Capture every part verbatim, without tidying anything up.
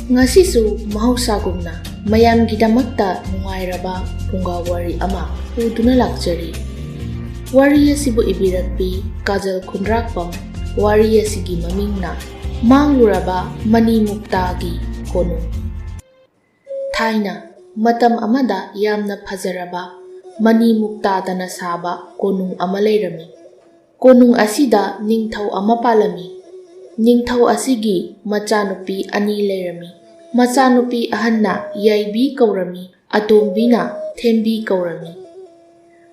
ꯉꯁꯤꯁꯨ ꯃꯍꯧꯁꯥꯒꯨꯝꯅ ꯃꯌꯥꯝꯒꯤꯗꯃꯛꯇ ꯅꯨꯡꯉꯥꯏꯔꯕ ꯐꯨꯡꯒꯥ ꯋꯥꯔꯤ ꯑꯃ ꯄꯨꯗꯨꯅ ꯂꯥꯛꯆꯔꯤ꯫ ꯋꯥꯔꯤ ꯑꯁꯤꯕꯨ ꯏꯕꯤꯔꯛꯄꯤ ꯀꯥꯖꯜ ꯈꯨꯟꯗ꯭ꯔꯥꯛꯄꯝ꯫ ꯋꯥꯔꯤ ꯑꯁꯤꯒꯤ ꯃꯃꯤꯡꯅ ꯃꯥꯡꯂꯨꯔꯕ ꯃꯅꯤ ꯃꯨꯛꯇꯥꯒꯤ ꯀꯣꯅꯨꯡ꯫ ꯊꯥꯏꯅ ꯃꯇꯝ ꯑꯃꯗ ꯌꯥꯝꯅ ꯐꯖꯔꯕ ꯃꯅꯤ ꯃꯨꯛꯇꯥꯗꯅ ꯁꯥꯕ ꯀꯣꯅꯨꯡ ꯑꯃ ꯂꯩꯔꯝꯃꯤ꯫ ꯀꯣꯅꯨꯡ ꯑꯁꯤꯗ ꯅꯤꯡꯊꯧ ꯑꯃ ꯄꯥꯜꯂꯝꯃꯤ꯫ ꯅꯤꯡꯊꯧ ꯑꯁꯤꯒꯤ ꯃꯆꯥꯅꯨꯄꯤ ꯑꯅꯤ ꯂꯩꯔꯝꯃꯤ꯫ ꯃꯆꯥꯅꯨꯄꯤ ꯑꯍꯟꯅ ꯌꯥꯏꯕꯤ ꯀꯧꯔꯝꯃꯤ, ꯑꯇꯣꯝꯕꯤꯅ ꯊꯦꯝꯕꯤ ꯀꯧꯔꯝꯃꯤ꯫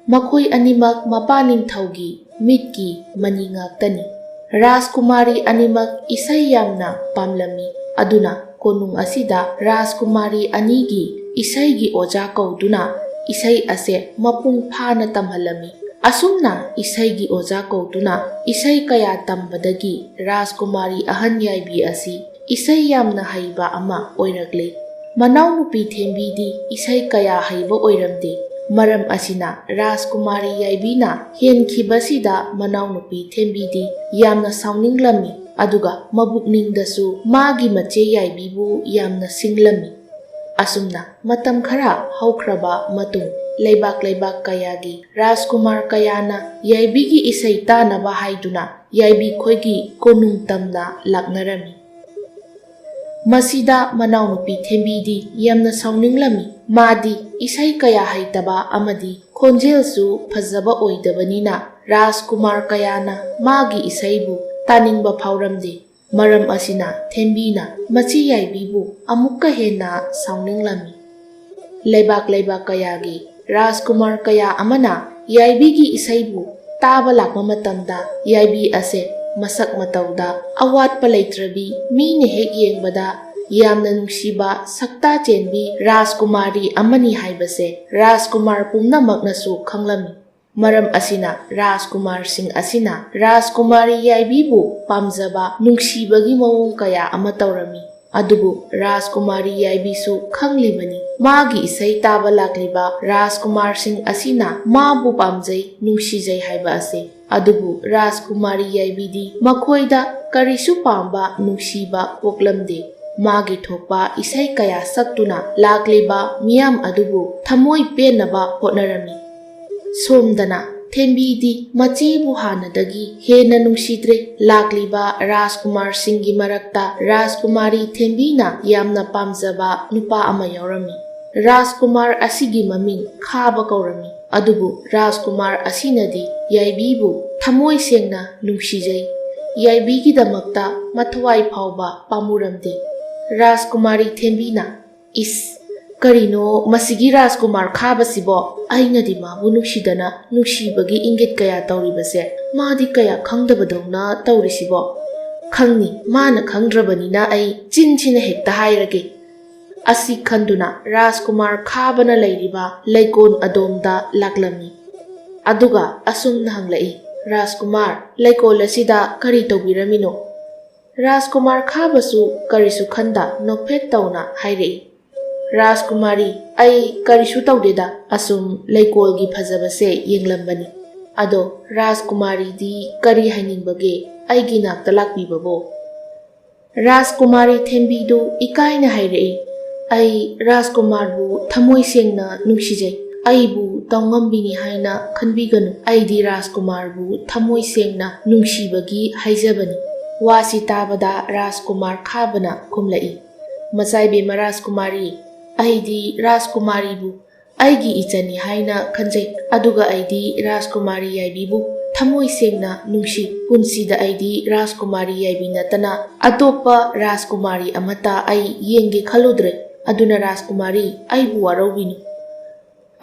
ꯃꯈꯣꯏ ꯑꯅꯤꯃꯛ ꯃꯄꯥ ꯅꯤꯡꯊꯧꯒꯤ ꯃꯤꯠꯀꯤ ꯃꯅꯤ ꯉꯥꯛꯇꯅꯤ꯫ ꯔꯥꯖꯀꯨꯃꯥꯔꯤ ꯑꯅꯤꯃꯛ ꯏꯁꯩ ꯌꯥꯝꯅ ꯄꯥꯝꯂꯝꯃꯤ꯫ ꯑꯗꯨꯅ ꯀꯣꯅꯨꯡ ꯑꯁꯤꯗ ꯔꯥꯖꯀꯨꯃꯥꯔꯤ ꯑꯅꯤꯒꯤ ꯏꯁꯩꯒꯤ ꯑꯣꯖꯥ ꯀꯧꯗꯨꯅ ꯏꯁꯩ ꯑꯁꯦ ꯃꯄꯨꯡ ꯐꯥꯅ ꯇꯝꯍꯜꯂꯝꯃꯤ꯫ ꯑꯁꯨꯝꯅ ꯏꯁꯩꯒꯤ ꯑꯣꯖꯥ ꯀꯧꯗꯨꯅ ꯏꯁꯩ ꯀꯌꯥ ꯇꯝꯕꯗꯒꯤ ꯔꯥꯖꯀꯨꯃꯥꯔꯤ ꯑꯍꯟ ꯌꯥꯏꯕꯤ ꯑꯁꯤ ꯏꯁꯩ ꯌꯥꯝꯅ ꯍꯩꯕ ꯑꯃ ꯑꯣꯏꯔꯛꯂꯦ꯫ ꯃꯅꯥꯎꯅꯨꯄꯤ ꯊꯦꯝꯕꯤꯗꯤ ꯏꯁꯩ ꯀꯌꯥ ꯍꯩꯕ ꯑꯣꯏꯔꯝꯗꯦ꯫ ꯃꯔꯝ ꯑꯁꯤꯅ ꯔꯥꯖꯀꯨꯃꯥꯔꯤ ꯌꯥꯏꯕꯤꯅ ꯍꯦꯟꯈꯤꯕꯁꯤꯗ ꯃꯅꯥꯎꯅꯨꯄꯤ ꯊꯦꯝꯕꯤꯗꯤ ꯌꯥꯝꯅ ꯁꯥꯎꯅꯤꯡꯂꯝꯃꯤ꯫ ꯑꯗꯨꯒ ꯃꯕꯨꯛꯅꯤꯡꯗꯁꯨ ꯃꯥꯒꯤ ꯃꯆꯦ ꯌꯥꯏꯕꯤꯕꯨ ꯌꯥꯝꯅ ꯁꯤꯡꯂꯝꯃꯤ꯫ ꯑꯁꯨꯝꯅ ꯃꯇꯝ ꯈꯔ ꯍꯧꯈ꯭ꯔꯕ ꯃꯇꯨꯡ, ꯂꯩꯕꯥꯛ ꯂꯩꯕꯥꯛ ꯀꯌꯥꯒꯤ ꯔꯥꯖꯀꯨꯃꯥꯔ ꯀꯌꯥꯅ ꯌꯥꯏꯕꯤꯒꯤ ꯏꯁꯩ ꯇꯥꯅꯕ ꯍꯥꯏꯗꯨꯅ ꯌꯥꯏꯕꯤ ꯈꯣꯏꯒꯤ ꯀꯣꯅꯨꯡ ꯇꯝꯅ ꯂꯥꯛꯅꯔꯝꯃꯤ꯫ ꯃꯁꯤꯗ ꯃꯅꯥꯎꯅꯨꯄꯤ ꯊꯦꯝꯕꯤꯗꯤ ꯌꯥꯝꯅ ꯁꯥꯎꯅꯤꯡꯂꯝꯃꯤ꯫ ꯃꯥꯗꯤ ꯏꯁꯩ ꯀꯌꯥ ꯍꯩꯇꯕ ꯑꯃꯗꯤ ꯈꯣꯟꯖꯦꯜꯁꯨ ꯐꯖꯕ ꯑꯣꯏꯗꯕꯅꯤꯅ ꯔꯥꯖꯀꯨꯃꯥꯔ ꯀꯌꯥꯅ ꯃꯥꯒꯤ ꯏꯁꯩꯕꯨ ꯇꯥꯅꯤꯡꯕ ꯐꯥꯎꯔꯝꯗꯦ꯫ ꯃꯔꯝ ꯑꯁꯤꯅ ꯊꯦꯝꯕꯤꯅ ꯃꯆꯦ ꯌꯥꯏꯕꯤꯕꯨ ꯑꯃꯨꯛꯀ ꯍꯦꯟꯅ ꯁꯥꯎꯅꯤꯡꯂꯝꯃꯤ꯫ ꯂꯩꯕꯥꯛ ꯂꯩꯕꯥꯛ ꯀꯌꯥꯒꯤ ꯔꯥꯖꯀꯨꯃꯥꯔ ꯀꯌꯥ ꯑꯃꯅ ꯌꯥꯏꯕꯤꯒꯤ ꯏꯁꯩꯕꯨ ꯇꯥꯕ ꯂꯥꯛꯄ ꯃꯇꯝꯗ ꯌꯥꯏꯕꯤ ꯑꯁꯦ ꯃꯁꯛ ꯃꯇꯧꯗ ꯑꯋꯥꯠꯄ ꯂꯩꯇ꯭ꯔꯕꯤ, ꯃꯤꯅ ꯍꯦꯛ ꯌꯦꯡꯕꯗ ꯌꯥꯝꯅ ꯅꯨꯡꯁꯤꯕ ꯁꯛꯇꯥ ꯆꯦꯟꯕꯤ ꯔꯥꯖꯀꯨꯃꯥꯔꯤ ꯑꯃꯅꯤ ꯍꯥꯏꯕꯁꯦ ꯔꯥꯖꯀꯨꯃꯥꯔ ꯄꯨꯝꯅꯃꯛꯅꯁꯨ ꯈꯪꯂꯝꯃꯤ꯫ ꯃꯔꯝ ꯑꯁꯤꯅ ꯔꯥꯖꯀꯨꯃꯥꯔꯁꯤꯡ ꯑꯁꯤꯅ ꯔꯥꯖꯀꯨꯃꯥꯔꯤ ꯌꯥꯏꯕꯤꯕꯨ ꯄꯥꯝꯖꯕ, ꯅꯨꯡꯁꯤꯕꯒꯤ ꯃꯑꯣꯡ ꯀꯌꯥ ꯑꯃ ꯇꯧꯔꯝꯃꯤ꯫ ꯑꯗꯨꯕꯨ ꯔꯥꯖꯀꯨꯃꯥꯔꯤ ꯌꯥꯏꯕꯤꯁꯨ ꯈꯪꯂꯤꯕꯅꯤ, ꯃꯥꯒꯤ ꯏꯁꯩ ꯇꯥꯕ ꯂꯥꯛꯂꯤꯕ ꯔꯥꯖꯀꯨꯃꯥꯔꯁꯤꯡ ꯑꯁꯤꯅ ꯃꯥꯕꯨ ꯄꯥꯝꯖꯩ, ꯅꯨꯡꯁꯤꯖꯩ ꯍꯥꯏꯕ ꯑꯁꯤ꯫ ꯑꯗꯨꯕꯨ ꯔꯥꯖꯀꯨꯃꯥꯔꯤ ꯌꯥꯏꯕꯤꯗꯤ ꯃꯈꯣꯏꯗ ꯀꯔꯤꯁꯨ ꯄꯥꯝꯕ, ꯅꯨꯡꯁꯤꯕ ꯄꯣꯛꯂꯝꯗꯦ꯫ ꯃꯥꯒꯤ ꯊꯣꯛꯄ ꯏꯁꯩ ꯀꯌꯥ ꯁꯛꯇꯨꯅ ꯂꯥꯛꯂꯤꯕ ꯃꯤꯌꯥꯝ ꯑꯗꯨꯕꯨ ꯊꯃꯣꯏ ꯄꯦꯟꯅꯕ ꯍꯣꯠꯅꯔꯝꯃꯤ꯫ ꯁꯣꯝꯗꯅ ꯊꯦꯝꯕꯤꯗꯤ ꯃꯆꯦꯕꯨ ꯍꯥꯟꯅꯗꯒꯤ ꯍꯦꯟꯅ ꯅꯨꯡꯁꯤꯗ꯭ꯔꯦ꯫ ꯂꯥꯛꯂꯤꯕ ꯔꯥꯖꯀꯨꯃꯥꯔꯁꯤꯡꯒꯤ ꯃꯔꯛꯇ ꯔꯥꯖꯀꯨꯃꯥꯔꯤ ꯊꯦꯝꯕꯤꯅ ꯌꯥꯝꯅ ꯄꯥꯝꯖꯕ ꯅꯨꯄꯥ ꯑꯃ ꯌꯥꯎꯔꯝꯃꯤ꯫ ꯔꯥꯖꯀꯨꯃꯥꯔ ꯑꯁꯤꯒꯤ ꯃꯃꯤꯡ ꯈꯥꯕ ꯀꯧꯔꯝꯃꯤ꯫ ꯑꯗꯨꯕꯨ ꯔꯥꯖꯀꯨꯃꯥꯔ ꯑꯁꯤꯅꯗꯤ ꯌꯥꯏꯕꯤꯕꯨ ꯊꯃꯣꯏ ꯁꯦꯡꯅ ꯅꯨꯡꯁꯤꯖꯩ꯫ ꯌꯥꯏꯕꯤꯒꯤꯗꯃꯛꯇ ꯃꯊꯋꯥꯏ ꯐꯥꯎꯕ ꯄꯥꯝꯃꯨꯔꯝꯗꯦ꯫ ꯔꯥꯖꯀꯨꯃꯥꯔꯤ ꯊꯦꯝꯕꯤꯅ, "ꯏꯁ, ꯀꯔꯤꯅꯣ ꯃꯁꯤꯒꯤ ꯔꯥꯖꯀꯨꯃꯥꯔ ꯈꯥꯕꯁꯤꯕꯣ? ꯑꯩꯅꯗꯤ ꯃꯥꯕꯨ ꯅꯨꯡꯁꯤꯗꯅ ꯅꯨꯡꯁꯤꯕꯒꯤ ꯏꯪꯒꯤꯠ ꯀꯌꯥ ꯇꯧꯔꯤꯕꯁꯦ ꯃꯥꯗꯤ ꯀꯌꯥ ꯈꯪꯗꯕꯗꯧꯅ ꯇꯧꯔꯤꯁꯤꯕꯣ? ꯈꯪꯅꯤ, ꯃꯥꯅ ꯈꯪꯗ꯭ꯔꯕꯅꯤꯅ ꯑꯩ ꯆꯤꯟꯁꯤꯅ ꯍꯦꯛꯇ ꯍꯥꯏꯔꯒꯦ꯫" ꯑꯁꯤ ꯈꯟꯗꯨꯅ ꯔꯥꯖꯀꯨꯃꯥꯔ ꯈꯥꯕꯅ ꯂꯩꯔꯤꯕ ꯂꯩꯀꯣꯜ ꯑꯗꯣꯝꯗ ꯂꯥꯛꯂꯝꯃꯤ꯫ ꯑꯗꯨꯒ ꯑꯁꯨꯝꯅ ꯍꯪꯂꯛꯏ, "ꯔꯥꯖꯀꯨꯃꯥꯔ, ꯂꯩꯀꯣꯜ ꯑꯁꯤꯗ ꯀꯔꯤ ꯇꯧꯕꯤꯔꯝꯃꯤꯅꯣ?" ꯔꯥꯖꯀꯨꯃꯥꯔ ꯈꯥꯕꯁꯨ ꯀꯔꯤꯁꯨ ꯈꯟꯗ ꯅꯣꯛꯐꯦꯠ ꯇꯧꯅ ꯍꯥꯏꯔꯛꯏ, "ꯔꯥꯖꯀꯨꯃꯥꯔꯤ, ꯑꯩ ꯀꯔꯤꯁꯨ ꯇꯧꯗꯦꯗ, ꯑꯁꯨꯝ ꯂꯩꯀꯣꯜꯒꯤ ꯐꯖꯕꯁꯦ ꯌꯦꯡꯂꯝꯕꯅꯤ꯫ ꯑꯗꯣ ꯔꯥꯖꯀꯨꯃꯥꯔꯤꯗꯤ ꯀꯔꯤ ꯍꯥꯏꯅꯤꯡꯕꯒꯦ ꯑꯩꯒꯤ ꯅꯥꯛꯇ ꯂꯥꯛꯄꯤꯕꯕꯣ?" ꯔꯥꯖꯀꯨꯃꯥꯔꯤ ꯊꯦꯝꯕꯤꯗꯨ ꯏꯀꯥꯏꯅ ꯍꯥꯏꯔꯛꯏ, "ꯑꯩ ꯔꯥꯖꯀꯨꯃꯥꯔꯕꯨ ꯊꯃꯣꯏ ꯁꯦꯡꯅ ꯅꯨꯡꯁꯤꯖꯩ꯫ ꯑꯩꯕꯨ ꯇꯧꯉꯝꯕꯤꯅꯤ ꯍꯥꯏꯅ ꯈꯟꯕꯤꯒꯅꯨ꯫ ꯑꯩꯗꯤ ꯔꯥꯖꯀꯨꯃꯥꯔꯕꯨ ꯊꯃꯣꯏ ꯁꯦꯡꯅ ꯅꯨꯡꯁꯤꯕꯒꯤ ꯍꯥꯏꯖꯕꯅꯤ꯫" ꯋꯥꯁꯤ ꯇꯥꯕꯗ ꯔꯥꯖꯀꯨꯃꯥꯔ ꯈꯥꯕꯅ ꯈꯨꯝꯂꯛꯏ, "ꯃꯆꯥꯏꯕꯦꯝꯃ ꯔꯥꯖꯀꯨꯃꯥꯔꯤ, ꯑꯩꯗꯤ ꯔꯥꯖꯀꯨꯃꯥꯔꯤꯕꯨ ꯑꯩꯒꯤ ꯏꯆꯟꯅꯤ ꯍꯥꯏꯅ ꯈꯟꯖꯩ꯫ ꯑꯗꯨꯒ ꯑꯩꯗꯤ ꯔꯥꯖꯀꯨꯃꯥꯔꯤ ꯌꯥꯏꯕꯤꯕꯨ ꯊꯃꯣꯏ ꯁꯦꯡꯅ ꯅꯨꯡꯁꯤ꯫ ꯄꯨꯟꯁꯤꯗ ꯑꯩꯗꯤ ꯔꯥꯖꯀꯨꯃꯥꯔꯤ ꯌꯥꯏꯕꯤ ꯅꯠꯇꯅ ꯑꯇꯣꯞꯄ ꯔꯥꯖꯀꯨꯃꯥꯔꯤ ꯑꯃꯠꯇ ꯑꯩ ꯌꯦꯡꯒꯦ ꯈꯜꯂꯨꯗ꯭ꯔꯦ꯫ ꯑꯗꯨꯅ ꯔꯥꯖꯀꯨꯃꯥꯔꯤ, ꯑꯩꯕꯨ ꯋꯥꯔꯧꯕꯤꯅꯨ꯫"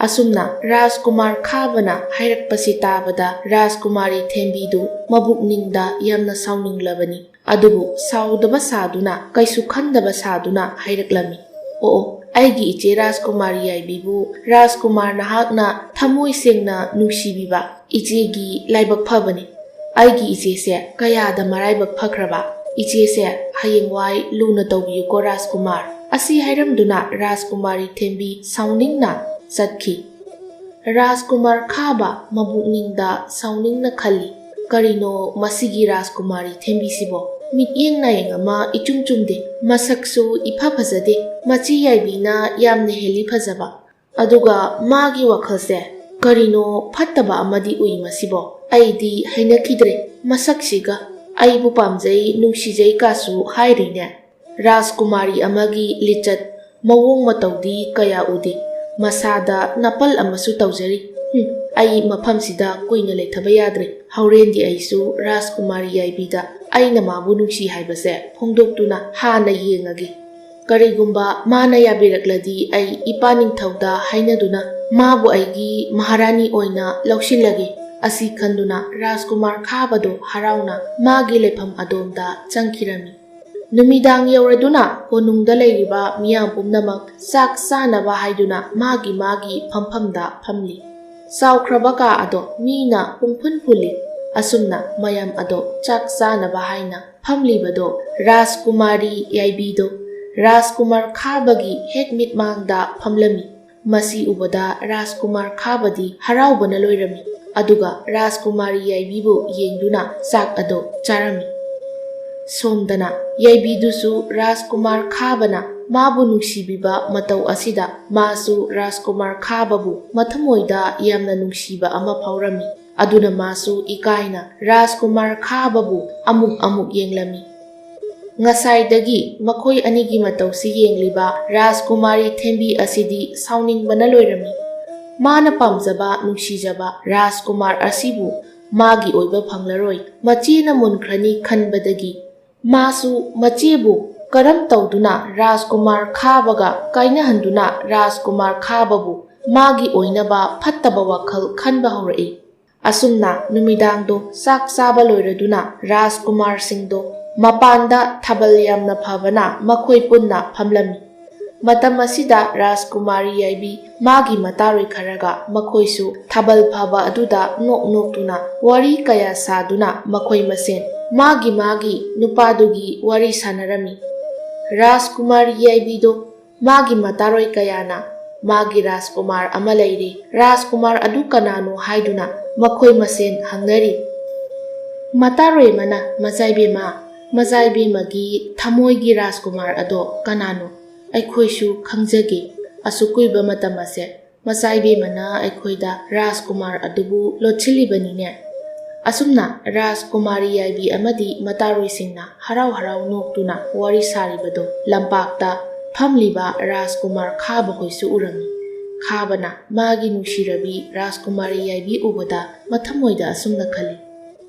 ꯑꯁꯨꯝꯅ ꯔꯥꯖꯀꯨꯃꯥꯔ ꯈꯥꯕꯅ ꯍꯥꯏꯔꯛꯄꯁꯤ ꯇꯥꯕꯗ ꯔꯥꯖꯀꯨꯃꯥꯔꯤ ꯊꯦꯝꯕꯤꯗꯨ ꯃꯕꯨꯛꯅꯤꯡꯗ ꯌꯥꯝꯅ ꯁꯥꯎꯅꯤꯡꯂꯕꯅꯤ꯫ ꯑꯗꯨꯕꯨ ꯁꯥꯎꯗꯕ ꯁꯥꯗꯨꯅ, ꯀꯩꯁꯨ ꯈꯟꯗꯕ ꯁꯥꯗꯨꯅ ꯍꯥꯏꯔꯛꯂꯝꯃꯤ, "ꯑꯣ, ꯑꯣ, ꯑꯩꯒꯤ ꯏꯆꯦ ꯔꯥꯖꯀꯨꯃꯥꯔꯤ ꯌꯥꯏꯕꯤꯕꯨ ꯔꯥꯖꯀꯨꯃꯥꯔ ꯅꯍꯥꯛꯅ ꯊꯃꯣꯏ ꯁꯦꯡꯅ ꯅꯨꯡꯁꯤꯕꯤꯕ ꯏꯆꯦꯒꯤ ꯂꯥꯏꯕꯛ ꯐꯕꯅꯤ꯫ ꯑꯩꯒꯤ ꯏꯆꯦꯁꯦ ꯀꯌꯥꯗ ꯃꯔꯥꯏꯕꯛ ꯐꯈ꯭ꯔꯕ꯫ ꯏꯆꯦꯁꯦ ꯍꯌꯦꯡꯋꯥꯏ ꯂꯨꯅ ꯇꯧꯕꯤꯌꯨꯀꯣ ꯔꯥꯖꯀꯨꯃꯥꯔ꯫" ꯑꯁꯤ ꯍꯥꯏꯔꯝꯗꯨꯅ ꯔꯥꯖꯀꯨꯃꯥꯔꯤ ꯊꯦꯝꯕꯤ ꯁꯥꯎꯅꯤꯡꯅ ꯆꯠꯈꯤ꯫ ꯔꯥꯖꯀꯨꯃꯥꯔ ꯈꯥꯕ ꯃꯕꯨꯛꯅꯤꯡꯗ ꯁꯥꯎꯅꯤꯡꯅ ꯈꯜꯂꯤ, "ꯀꯔꯤꯅꯣ ꯃꯁꯤꯒꯤ ꯔꯥꯖꯀꯨꯃꯥꯔꯤ ꯊꯦꯝꯕꯤꯁꯤꯕꯣ? ꯃꯤꯠꯌꯦꯡ ꯅꯥꯌꯦꯡ ꯑꯃ ꯏꯆꯨꯝ ꯆꯨꯝꯗꯦ, ꯃꯁꯛꯁꯨ ꯏꯐ ꯐꯖꯗꯦ꯫ ꯃꯆꯤ ꯌꯥꯏꯕꯤꯅ ꯌꯥꯝꯅ ꯍꯦꯜꯂꯤ ꯐꯖꯕ꯫ ꯑꯗꯨꯒ ꯃꯥꯒꯤ ꯋꯥꯈꯜꯁꯦ ꯀꯔꯤꯅꯣ ꯐꯠꯇꯕ ꯑꯃꯗꯤ ꯎꯏ ꯃꯁꯤꯕꯣ꯫ ꯑꯩꯗꯤ ꯍꯩꯅꯈꯤꯗ꯭ꯔꯦ ꯃꯁꯛꯁꯤꯒ꯫ ꯑꯩꯕꯨ ꯄꯥꯝꯖꯩ, ꯅꯨꯡꯁꯤꯖꯩ ꯀꯥꯁꯨ ꯍꯥꯏꯔꯤꯅꯦ꯫ ꯔꯥꯖꯀꯨꯃꯥꯔꯤ ꯑꯃꯒꯤ ꯂꯤꯆꯠ ꯃꯑꯣꯡ ꯃꯇꯧꯗꯤ ꯀꯌꯥ ꯎꯗꯦ꯫ ꯃꯁꯥꯗ ꯅꯥꯄꯜ ꯑꯃꯁꯨ ꯇꯧꯖꯔꯤ꯫ ꯍꯨꯝ, ꯑꯩ ꯃꯐꯝꯁꯤꯗ ꯀꯨꯏꯅ ꯂꯩꯊꯕ ꯌꯥꯗ꯭ꯔꯦ꯫ ꯍꯣꯔꯦꯟꯗꯤ ꯑꯩꯁꯨ ꯔꯥꯖꯀꯨꯃꯥꯔꯤ ꯌꯥꯏꯕꯤꯗ ꯑꯩꯅ ꯃꯥꯕꯨ ꯅꯨꯡꯁꯤ ꯍꯥꯏꯕꯁꯦ ꯐꯣꯡꯗꯣꯛꯇꯨꯅ ꯍꯥꯟꯅ ꯌꯦꯡꯉꯒꯦ꯫ ꯀꯔꯤꯒꯨꯝꯕ ꯃꯥꯅ ꯌꯥꯕꯤꯔꯛꯂꯗꯤ ꯑꯩ ꯏꯄꯥ ꯅꯤꯡꯊꯧꯗ ꯍꯥꯏꯅꯗꯨꯅ ꯃꯥꯕꯨ ꯑꯩꯒꯤ ꯃꯍꯥꯔꯥꯅꯤ ꯑꯣꯏꯅ ꯂꯧꯁꯤꯜꯂꯒꯦ꯫ ꯑꯁꯤ ꯈꯟꯗꯨꯅ ꯔꯥꯖꯀꯨꯃꯥꯔ ꯈꯥꯕꯗꯣ ꯍꯔꯥꯎꯅ ꯃꯥꯒꯤ ꯂꯩꯐꯝ ꯑꯗꯣꯝꯗ ꯆꯪꯈꯤꯔꯝꯃꯤ꯫ ꯅꯨꯃꯤꯗꯥꯡ ꯌꯧꯔꯗꯨꯅ ꯀꯣꯅꯨꯡꯗ ꯂꯩꯔꯤꯕ ꯃꯤꯌꯥꯝ ꯄꯨꯝꯅꯃꯛ ꯆꯥꯛ ꯆꯥꯅꯕ ꯍꯥꯏꯗꯨꯅ ꯃꯥꯒꯤ ꯃꯥꯒꯤ ꯐꯝꯐꯝꯗ ꯐꯝꯂꯤ꯫ ꯆꯥꯎꯈ꯭ꯔꯕ ꯀꯥ ꯑꯗꯣ ꯃꯤꯅ ꯄꯨꯡꯐꯨꯟ ꯐꯨꯜꯂꯤ꯫ ꯑꯁꯨꯝꯅ ꯃꯌꯥꯝ ꯑꯗꯣ ꯆꯥꯛ ꯆꯥꯅꯕ ꯍꯥꯏꯅ ꯐꯝꯂꯤꯕꯗꯣ ꯔꯥꯖꯀꯨꯃꯥꯔꯤ ꯌꯥꯏꯕꯤꯗꯣ ꯔꯥꯖꯀꯨꯃꯥꯔ ꯈꯥꯕꯒꯤ ꯍꯦꯛ ꯃꯤꯠꯃꯥꯡꯗ ꯐꯝꯂꯝꯃꯤ꯫ ꯃꯁꯤ ꯎꯕꯗ ꯔꯥꯖꯀꯨꯃꯥꯔ ꯈꯥꯕꯗꯤ ꯍꯔꯥꯎꯕꯅ ꯂꯣꯏꯔꯝꯃꯤ꯫ ꯑꯗꯨꯒ ꯔꯥꯖꯀꯨꯃꯥꯔꯤ ꯌꯥꯏꯕꯤꯕꯨ ꯌꯦꯡꯗꯨꯅ ꯆꯥꯛ ꯑꯗꯨ ꯆꯥꯔꯝꯃꯤ꯫ ꯁꯣꯝꯗꯅ ꯌꯥꯏꯕꯤꯗꯨꯁꯨ ꯔꯥꯖꯀꯨꯃꯥꯔ ꯈꯥꯕꯅ ꯃꯥꯕꯨ ꯅꯨꯡꯁꯤꯕꯤꯕ ꯃꯇꯧ ꯑꯁꯤꯗ ꯃꯥꯁꯨ ꯔꯥꯖꯀꯨꯃꯥꯔ ꯈꯥꯕꯕꯨ ꯃꯊꯃꯣꯏꯗ ꯌꯥꯝꯅ ꯅꯨꯡꯁꯤꯕ ꯑꯃ ꯐꯥꯎꯔꯝꯃꯤ꯫ ꯑꯗꯨꯅ ꯃꯥꯁꯨ ꯏꯀꯥꯏꯅ ꯔꯥꯖꯀꯨꯃꯥꯔ ꯈꯥꯕꯕꯨ ꯑꯃꯨꯛ ꯑꯃꯨꯛ ꯌꯦꯡꯂꯝꯃꯤ꯫ ꯉꯁꯥꯏꯗꯒꯤ ꯃꯈꯣꯏ ꯑꯅꯤꯒꯤ ꯃꯇꯧꯁꯤ ꯌꯦꯡꯂꯤꯕ ꯔꯥꯖꯀꯨꯃꯥꯔꯤ ꯊꯦꯝꯕꯤ ꯑꯁꯤꯗꯤ ꯁꯥꯎꯅꯤꯡꯕꯅ ꯂꯣꯏꯔꯝꯃꯤ꯫ ꯃꯥꯅ ꯄꯥꯝꯖꯕ, ꯅꯨꯡꯁꯤꯖꯕ ꯔꯥꯖꯀꯨꯃꯥꯔ ꯑꯁꯤꯕꯨ ꯃꯥꯒꯤ ꯑꯣꯏꯕ ꯐꯪꯂꯔꯣꯏ, ꯃꯆꯦꯅ ꯃꯨꯟꯈ꯭ꯔꯅꯤ ꯈꯟꯕꯗꯒꯤ ꯃꯥꯁꯨ ꯃꯆꯦꯕꯨ ꯀꯔꯝ ꯇꯧꯗꯨꯅ ꯔꯥꯖꯀꯨꯃꯥꯔ ꯈꯥꯕꯒ ꯀꯥꯏꯅꯍꯟꯗꯨꯅ ꯔꯥꯖꯀꯨꯃꯥꯔ ꯈꯥꯕꯕꯨ ꯃꯥꯒꯤ ꯑꯣꯏꯅꯕ ꯐꯠꯇꯕ ꯋꯥꯈꯜ ꯈꯟꯕ ꯍꯧꯔꯛꯏ꯫ ꯑꯁꯨꯝꯅ ꯅꯨꯃꯤꯗꯥꯡꯗꯣ ꯆꯥꯛ ꯆꯥꯕ ꯂꯣꯏꯔꯗꯨꯅ ꯔꯥꯖꯀꯨꯃꯥꯔꯁꯤꯡꯗꯣ ꯃꯄꯥꯟꯗ ꯊꯥꯕꯜ ꯌꯥꯝꯅ ꯐꯕꯅ ꯃꯈꯣꯏ ꯄꯨꯟꯅ ꯐꯝꯂꯝꯃꯤ꯫ ꯃꯇꯝ ꯑꯁꯤꯗ ꯔꯥꯖꯀꯨꯃꯥꯔꯤ ꯌꯥꯏꯕꯤ ꯃꯥꯒꯤ ꯃꯇꯥꯔꯣꯏ ꯈꯔꯒ ꯃꯈꯣꯏꯁꯨ ꯊꯥꯕꯜ ꯐꯕ ꯑꯗꯨꯗ ꯅꯣꯛ ꯅꯣꯛꯇꯨꯅ ꯋꯥꯔꯤ ꯀꯌꯥ ꯁꯥꯗꯨꯅ ꯃꯈꯣꯏ ꯃꯁꯦꯟ ꯃꯥꯒꯤ ꯃꯥꯒꯤ ꯅꯨꯄꯥꯗꯨꯒꯤ ꯋꯥꯔꯤ ꯁꯥꯟꯅꯔꯝꯃꯤ꯫ ꯔꯥꯖꯀꯨꯃꯥꯔꯤ ꯌꯥꯏꯕꯤꯗꯣ ꯃꯥꯒꯤ ꯃꯇꯥꯔꯣꯏ ꯀꯌꯥꯅ ꯃꯥꯒꯤ ꯔꯥꯖꯀꯨꯃꯥꯔ ꯑꯃ ꯂꯩꯔꯦ, ꯔꯥꯖꯀꯨꯃꯥꯔ ꯑꯗꯨ ꯀꯅꯥꯅꯣ ꯍꯥꯏꯗꯨꯅ ꯃꯈꯣꯏ ꯃꯁꯦꯟ ꯍꯪꯅꯔꯤ꯫ ꯃꯇꯥꯔꯣꯏ ꯑꯃꯅ, "ꯃꯆꯥꯏꯕꯦꯝꯃ, "ꯃꯆꯥꯏꯕꯦꯝꯃꯒꯤ ꯊꯃꯣꯏꯒꯤ ꯔꯥꯖꯀꯨꯃꯥꯔ ꯑꯗꯣ ꯀꯅꯥꯅꯣ? ꯑꯩꯈꯣꯏꯁꯨ ꯈꯪꯖꯒꯦ꯫ ꯑꯁꯨꯛ ꯀꯨꯏꯕ ꯃꯇꯝ ꯑꯁꯦ ꯃꯆꯥꯏꯕꯦꯝꯃꯅ ꯑꯩꯈꯣꯏꯗ ꯔꯥꯖꯀꯨꯃꯥꯔ ꯑꯗꯨꯕꯨ ꯂꯣꯠꯁꯤꯜꯂꯤꯕꯅꯤꯅꯦ꯫" ꯑꯁꯨꯝꯅ ꯔꯥꯖꯀꯨꯃꯥꯔꯤ ꯌꯥꯏꯕꯤ ꯑꯃꯗꯤ ꯃꯇꯥꯔꯣꯏꯁꯤꯡꯅ ꯍꯔꯥꯎ ꯍꯔꯥꯎ ꯅꯣꯛꯇꯨꯅ ꯋꯥꯔꯤ ꯁꯥꯔꯤꯕꯗꯨ ꯂꯝꯄꯥꯛꯇ ꯐꯝꯂꯤꯕ ꯔꯥꯖꯀꯨꯃꯥꯔ ꯈꯥꯕ ꯍꯣꯏꯁꯨ ꯎꯔꯝꯃꯤ꯫ ꯈꯥꯕꯅ ꯃꯥꯒꯤ ꯅꯨꯡꯁꯤꯔꯕꯤ ꯔꯥꯖꯀꯨꯃꯥꯔꯤ ꯌꯥꯏꯕꯤ ꯎꯕꯗ ꯃꯊꯃꯣꯏꯗ ꯑꯁꯨꯝꯅ ꯈꯜꯂꯤ,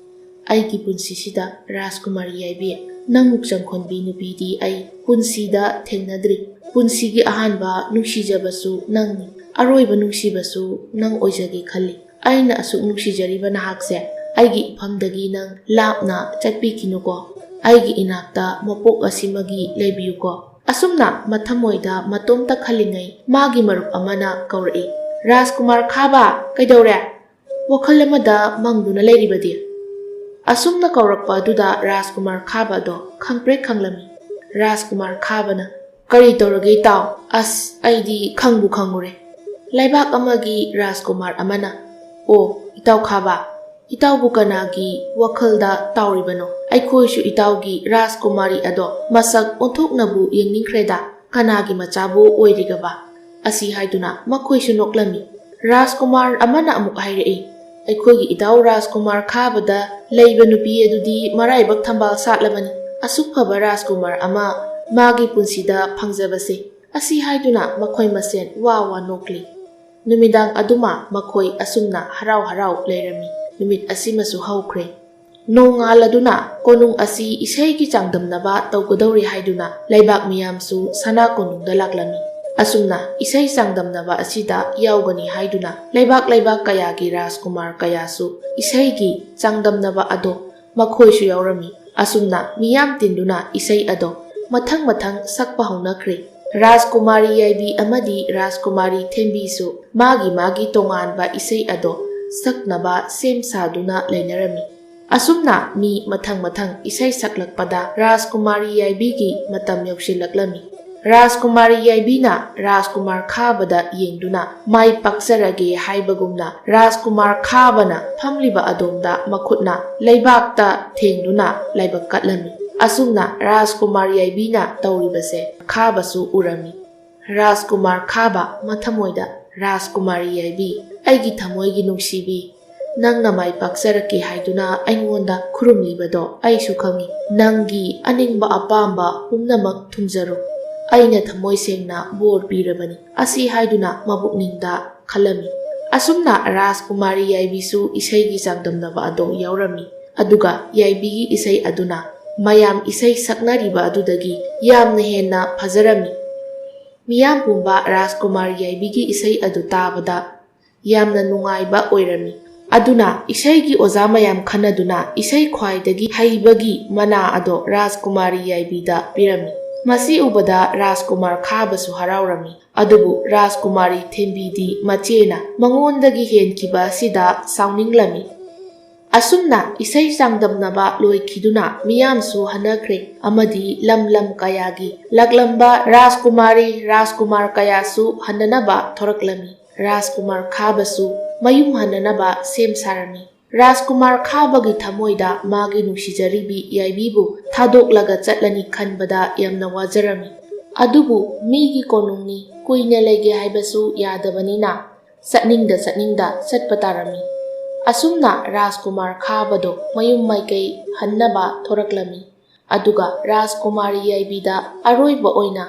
"ꯑꯩꯒꯤ ꯄꯨꯟꯁꯤꯁꯤꯗ ꯔꯥꯖꯀꯨꯃꯥꯔꯤ ꯌꯥꯏꯕꯤ, ꯅꯪꯃꯨꯛ ꯆꯪꯈꯣꯟꯕꯤ ꯅꯨꯄꯤꯗꯤ ꯑꯩ ꯄꯨꯟꯁꯤꯗ ꯊꯦꯡꯅꯗ꯭ꯔꯤ꯫ ꯄꯨꯟꯁꯤꯒꯤ ꯑꯍꯥꯟꯕ ꯅꯨꯡꯁꯤꯖꯕꯁꯨ ꯅꯪꯅꯤ, ꯑꯔꯣꯏꯕ ꯅꯨꯡꯁꯤꯕꯁꯨ ꯅꯪ ꯑꯣꯏꯖꯒꯦ ꯈꯜꯂꯤ꯫ ꯑꯩꯅ ꯑꯁꯨꯛ ꯅꯨꯡꯁꯤꯖꯔꯤꯕ ꯅꯍꯥꯛꯁꯦ ꯑꯩꯒꯤ ꯏꯐꯝꯗꯒꯤ ꯅꯪ ꯂꯥꯞꯅ ꯆꯠꯄꯤꯈꯤꯅꯨꯀꯣ꯫ ꯑꯩꯒꯤ ꯏꯅꯥꯛꯇ ꯃꯄꯣꯛ ꯑꯁꯤꯃꯒꯤ ꯂꯩꯕꯤꯌꯨꯀꯣ꯫" ꯑꯁꯨꯝꯅ ꯃꯊꯃꯣꯏꯗ ꯃꯇꯣꯝꯇ ꯈꯜꯂꯤꯉꯩ ꯃꯥꯒꯤ ꯃꯔꯨꯞ ꯑꯃꯅ ꯀꯧꯔꯛꯏ, "ꯔꯥꯖꯀꯨꯃꯥꯔ ꯈꯥꯕ, ꯀꯩꯗꯧꯔꯦ? ꯋꯥꯈꯜ ꯑꯃꯗ ꯃꯪꯗꯨꯅ ꯂꯩꯔꯤꯕꯗꯤ?" ꯑꯁꯨꯝꯅ ꯀꯧꯔꯛꯄ ꯑꯗꯨꯗ ꯔꯥꯖꯀꯨꯃꯥꯔ ꯈꯥꯕ ꯑꯗꯣ ꯈꯪꯄ꯭ꯔꯦꯛ ꯈꯪꯂꯝꯃꯤ꯫ ꯔꯥꯖꯀꯨꯃꯥꯔ ꯈꯥꯕꯅ, "ꯀꯔꯤ ꯇꯧꯔꯒꯦ ꯏꯇꯥꯎ? ꯑꯁ, ꯑꯩꯗꯤ ꯈꯪꯕꯨ ꯈꯪꯉꯨꯔꯦ꯫" ꯂꯩꯕꯥꯛ ꯑꯃꯒꯤ ꯔꯥꯖꯀꯨꯃꯥꯔ ꯑꯃꯅ, "ꯑꯣ, ꯏꯇꯥꯎ ꯈꯥꯕ, ꯏꯇꯥꯎꯕꯨ ꯀꯅꯥꯒꯤ ꯋꯥꯈꯜꯗ ꯇꯥꯎꯔꯤꯕꯅꯣ? ꯑꯩꯈꯣꯏꯁꯨ ꯏꯇꯥꯎꯒꯤ ꯔꯥꯖꯀꯨꯃꯥꯔꯤ ꯑꯗꯣ ꯃꯁꯛ ꯑꯣꯟꯊꯣꯛꯅꯕꯨ ꯌꯦꯡꯅꯤꯡꯈ꯭ꯔꯦꯗ꯫ ꯀꯅꯥꯒꯤ ꯃꯆꯥꯕꯨ ꯑꯣꯏꯔꯤꯒꯕ?" ꯑꯁꯤ ꯍꯥꯏꯗꯨꯅ ꯃꯈꯣꯏꯁꯨ ꯅꯣꯛꯂꯝꯃꯤ꯫ ꯔꯥꯖꯀꯨꯃꯥꯔ ꯑꯃꯅ ꯑꯃꯨꯛ ꯍꯥꯏꯔꯛꯏ, "ꯑꯩꯈꯣꯏꯒꯤ ꯏꯇꯥꯎ ꯔꯥꯖꯀꯨꯃꯥꯔ ꯈꯥꯕꯗ ꯂꯩꯕ ꯅꯨꯄꯤ ꯑꯗꯨꯗꯤ ꯃꯔꯥꯏꯕꯛ ꯊꯝꯕꯥꯜ ꯁꯥꯠꯂꯕꯅꯤ꯫ ꯑꯁꯨꯛ ꯐꯕ ꯔꯥꯖꯀꯨꯃꯥꯔ ꯑꯃ ꯃꯥꯒꯤ ꯄꯨꯟꯁꯤꯗ ꯐꯪꯖꯕꯁꯦ꯫" ꯑꯁꯤ ꯍꯥꯏꯗꯨꯅ ꯃꯈꯣꯏ ꯃꯁꯦꯟ ꯋꯥ ꯋꯥ ꯅꯣꯛꯂꯤ꯫ ꯅꯨꯃꯤꯗꯥꯡ ꯑꯗꯨꯃ ꯃꯈꯣꯏ ꯑꯁꯨꯝꯅ ꯍꯔꯥꯎ ꯍꯔꯥꯎ ꯂꯩꯔꯝꯃꯤ꯫ ꯅꯨꯃꯤꯠ ꯑꯁꯤꯃꯁꯨ ꯍꯧꯈ꯭ꯔꯦ꯫ ꯅꯣꯡꯉꯥꯜꯂꯗꯨꯅ ꯀꯣꯅꯨꯡ ꯑꯁꯤ ꯏꯁꯩꯒꯤ ꯆꯥꯡꯗꯝꯅꯕ ꯇꯧꯒꯗꯧꯔꯤ ꯍꯥꯏꯗꯨꯅ ꯂꯩꯕꯥꯛ ꯃꯤꯌꯥꯝꯁꯨ ꯁꯅꯥ ꯀꯣꯅꯨꯡꯗ ꯂꯥꯛꯂꯝꯃꯤ꯫ ꯑꯁꯨꯝꯅ ꯏꯁꯩ ꯆꯥꯡꯗꯝꯅꯕ ꯑꯁꯤꯗ ꯌꯥꯎꯒꯅꯤ ꯍꯥꯏꯗꯨꯅ ꯂꯩꯕꯥꯛ ꯂꯩꯕꯥꯛ ꯀꯌꯥꯒꯤ ꯔꯥꯖꯀꯨꯃꯥꯔ ꯀꯌꯥꯁꯨ ꯏꯁꯩꯒꯤ ꯆꯥꯡꯗꯝꯅꯕ ꯑꯗꯣ ꯃꯈꯣꯏꯁꯨ ꯌꯥꯎꯔꯝꯃꯤ꯫ ꯑꯁꯨꯝꯅ ꯃꯤꯌꯥꯝ ꯇꯤꯟꯗꯨꯅ ꯏꯁꯩ ꯑꯗꯣ ꯃꯊꯪ ꯃꯊꯪ ꯁꯛꯄ ꯍꯧꯅꯈ꯭ꯔꯦ꯫ ꯔꯥꯖꯀꯨꯃꯥꯔꯤ ꯌꯥꯏꯕꯤ ꯑꯃꯗꯤ ꯔꯥꯖꯀꯨꯃꯥꯔꯤ ꯊꯦꯝꯕꯤꯁꯨ ꯃꯥꯒꯤ ꯃꯥꯒꯤ ꯇꯣꯉꯥꯟꯕ ꯏꯁꯩ ꯑꯗꯣ ꯁꯛꯅꯕ ꯁꯦꯝ ꯁꯥꯗꯨꯅ ꯂꯩꯅꯔꯝꯃꯤ꯫ ꯑꯁꯨꯝꯅ ꯃꯤ ꯃꯊꯪ ꯃꯊꯪ ꯏꯁꯩ ꯁꯛꯂꯛꯄꯗ ꯔꯥꯖꯀꯨꯃꯥꯔꯤ ꯌꯥꯏꯕꯤꯒꯤ ꯃꯇꯝ ꯌꯧꯁꯤꯜꯂꯛꯂꯝꯃꯤ꯫ ꯔꯥꯖꯀꯨꯃꯥꯔꯤ ꯌꯥꯏꯕꯤꯅ ꯔꯥꯖꯀꯨꯃꯥꯔ ꯈꯥꯕꯗ ꯌꯦꯡꯗꯨꯅ ꯃꯥꯏ ꯄꯥꯛꯆꯔꯒꯦ ꯍꯥꯏꯕꯒꯨꯝꯅ ꯔꯥꯖꯀꯨꯃꯥꯔ ꯈꯥꯕꯅ ꯐꯝꯂꯤꯕ ꯑꯗꯣꯝꯗ ꯃꯈꯨꯠꯅ ꯂꯩꯕꯥꯛꯇ ꯊꯦꯡꯗꯨꯅ ꯂꯥꯏꯕꯛ ꯀꯠꯂꯝꯃꯤ꯫ ꯑꯁꯨꯝꯅ ꯔꯥꯖꯀꯨꯃꯥꯔ ꯌꯥꯏꯕꯤꯅ ꯇꯧꯔꯤꯕꯁꯦ ꯈꯥꯕꯁꯨ ꯎꯔꯝꯃꯤ꯫ ꯔꯥꯖꯀꯨꯃꯥꯔ ꯈꯥꯕ ꯃꯊꯃꯣꯏꯗ, "ꯔꯥꯖꯀꯨꯃꯥꯔꯤ ꯌꯥꯏꯕꯤ, ꯑꯩꯒꯤ ꯊꯃꯣꯏꯒꯤ ꯅꯨꯡꯁꯤꯕꯤ, ꯅꯪꯅ ꯃꯥꯏ ꯄꯥꯛꯆꯔꯛꯀꯦ ꯍꯥꯏꯗꯨꯅ ꯑꯩꯉꯣꯟꯗ ꯈꯨꯔꯨꯝꯂꯤꯕꯗꯣ ꯑꯩꯁꯨ ꯈꯪꯏ꯫ ꯅꯪꯒꯤ ꯑꯅꯤꯡꯕ ꯑꯄꯥꯝꯕ ꯄꯨꯝꯅꯃꯛ ꯊꯨꯡꯖꯔꯣ꯫ ꯑꯩꯅ ꯊꯃꯣꯏ ꯁꯦꯡꯅ ꯕꯣꯔ ꯄꯤꯔꯕꯅꯤ" ꯑꯁꯤ ꯍꯥꯏꯗꯨꯅ ꯃꯕꯨꯛꯅꯤꯡꯗ ꯈꯜꯂꯝꯃꯤ꯫ ꯑꯁꯨꯝꯅ ꯔꯥꯖꯀꯨꯃꯥꯔꯤ ꯌꯥꯏꯕꯤꯁꯨ ꯏꯁꯩꯒꯤ ꯆꯥꯡꯗꯝꯅꯕ ꯑꯗꯣ ꯌꯥꯎꯔꯝꯃꯤ꯫ ꯑꯗꯨꯒ ꯌꯥꯏꯕꯤꯒꯤ ꯏꯁꯩ ꯑꯗꯨꯅ ꯃꯌꯥꯝ ꯏꯁꯩ ꯁꯛꯅꯔꯤꯕ ꯑꯗꯨꯗꯒꯤ ꯌꯥꯝꯅ ꯍꯦꯟꯅ ꯐꯖꯔꯝꯃꯤ꯫ ꯃꯤꯌꯥꯝ ꯄꯨꯝꯕ ꯔꯥꯖꯀꯨꯃꯥꯔ ꯌꯥꯏꯕꯤꯒꯤ ꯏꯁꯩ ꯑꯗꯨ ꯇꯥꯕꯗ ꯌꯥꯝꯅ ꯅꯨꯡꯉꯥꯏꯕ ꯑꯣꯏꯔꯝꯃꯤ꯫ ꯑꯗꯨꯅ ꯏꯁꯩꯒꯤ ꯑꯣꯖꯥ ꯃꯌꯥꯝ ꯈꯟꯅꯗꯨꯅ ꯏꯁꯩ ꯈ꯭ꯋꯥꯏꯗꯒꯤ ꯍꯩꯕꯒꯤ ꯃꯅꯥ ꯑꯗꯣ ꯔꯥꯖꯀꯨꯃꯥꯔꯤ ꯌꯥꯏꯕꯤꯗ ꯄꯤꯔꯝꯃꯤ꯫ ꯃꯁꯤ ꯎꯕꯗ ꯔꯥꯖꯀꯨꯃꯥꯔ ꯈꯥꯕꯁꯨ ꯍꯔꯥꯎꯔꯝꯃꯤ꯫ ꯑꯗꯨꯕꯨ ꯔꯥꯖꯀꯨꯃꯥꯔꯤ ꯊꯦꯝꯕꯤꯗꯤ ꯃꯆꯦꯅ ꯃꯉꯣꯟꯗꯒꯤ ꯍꯦꯟꯈꯤꯕ ꯑꯁꯤꯗ ꯁꯥꯎꯅꯤꯡꯂꯝꯃꯤ꯫ ꯑꯁꯨꯝꯅ ꯏꯁꯩ ꯆꯥꯡꯗꯝꯅꯕ ꯂꯣꯏꯈꯤꯗꯨꯅ ꯃꯤꯌꯥꯝꯁꯨ ꯍꯟꯅꯈ꯭ꯔꯦ ꯑꯃꯗꯤ ꯂꯝ ꯂꯝ ꯀꯌꯥꯒꯤ ꯂꯥꯛꯂꯝꯕ ꯔꯥꯖꯀꯨꯃꯥꯔꯤ, ꯔꯥꯖꯀꯨꯃꯥꯔ ꯀꯌꯥꯁꯨ ꯍꯟꯅꯅꯕ ꯊꯣꯔꯛꯂꯝꯃꯤ꯫ ꯔꯥꯖꯀꯨꯃꯥꯔ ꯈꯥꯕꯁꯨ ꯃꯌꯨꯝ ꯍꯟꯅꯅꯕ ꯁꯦꯝ ꯁꯥꯔꯝꯃꯤ꯫ ꯔꯥꯖꯀꯨꯃꯥꯔ ꯈꯥꯕꯒꯤ ꯊꯃꯣꯏꯗ ꯃꯥꯒꯤ ꯅꯨꯡꯁꯤꯖꯔꯤꯕꯤ ꯌꯥꯏꯕꯤꯕꯨ ꯊꯥꯗꯣꯛꯂꯒ ꯆꯠꯂꯅꯤ ꯈꯟꯕꯗ ꯌꯥꯝꯅ ꯋꯥꯖꯔꯝꯃꯤ꯫ ꯑꯗꯨꯕꯨ ꯃꯤꯒꯤ ꯀꯣꯅꯨꯡꯅꯤ, ꯀꯨꯏꯅ ꯂꯩꯒꯦ ꯍꯥꯏꯕꯁꯨ ꯌꯥꯗꯕꯅꯤꯅ ꯆꯠꯅꯤꯡꯗ ꯆꯠꯅꯤꯡꯗ ꯆꯠꯄ ꯇꯥꯔꯝꯃꯤ꯫ ꯑꯁꯨꯝꯅ ꯔꯥꯖꯀꯨꯃꯥꯔ ꯈꯥꯕꯗꯣ ꯃꯌꯨꯝ ꯃꯥꯏꯀꯩ ꯍꯟꯅꯕ ꯊꯣꯔꯛꯂꯝꯃꯤ꯫ ꯑꯗꯨꯒ ꯔꯥꯖꯀꯨꯃꯥꯔꯤ ꯌꯥꯏꯕꯤꯗ ꯑꯔꯣꯏꯕ ꯑꯣꯏꯅ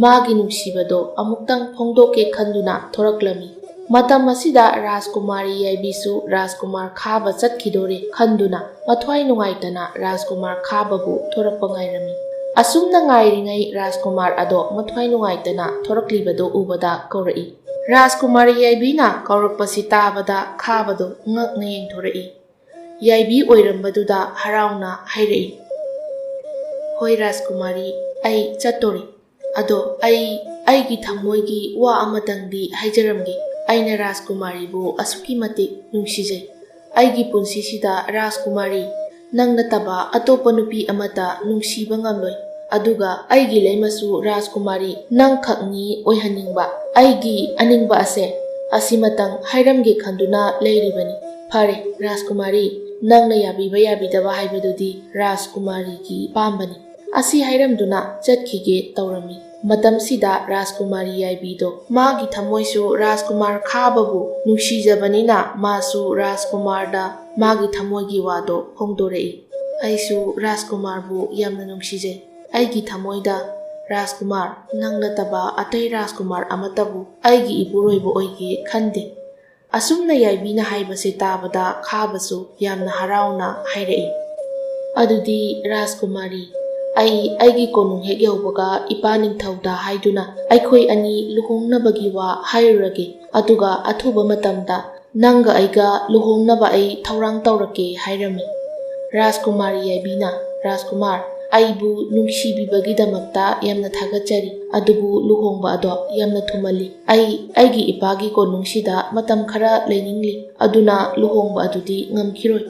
ꯃꯥꯒꯤ ꯅꯨꯡꯁꯤꯕꯗꯣ ꯑꯃꯨꯛꯇꯪ ꯐꯣꯡꯗꯣꯛꯀꯦ ꯈꯟꯗꯨꯅ ꯊꯣꯔꯛꯂꯝꯃꯤ꯫ ꯃꯇꯝ ꯑꯁꯤꯗ ꯔꯥꯖꯀꯨꯃꯥꯔꯤ ꯌꯥꯏꯕꯤꯁꯨ ꯔꯥꯖꯀꯨꯃꯥꯔ ꯈꯥꯕ ꯆꯠꯈꯤꯗꯣꯔꯦ ꯈꯟꯗꯨꯅ ꯃꯊ꯭ꯋꯥꯏ ꯅꯨꯡꯉꯥꯏꯇꯅ ꯔꯥꯖꯀꯨꯃꯥꯔ ꯈꯥꯕꯕꯨ ꯊꯣꯔꯛꯄ ꯉꯥꯏꯔꯝꯃꯤ꯫ ꯑꯁꯨꯝꯅ ꯉꯥꯏꯔꯤꯉꯩ ꯔꯥꯖꯀꯨꯃꯥꯔ ꯑꯗꯣ ꯃꯊ꯭ꯋꯥꯏ ꯅꯨꯡꯉꯥꯏꯇꯅ ꯊꯣꯔꯛꯂꯤꯕꯗꯣ ꯎꯕꯗ ꯀꯧꯔꯛꯏ꯫ ꯔꯥꯖꯀꯨꯃꯥꯔꯤ ꯌꯥꯏꯕꯤꯅ ꯀꯧꯔꯛꯄꯁꯤ ꯇꯥꯕꯗ ꯈꯥꯕꯗꯣ ꯉꯛꯅ ꯌꯦꯡꯊꯣꯔꯛꯏ꯫ ꯌꯥꯏꯕꯤ ꯑꯣꯏꯔꯝꯕꯗꯨꯗ ꯍꯔꯥꯎꯅ ꯍꯥꯏꯔꯛꯏ, "ꯍꯣꯏ ꯔꯥꯖꯀꯨꯃꯥꯔꯤ, ꯑꯩ ꯆꯠꯇꯣꯔꯤ꯫ ꯑꯗꯣ ꯑꯩ ꯑꯩꯒꯤ ꯊꯃꯣꯏꯒꯤ ꯋꯥ ꯑꯃꯇꯪꯗꯤ ꯍꯥꯏꯖꯔꯝꯒꯦ꯫ ꯑꯩꯅ ꯔꯥꯖꯀꯨꯃꯥꯔꯤꯕꯨ ꯑꯁꯨꯛꯀꯤ ꯃꯇꯤꯛ ꯅꯨꯡꯁꯤꯖꯩ꯫ ꯑꯩꯒꯤ ꯄꯨꯟꯁꯤꯁꯤꯗ ꯔꯥꯖꯀꯨꯃꯥꯔꯤ, ꯅꯪ ꯅꯠꯇꯕ ꯑꯇꯣꯞꯄ ꯅꯨꯄꯤ ꯑꯃꯠꯇ ꯅꯨꯡꯁꯤꯕ ꯉꯝꯂꯣꯏ꯫ ꯑꯗꯨꯒ ꯑꯩꯒꯤ ꯂꯩꯃꯁꯨ ꯔꯥꯖꯀꯨꯃꯥꯔꯤ ꯅꯪꯈꯛꯅꯤ ꯑꯣꯏꯍꯟꯅꯤꯡꯕ꯫ ꯑꯩꯒꯤ ꯑꯅꯤꯡꯕ ꯑꯁꯦ ꯑꯁꯤꯃꯇꯪ ꯍꯥꯏꯔꯝꯒꯦ ꯈꯟꯗꯨꯅ ꯂꯩꯔꯤꯕꯅꯤ꯫ ꯐꯔꯦ ꯔꯥꯖꯀꯨꯃꯥꯔꯤ, ꯅꯪꯅ ꯌꯥꯕꯤꯕ ꯌꯥꯕꯤꯗꯕ ꯍꯥꯏꯕꯗꯨꯗꯤ ꯔꯥꯖꯀꯨꯃꯥꯔꯤꯒꯤ ꯑꯄꯥꯝꯕꯅꯤ꯫ ꯑꯁꯤ ꯍꯥꯏꯔꯝꯗꯨꯅ ꯆꯠꯈꯤꯒꯦ ꯇꯧꯔꯝꯃꯤ꯫ ꯃꯇꯝꯁꯤꯗ ꯔꯥꯖꯀꯨꯃꯥꯔꯤ ꯌꯥꯏꯕꯤꯗꯣ ꯃꯥꯒꯤ ꯊꯃꯣꯏꯁꯨ ꯔꯥꯖꯀꯨꯃꯥꯔ ꯈꯥꯕꯕꯨ ꯅꯨꯡꯁꯤꯖꯕꯅꯤꯅ ꯃꯥꯁꯨ ꯔꯥꯖꯀꯨꯃꯥꯔꯗ ꯃꯥꯒꯤ ꯊꯃꯣꯏꯒꯤ ꯋꯥꯗꯣ ꯐꯣꯡꯗꯣꯔꯛꯏ꯫ "ꯑꯩꯁꯨ ꯔꯥꯖꯀꯨꯃꯥꯔꯕꯨ ꯌꯥꯝꯅ ꯅꯨꯡꯁꯤꯖꯩ꯫ ꯑꯩꯒꯤ ꯊꯃꯣꯏꯗ ꯔꯥꯖꯀꯨꯃꯥꯔ, ꯅꯪ ꯅꯠꯇꯕ ꯑꯇꯩ ꯔꯥꯖꯀꯨꯃꯥꯔ ꯑꯃꯠꯇꯕꯨ ꯑꯩꯒꯤ ꯏꯄꯨꯔꯣꯏꯕ ꯑꯣꯏꯒꯦ ꯈꯟꯗꯦ꯫" ꯑꯁꯨꯝꯅ ꯌꯥꯏꯕꯤꯅ ꯍꯥꯏꯕꯁꯦ ꯇꯥꯕꯗ ꯈꯥꯕꯁꯨ ꯌꯥꯝꯅ ꯍꯔꯥꯎꯅ ꯍꯥꯏꯔꯛꯏ, "ꯑꯗꯨꯗꯤ ꯔꯥꯖꯀꯨꯃꯥꯔꯤ, ꯑꯩ ꯑꯩꯒꯤ ꯀꯣꯅꯨꯡ ꯍꯦꯛ ꯌꯧꯕꯒ ꯏꯄꯥ ꯅꯤꯡꯊꯧꯗ ꯍꯥꯏꯗꯨꯅ ꯑꯩꯈꯣꯏ ꯑꯅꯤ ꯂꯨꯍꯣꯡꯅꯕꯒꯤ ꯋꯥ ꯍꯥꯏꯔꯨꯔꯒꯦ꯫ ꯑꯗꯨꯒ ꯑꯊꯨꯕ ꯃꯇꯝꯗ ꯅꯪꯒ ꯑꯩꯒ ꯂꯨꯍꯣꯡꯅꯕ ꯑꯩ ꯊꯧꯔꯥꯡ ꯇꯧꯔꯛꯀꯦ" ꯍꯥꯏꯔꯝꯃꯤ꯫ ꯔꯥꯖꯀꯨꯃꯥꯔꯤ ꯌꯥꯏꯕꯤꯅ, "ꯔꯥꯖꯀꯨꯃꯥꯔ, ꯑꯩꯕꯨ ꯅꯨꯡꯁꯤꯕꯤꯕꯒꯤꯗꯃꯛꯇ ꯌꯥꯝꯅ ꯊꯥꯒꯠꯆꯔꯤ꯫ ꯑꯗꯨꯕꯨ ꯂꯨꯍꯣꯡꯕ ꯑꯗꯣ ꯌꯥꯝꯅ ꯊꯨꯃꯜꯂꯤ꯫ ꯑꯩ ꯑꯩꯒꯤ ꯏꯄꯥꯒꯤ ꯀꯣꯅꯨꯡꯁꯤꯗ ꯃꯇꯝ ꯈꯔ ꯂꯩꯅꯤꯡꯂꯤ꯫ ꯑꯗꯨꯅ ꯂꯨꯍꯣꯡꯕ ꯑꯗꯨꯗꯤ ꯉꯝꯈꯤꯔꯣꯏ꯫"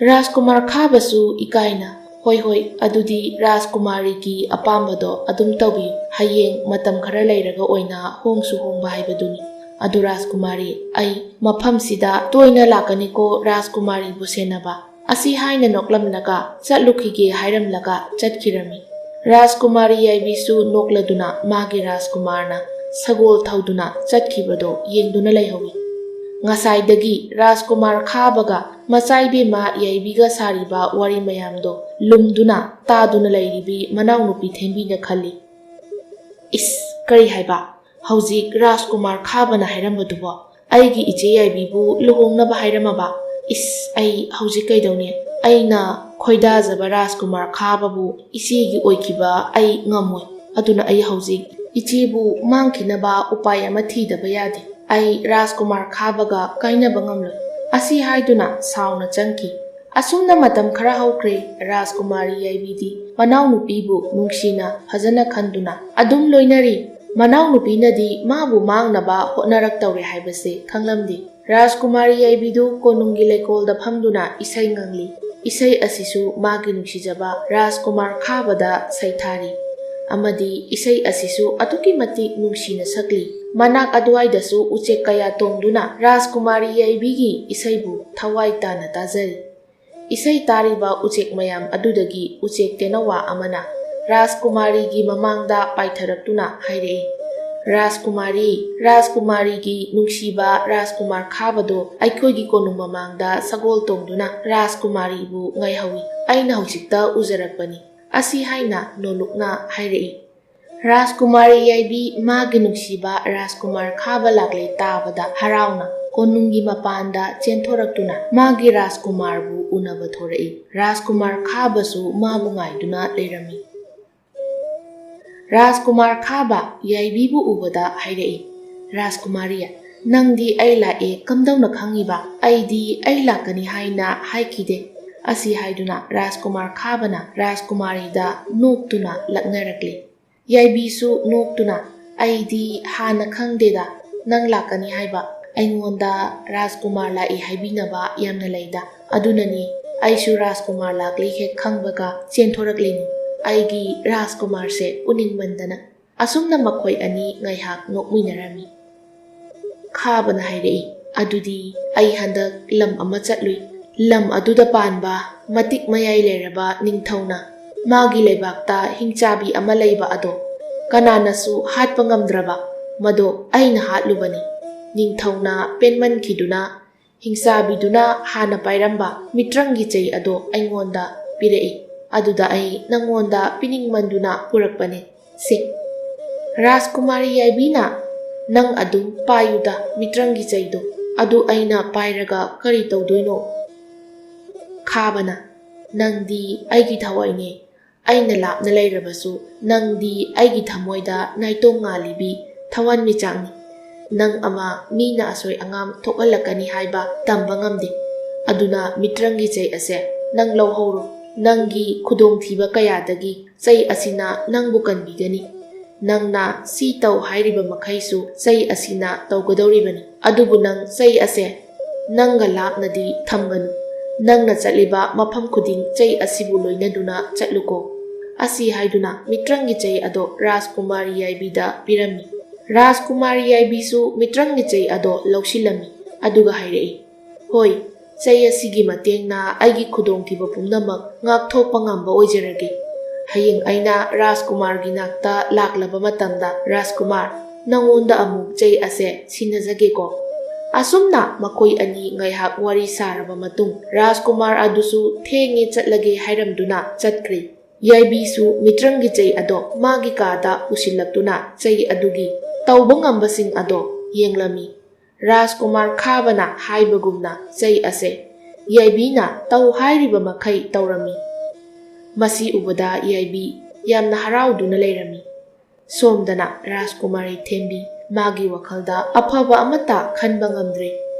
ꯔꯥꯖꯀꯨꯃꯥꯔ ꯈꯥꯕꯁꯨ ꯏꯀꯥꯏꯅ, "ꯍꯣꯏ, ꯍꯣꯏ, ꯑꯗꯨꯗꯤ ꯔꯥꯖꯀꯨꯃꯥꯔꯤꯒꯤ ꯑꯄꯥꯝꯕꯗꯣ ꯑꯗꯨꯝ ꯇꯧꯕꯤꯌꯨ꯫ ꯍꯌꯦꯡ ꯃꯇꯝ ꯈꯔ ꯂꯩꯔꯒ ꯑꯣꯏꯅ ꯍꯣꯡꯁꯨ ꯍꯣꯡꯕ ꯍꯥꯏꯕꯗꯨꯅꯤ꯫ ꯑꯗꯨ ꯔꯥꯖꯀꯨꯃꯥꯔꯤ, ꯑꯩ ꯃꯐꯝꯁꯤꯗ ꯇꯣꯏꯅ ꯂꯥꯛꯀꯅꯤꯀꯣ ꯔꯥꯖꯀꯨꯃꯥꯔꯤꯕꯨ ꯁꯦꯟꯅꯕ꯫" ꯑꯁꯤ ꯍꯥꯏꯅ ꯅꯣꯛꯂꯝꯂꯒ ꯆꯠꯂꯨꯈꯤꯒꯦ ꯍꯥꯏꯔꯝꯂꯒ ꯆꯠꯈꯤꯔꯝꯃꯤ꯫ ꯔꯥꯖꯀꯨꯃꯥꯔꯤ ꯌꯥꯏꯕꯤꯁꯨ ꯅꯣꯛꯂꯗꯨꯅ ꯃꯥꯒꯤ ꯔꯥꯖꯀꯨꯃꯥꯔꯅ ꯁꯒꯣꯜ ꯊꯧꯗꯨꯅ ꯆꯠꯈꯤꯕꯗꯣ ꯌꯦꯡꯗꯨꯅ ꯂꯩꯍꯧꯏ꯫ ꯉꯁꯥꯏꯗꯒꯤ ꯔꯥꯖꯀꯨꯃꯥꯔ ꯈꯥꯕꯒ ꯃꯆꯥꯏꯕꯦꯝꯃ ꯌꯥꯏꯕꯤꯒ ꯁꯥꯔꯤꯕ ꯋꯥꯔꯤ ꯃꯌꯥꯝꯗꯣ ꯂꯨꯝꯗꯨꯅ ꯇꯥꯗꯨꯅ ꯂꯩꯔꯤꯕꯤ ꯃꯅꯥꯎꯅꯨꯄꯤ ꯊꯦꯝꯕꯤꯅ ꯈꯜꯂꯤ, "ꯏꯁ, ꯀꯔꯤ ꯍꯥꯏꯕ? ꯍꯧꯖꯤꯛ ꯔꯥꯖꯀꯨꯃꯥꯔ ꯈꯥꯕꯅ ꯍꯥꯏꯔꯝꯕꯗꯨꯕꯣ? ꯑꯩꯒꯤ ꯏꯆꯦ ꯌꯥꯏꯕꯤꯕꯨ ꯂꯨꯍꯣꯡꯅꯕ ꯍꯥꯏꯔꯝꯃꯕ? ꯏꯁ, ꯑꯩ ꯍꯧꯖꯤꯛ ꯀꯩꯗꯧꯅꯤ? ꯑꯩꯅ ꯈꯣꯏꯗꯥꯖꯕ ꯔꯥꯖꯀꯨꯃꯥꯔ ꯈꯥꯕꯕꯨ ꯏꯆꯦꯒꯤ ꯑꯣꯏꯈꯤꯕ ꯑꯩ ꯉꯝꯃꯣꯏ꯫ ꯑꯗꯨꯅ ꯑꯩ ꯍꯧꯖꯤꯛ ꯏꯆꯦꯕꯨ ꯃꯥꯡꯈꯤꯅꯕ ꯎꯄꯥꯏ ꯑꯃ ꯊꯤꯗꯕ ꯌꯥꯗꯦ꯫ ꯑꯩ ꯔꯥꯖꯀꯨꯃꯥꯔ ꯈꯥꯕꯒ ꯀꯥꯏꯅꯕ ꯉꯝꯂꯣꯏ꯫" ꯑꯁꯤ ꯍꯥꯏꯗꯨꯅ ꯁꯥꯎꯅ ꯆꯪꯈꯤ꯫ ꯑꯁꯨꯝꯅ ꯃꯇꯝ ꯈꯔ ꯍꯧꯈ꯭ꯔꯦ꯫ ꯔꯥꯖꯀꯨꯃꯥꯔꯤ ꯌꯥꯏꯕꯤꯗꯤ ꯃꯅꯥꯎꯅꯨꯄꯤꯕꯨ ꯅꯨꯡꯁꯤꯅ ꯐꯖꯅ ꯈꯟꯗꯨꯅ ꯑꯗꯨꯝ ꯂꯣꯏꯅꯔꯤ꯫ ꯃꯅꯥꯎꯅꯨꯄꯤꯅꯗꯤ ꯃꯥꯕꯨ ꯃꯥꯡꯅꯕ ꯍꯣꯠꯅꯔꯛꯇꯧꯔꯦ ꯍꯥꯏꯕꯁꯦ ꯈꯪꯂꯝꯗꯦ꯫ ꯔꯥꯖꯀꯨꯃꯥꯔꯤ ꯌꯥꯏꯕꯤꯗꯨ ꯀꯣꯅꯨꯡꯒꯤ ꯂꯩꯀꯣꯜꯗ ꯐꯝꯗꯨꯅ ꯏꯁꯩ ꯉꯪꯂꯤ꯫ ꯏꯁꯩ ꯑꯁꯤꯁꯨ ꯃꯥꯒꯤ ꯅꯨꯡꯁꯤꯖꯕ ꯔꯥꯖꯀꯨꯃꯥꯔ ꯈꯥꯕꯗ ꯁꯩꯊꯥꯔꯤ꯫ ꯑꯃꯗꯤ ꯏꯁꯩ ꯑꯁꯤꯁꯨ ꯑꯗꯨꯛꯀꯤ ꯃꯇꯤꯛ ꯅꯨꯡꯁꯤꯅ ꯁꯛꯂꯤ꯫ ꯃꯅꯥꯛ ꯑꯗꯨꯋꯥꯏꯗꯁꯨ ꯎꯆꯦꯛ ꯀꯌꯥ ꯇꯣꯡꯗꯨꯅ ꯔꯥꯖꯀꯨꯃꯥꯔꯤ ꯌꯥꯏꯕꯤꯒꯤ ꯏꯁꯩꯕꯨ ꯊꯋꯥꯏ ꯇꯥꯅ ꯇꯥꯖꯔꯤ꯫ ꯏꯁꯩ ꯇꯥꯔꯤꯕ ꯎꯆꯦꯛ ꯃꯌꯥꯝ ꯑꯗꯨꯗꯒꯤ ꯎꯆꯦꯛ ꯇꯦꯅꯋꯥ ꯑꯃꯅ ꯔꯥꯖꯀꯨꯃꯥꯔꯤꯒꯤ ꯃꯃꯥꯡꯗ ꯄꯥꯏꯊꯔꯛꯇꯨꯅ ꯍꯥꯏꯔꯛꯏ, "ꯔꯥꯖꯀꯨꯃꯥꯔꯤ, ꯔꯥꯖꯀꯨꯃꯥꯔꯤꯒꯤ ꯅꯨꯡꯁꯤꯕ ꯔꯥꯖꯀꯨꯃꯥꯔ ꯈꯥꯕꯗꯣ ꯑꯩꯈꯣꯏꯒꯤ ꯀꯣꯅꯨꯡ ꯃꯃꯥꯡꯗ ꯁꯒꯣꯜ ꯇꯣꯡꯗꯨꯅ ꯔꯥꯖꯀꯨꯃꯥꯔꯤꯕꯨ ꯉꯥꯏꯍꯧꯏ꯫ ꯑꯩꯅ ꯍꯧꯖꯤꯛꯇ ꯎꯖꯔꯛꯄꯅꯤ"꯫ ꯑꯁꯤ ꯍꯥꯏꯅ ꯅꯣꯂꯨꯛꯅ ꯍꯥꯏꯔꯛꯏ꯫ ꯔꯥꯖꯀꯨꯃꯥꯔꯤ ꯌꯥꯏꯕꯤ ꯃꯥꯒꯤ ꯅꯨꯡꯁꯤꯕ ꯔꯥꯖꯀꯨꯃꯥꯔ ꯈꯥꯕ ꯂꯥꯛꯂꯦ ꯇꯥꯕꯗ ꯍꯔꯥꯎꯅ ꯀꯣꯅꯨꯡꯒꯤ ꯃꯄꯥꯟꯗ ꯆꯦꯟꯊꯣꯔꯛꯇꯨꯅ ꯃꯥꯒꯤ ꯔꯥꯖꯀꯨꯃꯥꯔꯕꯨ ꯎꯅꯕ ꯊꯣꯔꯛꯏ꯫ ꯔꯥꯖꯀꯨꯃꯥꯔ ꯈꯥꯕꯁꯨ ꯃꯥꯕꯨ ꯉꯥꯏꯗꯨꯅ ꯂꯩꯔꯝꯃꯤ꯫ ꯔꯥꯖꯀꯨꯃꯥꯔ ꯈꯥꯕ ꯌꯥꯏꯕꯤꯕꯨ ꯎꯕꯗ ꯍꯥꯏꯔꯛꯏ, "ꯔꯥꯖꯀꯨꯃꯥꯔꯤ, ꯅꯪꯗꯤ ꯑꯩ ꯂꯥꯛꯑꯦ ꯀꯝꯗꯧꯅ ꯈꯪꯉꯤꯕ? ꯑꯩꯗꯤ ꯑꯩ ꯂꯥꯛꯀꯅꯤ ꯍꯥꯏꯅ ꯍꯥꯏꯈꯤꯗꯦ"꯫ ꯑꯁꯤ ꯍꯥꯏꯗꯨꯅ ꯔꯥꯖꯀꯨꯃꯥꯔ ꯈꯥꯕꯅ ꯔꯥꯖꯀꯨꯃꯥꯔꯤꯗ ꯅꯣꯛꯇꯨꯅ ꯂꯛꯅꯔꯛꯂꯤ꯫ ꯌꯥꯏꯕꯤꯁꯨ ꯅꯣꯛꯇꯨꯅ, "ꯑꯩꯗꯤ ꯍꯥꯟꯅ ꯈꯪꯗꯦꯗ ꯅꯪ ꯂꯥꯛꯀꯅꯤ ꯍꯥꯏꯕ꯫ ꯑꯩꯉꯣꯟꯗ ꯔꯥꯖꯀꯨꯃꯥꯔ ꯂꯥꯛꯏ ꯍꯥꯏꯕꯤꯅꯕ ꯌꯥꯝꯅ ꯂꯩꯗ꯫ ꯑꯗꯨꯅꯅꯤ ꯑꯩꯁꯨ ꯔꯥꯖꯀꯨꯃꯥꯔ ꯂꯥꯛꯂꯤ ꯍꯦꯛ ꯈꯪꯕꯒ ꯆꯦꯟꯊꯣꯔꯛꯂꯤꯅꯤ꯫ ꯑꯩꯒꯤ ꯔꯥꯖꯀꯨꯃꯥꯔꯁꯦ ꯎꯅꯤꯡꯃꯟꯗꯅ"꯫ ꯑꯁꯨꯝꯅ ꯃꯈꯣꯏ ꯑꯅꯤ ꯉꯥꯏꯍꯥꯛ ꯅꯣꯛꯃꯤꯟꯅꯔꯝꯃꯤ꯫ ꯈꯥꯕꯅ ꯍꯥꯏꯔꯛꯏ, "ꯑꯗꯨꯗꯤ ꯑꯩ ꯍꯟꯗꯛ ꯂꯝ ꯑꯃ ꯆꯠꯂꯨꯏ꯫ ꯂꯝ ꯑꯗꯨꯗ ꯄꯥꯟꯕ ꯃꯇꯤꯛ ꯃꯌꯥꯏ ꯂꯩꯔꯕ ꯅꯤꯡꯊꯧꯅ ꯃꯥꯒꯤ ꯂꯩꯕꯥꯛꯇ ꯍꯤꯡꯆꯥꯕꯤ ꯑꯃ ꯂꯩꯕ ꯑꯗꯣ ꯀꯅꯥꯅꯁꯨ ꯍꯥꯠꯄ ꯉꯝꯗ꯭ꯔꯕ꯫ ꯃꯗꯣ ꯑꯩꯅ ꯍꯥꯠꯂꯨꯕꯅꯤ꯫ ꯅꯤꯡꯊꯧꯅ ꯄꯦꯟꯃꯟꯈꯤꯗꯨꯅ ꯍꯤꯡꯆꯥꯕꯤꯗꯨꯅ ꯍꯥꯟꯅ ꯄꯥꯏꯔꯝꯕ ꯃꯤꯇ꯭ꯔꯪꯒꯤ ꯆꯩ ꯑꯗꯣ ꯑꯩꯉꯣꯟꯗ ꯄꯤꯔꯛꯏ꯫ ꯑꯗꯨꯗ ꯑꯩ ꯅꯪꯉꯣꯟꯗ ꯄꯤꯅꯤꯡꯃꯟꯗꯨꯅ ꯄꯨꯔꯛꯄꯅꯤ꯫ ꯁꯦ, ꯔꯥꯖꯀꯨꯃꯥꯔꯤ ꯌꯥꯏꯕꯤꯅ ꯅꯪ ꯑꯗꯨꯝ ꯄꯥꯏꯌꯨꯗ ꯃꯤꯇ꯭ꯔꯪꯒꯤ ꯆꯩꯗꯣ꯫ ꯑꯗꯨ ꯑꯩꯅ ꯄꯥꯏꯔꯒ ꯀꯔꯤ ꯇꯧꯗꯣꯏꯅꯣ?" ꯈꯥꯕꯅ, "ꯅꯪꯗꯤ ꯑꯩꯒꯤ ꯊꯋꯥꯏꯅꯦ꯫ ꯑꯩꯅ ꯂꯥꯞꯅ ꯂꯩꯔꯕꯁꯨ ꯅꯪꯗꯤ ꯑꯩꯒꯤ ꯊꯃꯣꯏꯗ ꯅꯥꯏꯇꯣꯝ ꯉꯥꯜꯂꯤꯕꯤ ꯊꯋꯥꯟꯃꯤꯆꯥꯛꯅꯤ꯫ ꯅꯪ ꯑꯃ ꯃꯤꯅ ꯑꯁꯣꯏ ꯑꯉꯥꯝ ꯊꯣꯛꯍꯜꯂꯛꯀꯅꯤ ꯍꯥꯏꯕ ꯇꯝꯕ ꯉꯝꯗꯦ꯫ ꯑꯗꯨꯅ ꯃꯤꯇ꯭ꯔꯪꯒꯤ ꯆꯩ ꯑꯁꯦ ꯅꯪ ꯂꯧꯍꯧꯔꯣ꯫ ꯅꯪꯒꯤ ꯈꯨꯗꯣꯡꯊꯤꯕ ꯀꯌꯥꯗꯒꯤ ꯆꯩ ꯑꯁꯤꯅ ꯅꯪꯕꯨ ꯀꯟꯕꯤꯒꯅꯤ꯫ ꯅꯪꯅ ꯁꯤ ꯇꯧ ꯍꯥꯏꯔꯤꯕ ꯃꯈꯩꯁꯨ ꯆꯩ ꯑꯁꯤꯅ ꯇꯧꯒꯗꯧꯔꯤꯕꯅꯤ꯫ ꯑꯗꯨꯕꯨ ꯅꯪ ꯆꯩ ꯑꯁꯦ ꯅꯪꯒ ꯂꯥꯞꯅꯗꯤ ꯊꯝꯒꯅꯨ꯫ ꯅꯪꯅ ꯆꯠꯂꯤꯕ ꯃꯐꯝ ꯈꯨꯗꯤꯡ ꯆꯩ ꯑꯁꯤꯕꯨ ꯂꯣꯏꯅꯗꯨꯅ ꯆꯠꯂꯨꯀꯣ꯫ ꯑꯁꯤ ꯍꯥꯏꯗꯨꯅ ꯃꯤꯇ꯭ꯔꯪꯒꯤ ꯆꯩ ꯑꯗꯣ ꯔꯥꯖꯀꯨꯃꯥꯔ ꯌꯥꯏꯕꯤꯗ ꯄꯤꯔꯝꯃꯤ꯫ ꯔꯥꯖꯀꯨꯃꯥꯔ ꯌꯥꯏꯕꯤꯁꯨ ꯃꯤꯇ꯭ꯔꯪꯒꯤ ꯆꯩ ꯑꯗꯣ ꯂꯧꯁꯤꯜꯂꯝꯃꯤ, ꯑꯗꯨꯒ ꯍꯥꯏꯔꯛꯏ, "ꯍꯣꯏ, ꯆꯩ ꯑꯁꯤꯒꯤ ꯃꯇꯦꯡꯅ ꯑꯩꯒꯤ ꯈꯨꯗꯣꯡꯊꯤꯕ ꯄꯨꯝꯅꯃꯛ ꯉꯥꯛꯊꯣꯛꯄ ꯉꯝꯕ ꯑꯣꯏꯖꯔꯒꯦ꯫ ꯍꯌꯦꯡ ꯑꯩꯅ ꯔꯥꯖꯀꯨꯃꯥꯔꯒꯤ ꯅꯥꯛꯇ ꯂꯥꯛꯂꯕ ꯃꯇꯝꯗ, ꯔꯥꯖꯀꯨꯃꯥꯔ, ꯅꯪꯉꯣꯟꯗ ꯑꯃꯨꯛ ꯆꯩ ꯑꯁꯦ ꯁꯤꯟꯅꯖꯒꯦꯀꯣ"꯫ ꯑꯁꯨꯝꯅ ꯃꯈꯣꯏ ꯑꯅꯤ ꯉꯥꯏꯍꯥꯛ ꯋꯥꯔꯤ ꯁꯥꯔꯕ ꯃꯇꯨꯡ, ꯔꯥꯖꯀꯨꯃꯥꯔ ꯑꯗꯨꯁꯨ ꯊꯦꯡꯉꯦ, ꯆꯠꯂꯒꯦ ꯍꯥꯏꯔꯝꯗꯨꯅ ꯆꯠꯈ꯭ꯔꯦ꯫ ꯌꯥꯏꯕꯤꯁꯨ ꯃꯤꯇ꯭ꯔꯪꯒꯤ ꯆꯩ ꯑꯗꯣ ꯃꯥꯒꯤ ꯀꯥꯗ ꯄꯨꯁꯤꯜꯂꯛꯇꯨꯅ ꯆꯩ ꯑꯗꯨꯒꯤ ꯇꯧꯕ ꯉꯝꯕꯁꯤꯡ ꯑꯗꯣ ꯌꯦꯡꯂꯝꯃꯤ꯫ ꯔꯥꯖꯀꯨꯃꯥꯔ ꯈꯥꯕꯅ ꯍꯥꯏꯕꯒꯨꯝꯅ ꯆꯩ ꯑꯁꯦ ꯌꯥꯏꯕꯤꯅ ꯇꯧ ꯍꯥꯏꯔꯤꯕ ꯃꯈꯩ ꯇꯧꯔꯝꯃꯤ꯫ ꯃꯁꯤ ꯎꯕꯗ ꯌꯥꯏꯕꯤ ꯌꯥꯝꯅ ꯍꯔꯥꯎꯗꯨꯅ ꯂꯩꯔꯝꯃꯤ꯫ ꯁꯣꯝꯗꯅ ꯔꯥꯖꯀꯨꯃꯥꯔꯤ ꯊꯦꯝꯕꯤ ꯃꯥꯒꯤ ꯋꯥꯈꯜꯗ ꯑꯐꯕ ꯑꯃꯠꯇ ꯈꯟꯕ ꯉꯝꯗ꯭ꯔꯦ꯫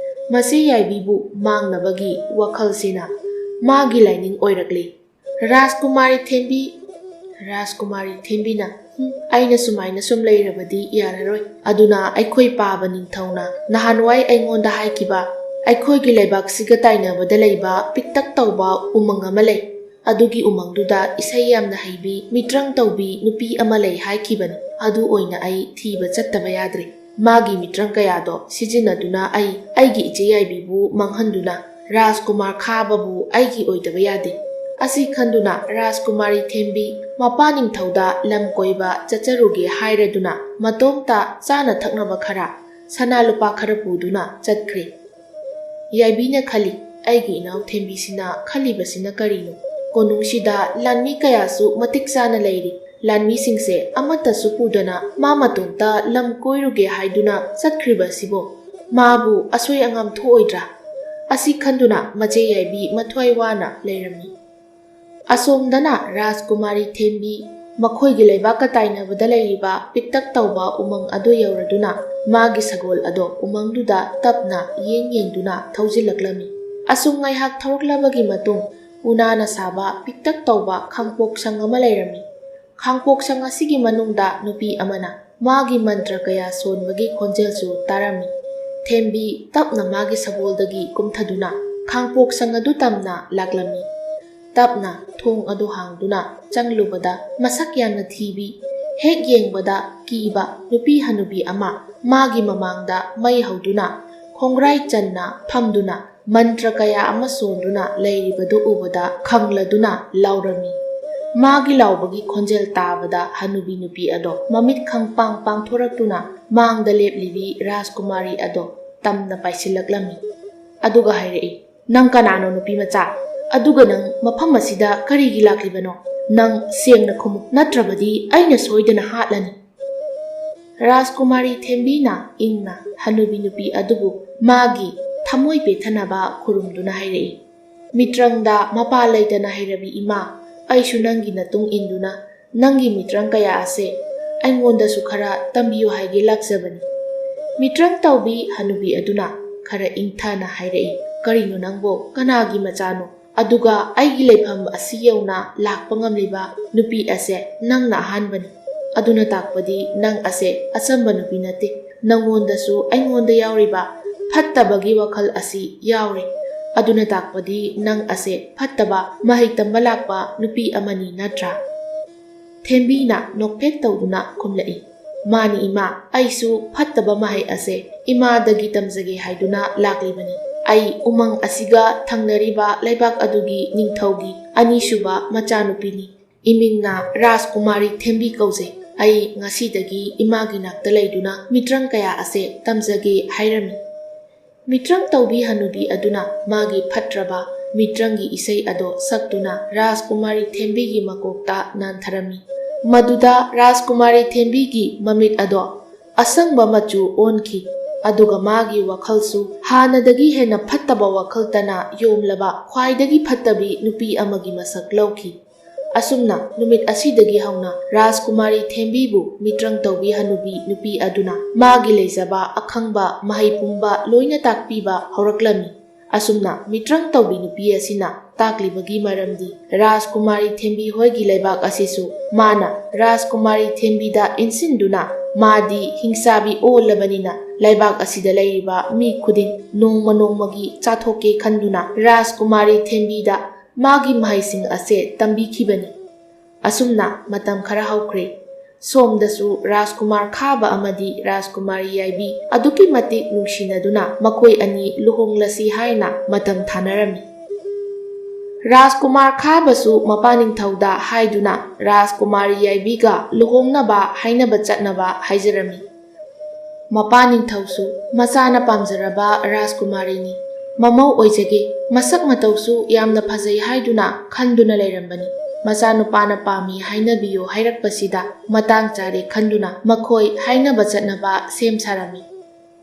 ꯃꯁꯤ ꯌꯥꯏꯕꯤꯕꯨ ꯃꯥꯡꯅꯕꯒꯤ ꯋꯥꯈꯜꯁꯤꯅ ꯃꯥꯒꯤ ꯂꯥꯏꯅꯤꯡ ꯑꯣꯏꯔꯛꯂꯤ꯫ ꯔꯥꯖꯀꯨꯃꯥꯔꯤ ꯊꯦꯝꯕꯤ, ꯔꯥꯖꯀꯨꯃꯥꯔꯤ ꯊꯦꯝꯕꯤꯅ, "ꯍꯨꯝ, ꯑꯩꯅ ꯁꯨꯃꯥꯏꯅ ꯁꯨꯝ ꯂꯩꯔꯕꯗꯤ ꯌꯥꯔꯔꯣꯏ꯫ ꯑꯗꯨꯅ ꯑꯩꯈꯣꯏ ꯄꯥꯕ ꯅꯤꯡꯊꯧꯅ ꯅꯍꯥꯟꯋꯥꯏ ꯑꯩꯉꯣꯟꯗ ꯍꯥꯏꯈꯤꯕ ꯑꯩꯈꯣꯏꯒꯤ ꯂꯩꯕꯥꯛꯁꯤꯒ ꯇꯥꯏꯅꯕꯗ ꯂꯩꯕ ꯄꯤꯛꯇꯛ ꯇꯧꯕ ꯎꯃꯪ ꯑꯃ ꯂꯩ꯫ ꯑꯗꯨꯒꯤ ꯎꯃꯪꯗꯨꯗ ꯏꯁꯩ ꯌꯥꯝꯅ ꯍꯩꯕꯤ, ꯃꯤꯇ꯭ꯔꯪ ꯇꯧꯕꯤ ꯅꯨꯄꯤ ꯑꯃ ꯂꯩ ꯍꯥꯏꯈꯤꯕꯅꯤ꯫ ꯑꯗꯨ ꯑꯣꯏꯅ ꯑꯩ ꯊꯤꯕ ꯆꯠꯇꯕ ꯌꯥꯗ꯭ꯔꯦ꯫ ꯃꯥꯒꯤ ꯃꯤꯇ꯭ꯔꯪ ꯀꯌꯥꯗꯣ ꯁꯤꯖꯤꯟꯅꯗꯨꯅ ꯑꯩ ꯑꯩꯒꯤ ꯏꯆꯦ ꯌꯥꯏꯕꯤꯕꯨ ꯃꯥꯡꯍꯟꯗꯨꯅ ꯔꯥꯖꯀꯨꯃꯥꯔ ꯈꯥꯕꯕꯨ ꯑꯩꯒꯤ ꯑꯣꯏꯗꯕ ꯌꯥꯗꯦ"꯫ ꯑꯁꯤ ꯈꯟꯗꯨꯅ ꯔꯥꯖꯀꯨꯃꯥꯔꯤ ꯊꯦꯝꯕꯤ ꯃꯄꯥ ꯅꯤꯡꯊꯧꯗ ꯂꯝ ꯀꯣꯏꯕ ꯆꯠꯆꯔꯨꯒꯦ ꯍꯥꯏꯔꯗꯨꯅ ꯃꯇꯣꯝꯇ ꯆꯥꯅ ꯊꯛꯅꯕ ꯈꯔ, ꯁꯅꯥ ꯂꯨꯄꯥ ꯈꯔ ꯄꯨꯗꯨꯅ ꯆꯠꯈ꯭ꯔꯦ꯫ ꯌꯥꯏꯕꯤꯅ ꯈꯜꯂꯤ, "ꯑꯩꯒꯤ ꯏꯅꯥꯎ ꯊꯦꯝꯕꯤꯁꯤꯅ ꯈꯜꯂꯤꯕꯁꯤꯅ ꯀꯔꯤꯅꯣ? ꯀꯣꯅꯨꯡꯁꯤꯗ ꯂꯥꯟꯃꯤ ꯀꯌꯥꯁꯨ ꯃꯇꯤꯛ ꯆꯥꯅ ꯂꯩꯔꯤ꯫ ꯂꯥꯟꯃꯤꯁꯤꯡꯁꯦ ꯑꯃꯠꯇꯁꯨ ꯄꯨꯗꯅ ꯃꯥ ꯃꯇꯣꯝꯇ ꯂꯝ ꯀꯣꯏꯔꯨꯒꯦ ꯍꯥꯏꯗꯨꯅ ꯆꯠꯈ꯭ꯔꯤꯕ ꯑꯁꯤꯕꯨ? ꯃꯥꯕꯨ ꯑꯁꯣꯏ ꯑꯉꯥꯝ ꯊꯣꯛꯑꯣꯏꯗ꯭ꯔꯥ?" ꯑꯁꯤ ꯈꯟꯗꯨꯅ ꯃꯆꯦ ꯌꯥꯏꯕꯤ ꯃꯊ꯭ꯋꯥꯏ ꯋꯥꯅ ꯂꯩꯔꯝꯃꯤ꯫ ꯑꯁꯣꯝꯗꯅ ꯔꯥꯖꯀꯨꯃꯥꯔꯤ ꯊꯦꯝꯕꯤ ꯃꯈꯣꯏꯒꯤ ꯂꯩꯕꯥꯛꯀ ꯇꯥꯏꯅꯕꯗ ꯂꯩꯔꯤꯕ ꯄꯤꯛꯇꯛ ꯇꯧꯕ ꯎꯃꯪ ꯑꯗꯨ ꯌꯧꯔꯗꯨꯅ ꯃꯥꯒꯤ ꯁꯒꯣꯜ ꯑꯗꯣ ꯎꯃꯪꯗꯨꯗ ꯇꯞꯅ ꯌꯦꯡ ꯌꯦꯡꯗꯨꯅ ꯊꯧꯖꯤꯜꯂꯛꯂꯝꯃꯤ꯫ ꯑꯁꯨꯝ ꯉꯥꯏꯍꯥꯛ ꯊꯧꯔꯛꯂꯕꯒꯤ ꯃꯇꯨꯡ, ꯎꯅꯥꯅ ꯁꯥꯕ ꯄꯤꯛꯇꯛ ꯇꯧꯕ ꯈꯥꯡꯄꯣꯛꯁꯪ ꯑꯃ ꯂꯩꯔꯝꯃꯤ꯫ ꯈꯥꯡꯄꯣꯛꯁꯪ ꯑꯁꯤꯒꯤ ꯃꯅꯨꯡꯗ ꯅꯨꯄꯤ ꯑꯃꯅ ꯃꯥꯒꯤ ꯃꯟꯇ꯭ꯔ ꯀꯌꯥ ꯁꯣꯟꯕꯒꯤ ꯈꯣꯟꯖꯦꯜꯁꯨ ꯇꯥꯔꯝꯃꯤ꯫ ꯊꯦꯝꯕꯤ ꯇꯞꯅ ꯃꯥꯒꯤ ꯁꯒꯣꯜꯗꯒꯤ ꯀꯨꯝꯊꯗꯨꯅ ꯈꯥꯡꯄꯣꯛꯁꯪ ꯑꯗꯨ ꯇꯝꯅ ꯂꯥꯛꯂꯝꯃꯤ꯫ ꯇꯞꯅ ꯊꯣꯡ ꯑꯗꯨ ꯍꯥꯡꯗꯨꯅ ꯆꯪꯂꯨꯕꯗ ꯃꯁꯛ ꯌꯥꯝꯅ ꯊꯤꯕꯤ, ꯍꯦꯛ ꯌꯦꯡꯕꯗ ꯀꯤꯕ ꯅꯨꯄꯤ ꯍꯅꯨꯕꯤ ꯑꯃ ꯃꯥꯒꯤ ꯃꯃꯥꯡꯗ ꯃꯩ ꯍꯧꯗꯨꯅ ꯈꯣꯡꯒ꯭ꯔꯥꯏ ꯆꯟꯅ ꯐꯝꯗꯨꯅ ꯃꯟꯇ꯭ꯔ ꯀꯌꯥ ꯑꯃ ꯁꯣꯟꯗꯨꯅ ꯂꯩꯔꯤꯕꯗꯨ ꯎꯕꯗ ꯈꯪꯂꯗꯨꯅ ꯂꯥꯎꯔꯝꯃꯤ꯫ ꯃꯥꯒꯤ ꯂꯥꯎꯕꯒꯤ ꯈꯣꯟꯖꯦꯜ ꯇꯥꯕꯗ ꯍꯅꯨꯕꯤ ꯅꯨꯄꯤ ꯑꯗꯣ ꯃꯃꯤꯠ ꯈꯪꯄꯥꯡ ꯄꯥꯡꯊꯣꯔꯛꯇꯨꯅ ꯃꯥꯡꯗ ꯂꯦꯞꯂꯤꯕꯤ ꯔꯥꯖꯀꯨꯃꯥꯔꯤ ꯑꯗꯣ ꯇꯝꯅ ꯄꯥꯏꯁꯤꯜꯂꯛꯂꯝꯃꯤ꯫ ꯑꯗꯨꯒ ꯍꯥꯏꯔꯛꯏ, "ꯅꯪ ꯀꯅꯥꯅꯣ, ꯅꯨꯄꯤ ꯃꯆꯥ? ꯑꯗꯨꯒ ꯅꯪ ꯃꯐꯝ ꯑꯁꯤꯗ ꯀꯔꯤꯒꯤ ꯂꯥꯛꯂꯤꯕꯅꯣ? ꯅꯪ ꯁꯦꯡꯅ ꯈꯨꯝꯃꯨ, ꯅꯠꯇ꯭ꯔꯕꯗꯤ ꯑꯩꯅ ꯁꯣꯏꯗꯅ ꯍꯥꯠꯂꯅꯤ꯫" ꯔꯥꯖꯀꯨꯃꯥꯔꯤ ꯊꯦꯝꯕꯤꯅ ꯏꯪꯅ ꯍꯅꯨꯕꯤ ꯅꯨꯄꯤ ꯑꯗꯨꯕꯨ ꯃꯥꯒꯤ ꯊꯃꯣꯏ ꯄꯦꯠꯊꯅꯕ ꯈꯨꯔꯨꯝꯗꯨꯅ ꯍꯥꯏꯔꯛꯏ, "ꯃꯤꯇ꯭ꯔꯪꯗ ꯃꯄꯥ ꯂꯩꯇꯅ ꯍꯩꯔꯕꯤ ꯏꯃꯥ, ꯑꯩꯁꯨ ꯅꯪꯒꯤ ꯅꯇꯨꯡ ꯏꯟꯗꯨꯅ ꯅꯪꯒꯤ ꯃꯤꯇ꯭ꯔꯪ ꯀꯌꯥ ꯑꯁꯦ ꯑꯩꯉꯣꯟꯗꯁꯨ ꯈꯔ ꯇꯝꯕꯤꯌꯨ ꯍꯥꯏꯒꯦ ꯂꯥꯛꯆꯕꯅꯤ꯫" ꯃꯤꯇ꯭ꯔꯪ ꯇꯧꯕꯤ ꯍꯅꯨꯕꯤ ꯑꯗꯨꯅ ꯈꯔ ꯏꯪꯊꯅ ꯍꯥꯏꯔꯛꯏ, "ꯀꯔꯤꯅꯣ ꯅꯪꯕꯣ? ꯀꯅꯥꯒꯤ ꯃꯆꯥꯅꯣ? ꯑꯗꯨꯒ ꯑꯩꯒꯤ ꯂꯩꯐꯝ ꯑꯁꯤ ꯌꯧꯅ ꯂꯥꯛꯄ ꯉꯝꯂꯤꯕ ꯅꯨꯄꯤ ꯑꯁꯦ ꯅꯪꯅ ꯑꯍꯥꯟꯕꯅꯤ꯫ ꯑꯗꯨꯅ ꯇꯥꯛꯄꯗꯤ ꯅꯪ ꯑꯁꯦ ꯑꯆꯝꯕ ꯅꯨꯄꯤ ꯅꯠꯇꯦ꯫ ꯅꯪꯉꯣꯟꯗꯁꯨ ꯑꯩꯉꯣꯟꯗ ꯌꯥꯎꯔꯤꯕ ꯐꯠꯇꯕꯒꯤ ꯋꯥꯈꯜ ꯑꯁꯤ ꯌꯥꯎꯔꯦ꯫ ꯑꯗꯨꯅ ꯇꯥꯛꯄꯗꯤ ꯅꯪ ꯑꯁꯦ ꯐꯠꯇꯕ ꯃꯍꯩ ꯇꯝꯕ ꯂꯥꯛꯄ ꯅꯨꯄꯤ ꯑꯃꯅꯤ ꯅꯠꯇ꯭ꯔꯥ?" ꯊꯦꯝꯕꯤꯅ ꯅꯣꯛꯐꯦꯠ ꯇꯧꯗꯨꯅ ꯈꯨꯝꯂꯛꯏ, "ꯃꯥꯅꯤ ꯏꯃꯥ, ꯑꯩꯁꯨ ꯐꯠꯇꯕ ꯃꯍꯩ ꯑꯁꯦ ꯏꯃꯥꯗꯒꯤ ꯇꯝꯖꯒꯦ ꯍꯥꯏꯗꯨꯅ ꯂꯥꯛꯂꯤꯕꯅꯤ꯫ ꯑꯩ ꯎꯃꯪ ꯑꯁꯤꯒ ꯊꯪꯅꯔꯤꯕ ꯂꯩꯕꯥꯛ ꯑꯗꯨꯒꯤ ꯅꯤꯡꯊꯧꯒꯤ ꯑꯅꯤꯁꯨꯕ ꯃꯆꯥꯅꯨꯄꯤꯅꯤ꯫ ꯏꯃꯤꯡꯅ ꯔꯥꯖꯀꯨꯃꯥꯔꯤ ꯊꯦꯝꯕꯤ ꯀꯧꯖꯩ꯫ ꯑꯩ ꯉꯁꯤꯗꯒꯤ ꯏꯃꯥꯒꯤ ꯅꯥꯛꯇ ꯂꯩꯗꯨꯅ ꯃꯤꯇ꯭ꯔꯪ ꯀꯌꯥ ꯑꯁꯦ ꯇꯝꯖꯒꯦ ꯍꯥꯏꯔꯝꯃꯤ꯫" ꯃꯤꯇ꯭ꯔꯪ ꯇꯧꯕꯤ ꯍꯅꯨꯕꯤ ꯑꯗꯨꯅ ꯃꯥꯒꯤ ꯐꯠꯇ꯭ꯔꯕ ꯃꯤꯇ꯭ꯔꯪꯒꯤ ꯏꯁꯩ ꯑꯗꯣ ꯁꯛꯇꯨꯅ ꯔꯥꯖꯀꯨꯃꯥꯔꯤ ꯊꯦꯝꯕꯤꯒꯤ ꯃꯀꯣꯛꯇ ꯅꯥꯟꯊꯔꯝꯃꯤ꯫ ꯃꯗꯨꯗ ꯔꯥꯖꯀꯨꯃꯥꯔꯤ ꯊꯦꯝꯕꯤꯒꯤ ꯃꯃꯤꯠ ꯑꯗꯣ ꯑꯁꯪꯕ ꯃꯆꯨ ꯑꯣꯟꯈꯤ, ꯑꯗꯨꯒ ꯃꯥꯒꯤ ꯋꯥꯈꯜꯁꯨ ꯍꯥꯟꯅꯗꯒꯤ ꯍꯦꯟꯅ ꯐꯠꯇꯕ ꯋꯥꯈꯜꯇꯅ ꯌꯣꯝꯂꯕ ꯈ꯭ꯋꯥꯏꯗꯒꯤ ꯐꯠꯇꯕꯤ ꯅꯨꯄꯤ ꯑꯃꯒꯤ ꯃꯁꯛ ꯂꯧꯈꯤ꯫ ꯑꯁꯨꯝꯅ ꯅꯨꯃꯤꯠ ꯑꯁꯤꯗꯒꯤ ꯍꯧꯅ ꯔꯥꯖꯀꯨꯃꯥꯔꯤ ꯊꯦꯝꯕꯤꯕꯨ ꯃꯤꯇ꯭ꯔꯪ ꯇꯧꯕꯤ ꯍꯅꯨꯕꯤ ꯅꯨꯄꯤ ꯑꯗꯨꯅ ꯃꯥꯒꯤ ꯂꯩꯖꯕ ꯑꯈꯪꯕ ꯃꯍꯩ ꯄꯨꯝꯕ ꯂꯣꯏꯅ ꯇꯥꯛꯄꯤꯕ ꯍꯧꯔꯛꯂꯝꯃꯤ꯫ ꯑꯁꯨꯝꯅ ꯃꯤꯇ꯭ꯔꯪ ꯇꯧꯕꯤ ꯅꯨꯄꯤ ꯑꯁꯤꯅ ꯇꯥꯛꯂꯤꯕꯒꯤ ꯃꯔꯝꯗꯤ ꯔꯥꯖꯀꯨꯃꯥꯔꯤ ꯊꯦꯝꯕꯤ ꯍꯣꯏꯒꯤ ꯂꯩꯕꯥꯛ ꯑꯁꯤꯁꯨ ꯃꯥꯅ ꯔꯥꯖꯀꯨꯃꯥꯔꯤ ꯊꯦꯝꯕꯤꯗ ꯏꯟꯁꯤꯟꯗꯨꯅ ꯃꯥꯗꯤ ꯍꯤꯡꯆꯥꯕꯤ ꯑꯣꯜꯂꯕꯅꯤꯅ ꯂꯩꯕꯥꯛ ꯑꯁꯤꯗ ꯂꯩꯔꯤꯕ ꯃꯤ ꯈꯨꯗꯤꯡ ꯅꯣꯡꯃ ꯅꯣꯡꯃꯒꯤ ꯆꯥꯊꯣꯛꯀꯦ ꯈꯟꯗꯨꯅ ꯔꯥꯖꯀꯨꯃꯥꯔꯤ ꯊꯦꯝꯕꯤꯗ ꯃꯥꯒꯤ ꯃꯍꯩꯁꯤꯡ ꯑꯁꯦ ꯇꯝꯕꯤꯈꯤꯕꯅꯤ꯫ ꯑꯁꯨꯝꯅ ꯃꯇꯝ ꯈꯔ ꯍꯧꯈ꯭ꯔꯦ꯫ ꯁꯣꯝꯗꯁꯨ ꯔꯥꯖꯀꯨꯃꯥꯔ ꯈꯥꯕ ꯑꯃꯗꯤ ꯔꯥꯖꯀꯨꯃꯥꯔꯤ ꯌꯥꯏꯕꯤ ꯑꯗꯨꯛꯀꯤ ꯃꯇꯤꯛ ꯅꯨꯡꯁꯤꯅꯗꯨꯅ ꯃꯈꯣꯏ ꯑꯅꯤ ꯂꯨꯍꯣꯡꯂꯁꯤ ꯍꯥꯏꯅ ꯃꯇꯝ ꯊꯥꯅꯔꯝꯃꯤ꯫ ꯔꯥꯖꯀꯨꯃꯥꯔ ꯈꯥꯕꯁꯨ ꯃꯄꯥ ꯅꯤꯡꯊꯧꯗ ꯍꯥꯏꯗꯨꯅ ꯔꯥꯖꯀꯨꯃꯥꯔꯤ ꯌꯥꯏꯕꯤꯒ ꯂꯨꯍꯣꯡꯅꯕ ꯍꯥꯏꯅꯕ ꯆꯠꯅꯕ ꯍꯥꯏꯖꯔꯝꯃꯤ꯫ ꯃꯄꯥ ꯅꯤꯡꯊꯧꯁꯨ ꯃꯆꯥꯅ ꯄꯥꯝꯖꯔꯕ ꯔꯥꯖꯀꯨꯃꯥꯔꯤꯅꯤ, ꯃꯃꯧ ꯑꯣꯏꯖꯒꯦ, ꯃꯁꯛ ꯃꯇꯧꯁꯨ ꯌꯥꯝꯅ ꯐꯖꯩ ꯍꯥꯏꯗꯨꯅ ꯈꯟꯗꯨꯅ ꯂꯩꯔꯝꯕꯅꯤ꯫ ꯃꯆꯥꯅꯨꯄꯥꯅ ꯄꯥꯝꯃꯤ ꯍꯥꯏꯅꯕꯤꯌꯨ ꯍꯥꯏꯔꯛꯄꯁꯤꯗ ꯃꯇꯥꯡ ꯆꯥꯔꯦ ꯈꯟꯗꯨꯅ ꯃꯈꯣꯏ ꯍꯥꯏꯅꯕ ꯆꯠꯅꯕ ꯁꯦꯝ ꯁꯥꯔꯝꯃꯤ꯫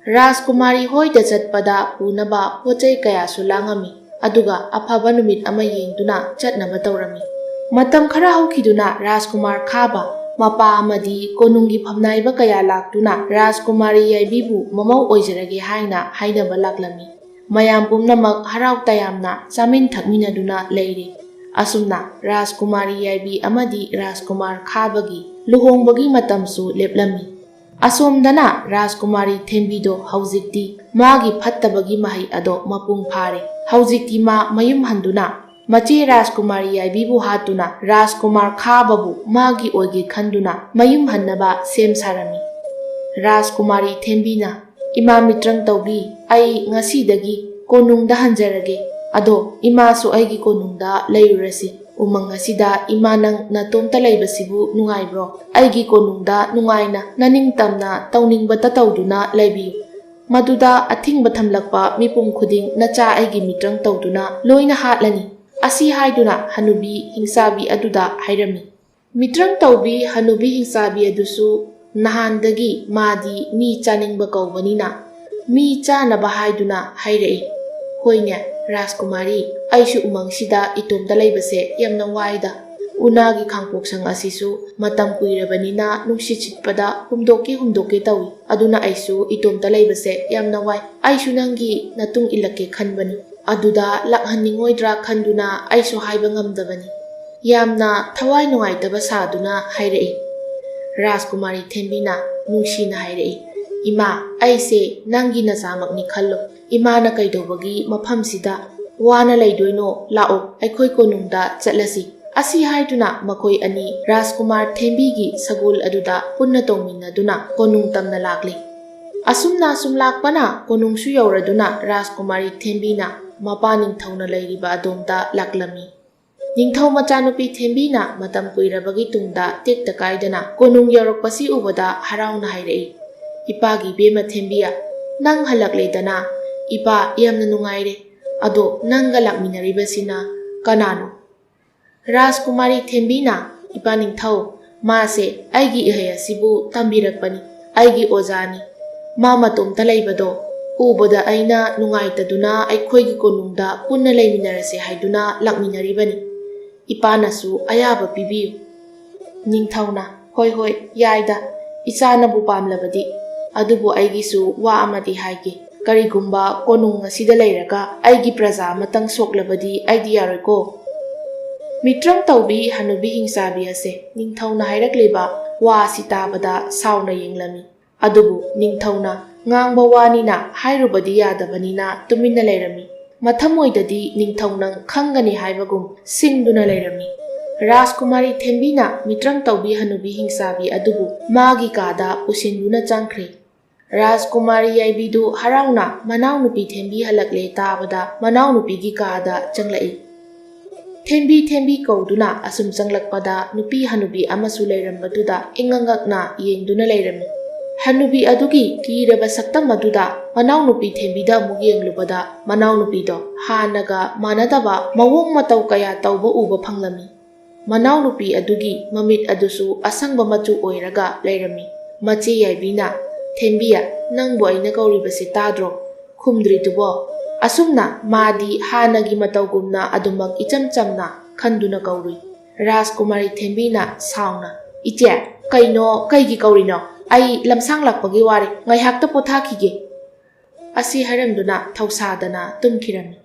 ꯔꯥꯖꯀꯨꯃꯥꯔꯤ ꯍꯣꯏꯗ ꯆꯠꯄꯗ ꯄꯨꯅꯕ ꯄꯣꯠ ꯆꯩ ꯀꯌꯥꯁꯨ ꯂꯥꯡꯉꯝꯃꯤ, ꯑꯗꯨꯒ ꯑꯐꯕ ꯅꯨꯃꯤꯠ ꯑꯃ ꯌꯦꯡꯗꯨꯅ ꯆꯠꯅꯕ ꯇꯧꯔꯝꯃꯤ꯫ ꯃꯇꯝ ꯈꯔ ꯍꯧꯈꯤꯗꯨꯅ ꯔꯥꯖꯀꯨꯃꯥꯔ ꯈꯥꯕ ꯃꯄꯥ ꯑꯃꯗꯤ ꯀꯣꯅꯨꯡꯒꯤ ꯐꯝꯅꯥꯏꯕ ꯀꯌꯥ ꯂꯥꯛꯇꯨꯅ ꯔꯥꯖꯀꯨꯃꯥꯔꯤ ꯌꯥꯏꯕꯤꯕꯨ ꯃꯃꯧ ꯑꯣꯏꯖꯔꯒꯦ ꯍꯥꯏꯅ ꯍꯥꯏꯅꯕ ꯂꯥꯛꯂꯝꯃꯤ꯫ ꯃꯌꯥꯝ ꯄꯨꯝꯅꯃꯛ ꯍꯔꯥꯎ ꯇꯌꯥꯝꯅ ꯆꯥꯃꯤꯟ ꯊꯛꯃꯤꯟꯅꯗꯨꯅ ꯂꯩꯔꯤ꯫ ꯑꯁꯨꯝꯅ ꯔꯥꯖꯀꯨꯃꯥꯔꯤ ꯌꯥꯏꯕꯤ ꯑꯃꯗꯤ ꯔꯥꯖꯀꯨꯃꯥꯔ ꯈꯥꯕꯒꯤ ꯂꯨꯍꯣꯡꯕꯒꯤ ꯃꯇꯝꯁꯨ ꯂꯦꯞꯂꯝꯃꯤ꯫ ꯑꯁꯣꯝꯗꯅ ꯔꯥꯖꯀꯨꯃꯥꯔꯤ ꯊꯦꯝꯕꯤꯗꯣ ꯍꯧꯖꯤꯛꯇꯤ ꯃꯥꯒꯤ ꯐꯠꯇꯕꯒꯤ ꯃꯍꯩ ꯑꯗꯣ ꯃꯄꯨꯡ ꯐꯥꯔꯦ꯫ ꯍꯧꯖꯤꯛꯇꯤ ꯃꯥ ꯃꯌꯨꯝ ꯍꯟꯗꯨꯅ ꯃꯆꯦ ꯔꯥꯖꯀꯨꯃꯥꯔꯤ ꯌꯥꯏꯕꯤꯕꯨ ꯍꯥꯠꯇꯨꯅ ꯔꯥꯖꯀꯨꯃꯥꯔ ꯈꯥꯕꯕꯨ ꯃꯥꯒꯤ ꯑꯣꯏꯒꯦ ꯈꯟꯗꯨꯅ ꯃꯌꯨꯝ ꯍꯟꯅꯕ ꯁꯦꯝ ꯁꯥꯔꯝꯃꯤ꯫ ꯔꯥꯖꯀꯨꯃꯥꯔꯤ ꯊꯦꯝꯕꯤꯅ, "ꯏꯃꯥ ꯃꯤꯇ꯭ꯔꯪ ꯇꯧꯕꯤ, ꯑꯩ ꯉꯁꯤꯗꯒꯤ ꯀꯣꯅꯨꯡꯗ ꯍꯟꯖꯔꯒꯦ꯫ ꯑꯗꯣ ꯏꯃꯥꯁꯨ ꯑꯩꯒꯤ ꯀꯣꯅꯨꯡꯗ ꯂꯩꯔꯨꯔꯁꯤ꯫ ꯎꯃꯪ ꯑꯁꯤꯗ ꯏꯃꯥ ꯅꯪ ꯅꯇꯣꯝꯇ ꯂꯩꯕꯁꯤꯕꯨ ꯅꯨꯡꯉꯥꯏꯕ꯭ꯔꯣ? ꯑꯩꯒꯤ ꯀꯣꯅꯨꯡꯗ ꯅꯨꯡꯉꯥꯏꯅ ꯅꯅꯤꯡꯇꯝꯅ ꯇꯧꯅꯤꯡꯕꯇ ꯇꯧꯗꯨꯅ ꯂꯩꯕꯤꯌꯨ꯫" ꯃꯗꯨꯗ ꯑꯊꯤꯡꯕ ꯊꯝꯂꯛꯄ ꯃꯤꯄꯨꯝ ꯈꯨꯗꯤꯡ ꯅꯆꯥ ꯑꯩꯒꯤ ꯃꯤꯇ꯭ꯔꯪ ꯇꯧꯗꯨꯅ ꯂꯣꯏꯅ ꯍꯥꯠꯂꯅꯤ꯫ ꯑꯁꯤ ꯍꯥꯏꯗꯨꯅ ꯍꯅꯨꯕꯤ ꯍꯤꯡꯆꯥꯕꯤ ꯑꯗꯨꯗ ꯍꯥꯏꯔꯝꯃꯤ꯫ ꯃꯤꯇ꯭ꯔꯪ ꯇꯧꯕꯤ ꯍꯅꯨꯕꯤ ꯍꯤꯡꯆꯥꯕꯤ ꯑꯗꯨꯁꯨ ꯅꯍꯥꯟꯗꯒꯤ ꯃꯥꯗꯤ ꯃꯤ ꯆꯥꯅꯤꯡꯕ ꯀꯧꯕꯅꯤꯅ ꯃꯤ ꯆꯥꯅꯕ ꯍꯥꯏꯗꯨꯅ ꯍꯥꯏꯔꯛꯏ꯫ "ꯍꯣꯏꯅꯦ ꯔꯥꯖꯀꯨꯃꯥꯔꯤ, ꯑꯩꯁꯨ ꯎꯃꯪꯁꯤꯗ ꯏꯇꯣꯝꯇ ꯂꯩꯕꯁꯦ ꯌꯥꯝꯅ ꯋꯥꯏꯗ꯫ ꯎꯅꯥꯒꯤ ꯈꯥꯡꯄꯣꯛꯁꯪ ꯑꯁꯤꯁꯨ ꯃꯇꯝ ꯀꯨꯏꯔꯕꯅꯤꯅ ꯅꯨꯡꯁꯤꯠ ꯁꯤꯠꯄꯗ ꯍꯨꯝꯗꯣꯛꯀꯦ ꯍꯨꯝꯗꯣꯛꯀꯦ ꯇꯧꯏ꯫ ꯑꯗꯨꯅ ꯑꯩꯁꯨ ꯏꯇꯣꯝꯇ ꯂꯩꯕꯁꯦ ꯌꯥꯝꯅ ꯋꯥꯏ꯫ ꯑꯩꯁꯨ ꯅꯪꯒꯤ ꯅꯇꯨꯡ ꯏꯜꯂꯛꯀꯦ ꯈꯟꯕꯅꯤ꯫ ꯑꯗꯨꯗ ꯂꯥꯛꯍꯟꯅꯤꯡꯉꯣꯏꯗ꯭ꯔꯥ ꯈꯟꯗꯨꯅ ꯑꯩꯁꯨ ꯍꯥꯏꯕ ꯉꯝꯗꯕꯅꯤ꯫" ꯌꯥꯝꯅ ꯊꯋꯥꯏ ꯅꯨꯡꯉꯥꯏꯇꯕ ꯁꯥꯗꯨꯅ ꯍꯥꯏꯔꯛꯏ꯫ ꯔꯥꯖꯀꯨꯃꯥꯔꯤ ꯊꯦꯝꯕꯤꯅ ꯅꯨꯡꯁꯤꯅ ꯍꯥꯏꯔꯛꯏ, "ꯏꯃꯥ, ꯑꯩꯁꯦ ꯅꯪꯒꯤ ꯅꯆꯥꯃꯛꯅꯤ ꯈꯜꯂꯣ꯫ ꯏꯃꯥꯅ ꯀꯩꯗꯧꯕꯒꯤ ꯃꯐꯝꯁꯤꯗ ꯋꯥꯅ ꯂꯩꯗꯣꯏꯅꯣ? ꯂꯥꯛꯑꯣ, ꯑꯩꯈꯣꯏ ꯀꯣꯅꯨꯡꯗ ꯆꯠꯂꯁꯤ꯫ ꯑꯁꯤ ꯍꯥꯏꯗꯨꯅ ꯃꯈꯣꯏ ꯑꯅꯤ ꯔꯥꯖꯀꯨꯃꯥꯔ ꯊꯦꯝꯕꯤꯒꯤ ꯁꯒꯣꯜ ꯑꯗꯨꯗ ꯄꯨꯟꯅ ꯇꯣꯡꯃꯤꯟꯅꯗꯨꯅ ꯀꯣꯅꯨꯡ ꯇꯝꯅ ꯂꯥꯛꯂꯤ꯫ ꯑꯁꯨꯝꯅ ꯁꯨꯝ ꯂꯥꯛꯄꯅ ꯀꯣꯅꯨꯡꯁꯨ ꯌꯧꯔꯗꯨꯅ ꯔꯥꯖꯀꯨꯃꯥꯔꯤ ꯊꯦꯝꯕꯤꯅ ꯃꯄꯥ ꯅꯤꯡꯊꯧꯅ ꯂꯩꯔꯤꯕ ꯑꯗꯣꯝꯗ ꯂꯥꯛꯂꯝꯃꯤ꯫ ꯅꯤꯡꯊꯧ ꯃꯆꯥꯅꯨꯄꯤ ꯊꯦꯝꯕꯤꯅ ꯃꯇꯝ ꯀꯨꯏꯔꯕꯒꯤ ꯇꯨꯡꯗ ꯇꯦꯛꯇ ꯀꯥꯏꯗꯅ ꯀꯣꯅꯨꯡ ꯌꯧꯔꯛꯄꯁꯤ ꯎꯕꯗ ꯍꯔꯥꯎꯅ ꯍꯥꯏꯔꯛꯏ, "ꯏꯄꯥꯒꯤ ꯏꯕꯦꯝꯃ ꯊꯦꯝꯕꯤꯌꯥ, ꯅꯪ ꯍꯜꯂꯛꯂꯦꯗꯅ? ꯏꯄꯥ ꯌꯥꯝꯅ ꯅꯨꯡꯉꯥꯏꯔꯦ꯫ ꯑꯗꯣ ꯅꯪꯒ ꯂꯥꯛꯃꯤꯟꯅꯔꯤꯕꯁꯤꯅ ꯀꯅꯥꯅꯣ?" ꯔꯥꯖꯀꯨꯃꯥꯔꯤ ꯊꯦꯝꯕꯤꯅ, "ꯏꯄꯥ ꯅꯤꯡꯊꯧ, ꯃꯥꯁꯦ ꯑꯩꯒꯤ ꯏꯍꯩ ꯑꯁꯤꯕꯨ ꯇꯝꯕꯤꯔꯛꯄꯅꯤ, ꯑꯩꯒꯤ ꯑꯣꯖꯥꯅꯤ꯫ ꯃꯥ ꯃꯇꯣꯝꯇ ꯂꯩꯕꯗꯣ ꯎꯕꯗ ꯑꯩꯅ ꯅꯨꯡꯉꯥꯏꯇꯗꯨꯅ ꯑꯩꯈꯣꯏꯒꯤ ꯀꯣꯅꯨꯡꯗ ꯄꯨꯟꯅ ꯂꯩꯃꯤꯟꯅꯔꯁꯦ ꯍꯥꯏꯗꯨꯅ ꯂꯥꯛꯃꯤꯟꯅꯔꯤꯕꯅꯤ꯫ ꯏꯄꯥꯅꯁꯨ ꯑꯌꯥꯕ ꯄꯤꯕꯤꯌꯨ꯫" ꯅꯤꯡꯊꯧꯅ, "ꯍꯣꯏ, ꯍꯣꯏ, ꯌꯥꯏꯗ, ꯏꯆꯥꯅꯕꯨ ꯄꯥꯝꯂꯕꯗꯤ꯫ ꯑꯗꯨꯕꯨ ꯑꯩꯒꯤꯁꯨ ꯋꯥ ꯑꯃꯗꯤ ꯍꯥꯏꯒꯦ꯫ ꯀꯔꯤꯒꯨꯝꯕ ꯀꯣꯅꯨꯡ ꯑꯁꯤꯗ ꯂꯩꯔꯒ ꯑꯩꯒꯤ ꯄ꯭ꯔꯖꯥ ꯑꯃꯇꯪ ꯁꯣꯛꯂꯕꯗꯤ ꯑꯩꯗꯤ ꯌꯥꯔꯣꯏꯀꯣ꯫" ꯃꯤꯇ꯭ꯔꯪ ꯇꯧꯕꯤ ꯍꯅꯨꯕꯤ ꯍꯤꯡꯆꯥꯕꯤ ꯑꯁꯦ ꯅꯤꯡꯊꯧꯅ ꯍꯥꯏꯔꯛꯂꯤꯕ ꯋꯥ ꯑꯁꯤ ꯇꯥꯕꯗ ꯁꯥꯎꯅ ꯌꯦꯡꯂꯝꯃꯤ꯫ ꯑꯗꯨꯕꯨ ꯅꯤꯡꯊꯧꯅ ꯉꯥꯡꯕ ꯋꯥꯅꯤꯅ ꯍꯥꯏꯔꯨꯕꯗꯤ ꯌꯥꯗꯕꯅꯤꯅ ꯇꯨꯃꯤꯟꯅ ꯂꯩꯔꯝꯃꯤ꯫ ꯃꯊꯃꯣꯏꯗꯗꯤ ꯅꯤꯡꯊꯧ ꯅꯪ ꯈꯪꯒꯅꯤ ꯍꯥꯏꯕꯒꯨꯝ ꯁꯤꯡꯗꯨꯅ ꯂꯩꯔꯝꯃꯤ꯫ ꯔꯥꯖꯀꯨꯃꯥꯔꯤ ꯊꯦꯝꯕꯤꯅ ꯃꯤꯇ꯭ꯔꯪ ꯇꯧꯕꯤ ꯍꯅꯨꯕꯤ ꯍꯤꯡꯆꯥꯕꯤ ꯑꯗꯨꯕꯨ ꯃꯥꯒꯤ ꯀꯥꯗ ꯄꯨꯁꯤꯟꯗꯨꯅ ꯆꯪꯈ꯭ꯔꯦ꯫ ꯔꯥꯖꯀꯨꯃꯥꯔꯤ ꯌꯥꯏꯕꯤꯗꯨ ꯍꯔꯥꯎꯅ ꯃꯅꯥꯎꯅꯨꯄꯤ ꯊꯦꯝꯕꯤ ꯍꯜꯂꯛꯂꯦ ꯇꯥꯕꯗ ꯃꯅꯥꯎꯅꯨꯄꯤꯒꯤ ꯀꯥꯗ ꯆꯪꯂꯛꯏ꯫ "ꯊꯦꯝꯕꯤ, ꯊꯦꯝꯕꯤ" ꯀꯧꯗꯨꯅ ꯑꯁꯨꯝ ꯆꯪꯂꯛꯄꯗ ꯅꯨꯄꯤ ꯍꯅꯨꯕꯤ ꯑꯃꯁꯨ ꯂꯩꯔꯝꯕꯗꯨꯗ ꯏꯉꯛ ꯉꯛꯅ ꯌꯦꯡꯗꯨꯅ ꯂꯩꯔꯝꯃꯤ꯫ ꯍꯅꯨꯕꯤ ꯑꯗꯨꯒꯤ ꯀꯤꯔꯕ ꯁꯛꯇꯝ ꯑꯗꯨꯗ ꯃꯅꯥꯎꯅꯨꯄꯤ ꯊꯦꯝꯕꯤꯗ ꯑꯃꯨꯛ ꯌꯦꯡꯂꯨꯕꯗ ꯃꯅꯥꯎꯅꯨꯄꯤꯗꯣ ꯍꯥꯟꯅꯒ ꯃꯥꯟꯅꯗꯕ ꯃꯑꯣꯡ ꯃꯇꯧ ꯀꯌꯥ ꯇꯧꯕ ꯎꯕ ꯐꯪꯂꯝꯃꯤ꯫ ꯃꯅꯥꯎꯅꯨꯄꯤ ꯑꯗꯨꯒꯤ ꯃꯃꯤꯠ ꯑꯗꯨꯁꯨ ꯑꯁꯪꯕ ꯃꯆꯨ ꯑꯣꯏꯔꯒ ꯂꯩꯔꯝꯃꯤ꯫ ꯃꯆꯦ ꯌꯥꯏꯕꯤꯅ, "ꯊꯦꯝꯕꯤꯌꯥ, ꯅꯪꯕꯨ ꯑꯩꯅ ꯀꯧꯔꯤꯕꯁꯤ ꯇꯥꯗ꯭ꯔꯣ? ꯈꯨꯝꯗ꯭ꯔꯤꯗꯨꯕꯣ?" ꯑꯁꯨꯝꯅ ꯃꯥꯗꯤ ꯍꯥꯟꯅꯒꯤ ꯃꯇꯧꯒꯨꯝꯅ ꯑꯗꯨꯃꯛ ꯏꯆꯝ ꯆꯝꯅ ꯈꯟꯗꯨꯅ ꯀꯧꯔꯨꯏ꯫ ꯔꯥꯖꯀꯨꯃꯥꯔꯤ ꯊꯦꯝꯕꯤꯅ ꯁꯥꯎꯅ, "ꯏꯆꯦ, ꯀꯩꯅꯣ, ꯀꯩꯒꯤ ꯀꯧꯔꯤꯅꯣ? ꯑꯩ ꯂꯝꯁꯥꯡ ꯂꯥꯛꯄꯒꯤ ꯋꯥꯔꯦ, ꯉꯥꯏꯍꯥꯛꯇ ꯄꯣꯊꯥꯈꯤꯒꯦ" ꯑꯁꯤ ꯍꯥꯏꯔꯝꯗꯨꯅ ꯊꯧꯁꯥꯗꯅ ꯇꯨꯝꯈꯤꯔꯝꯃꯤ꯫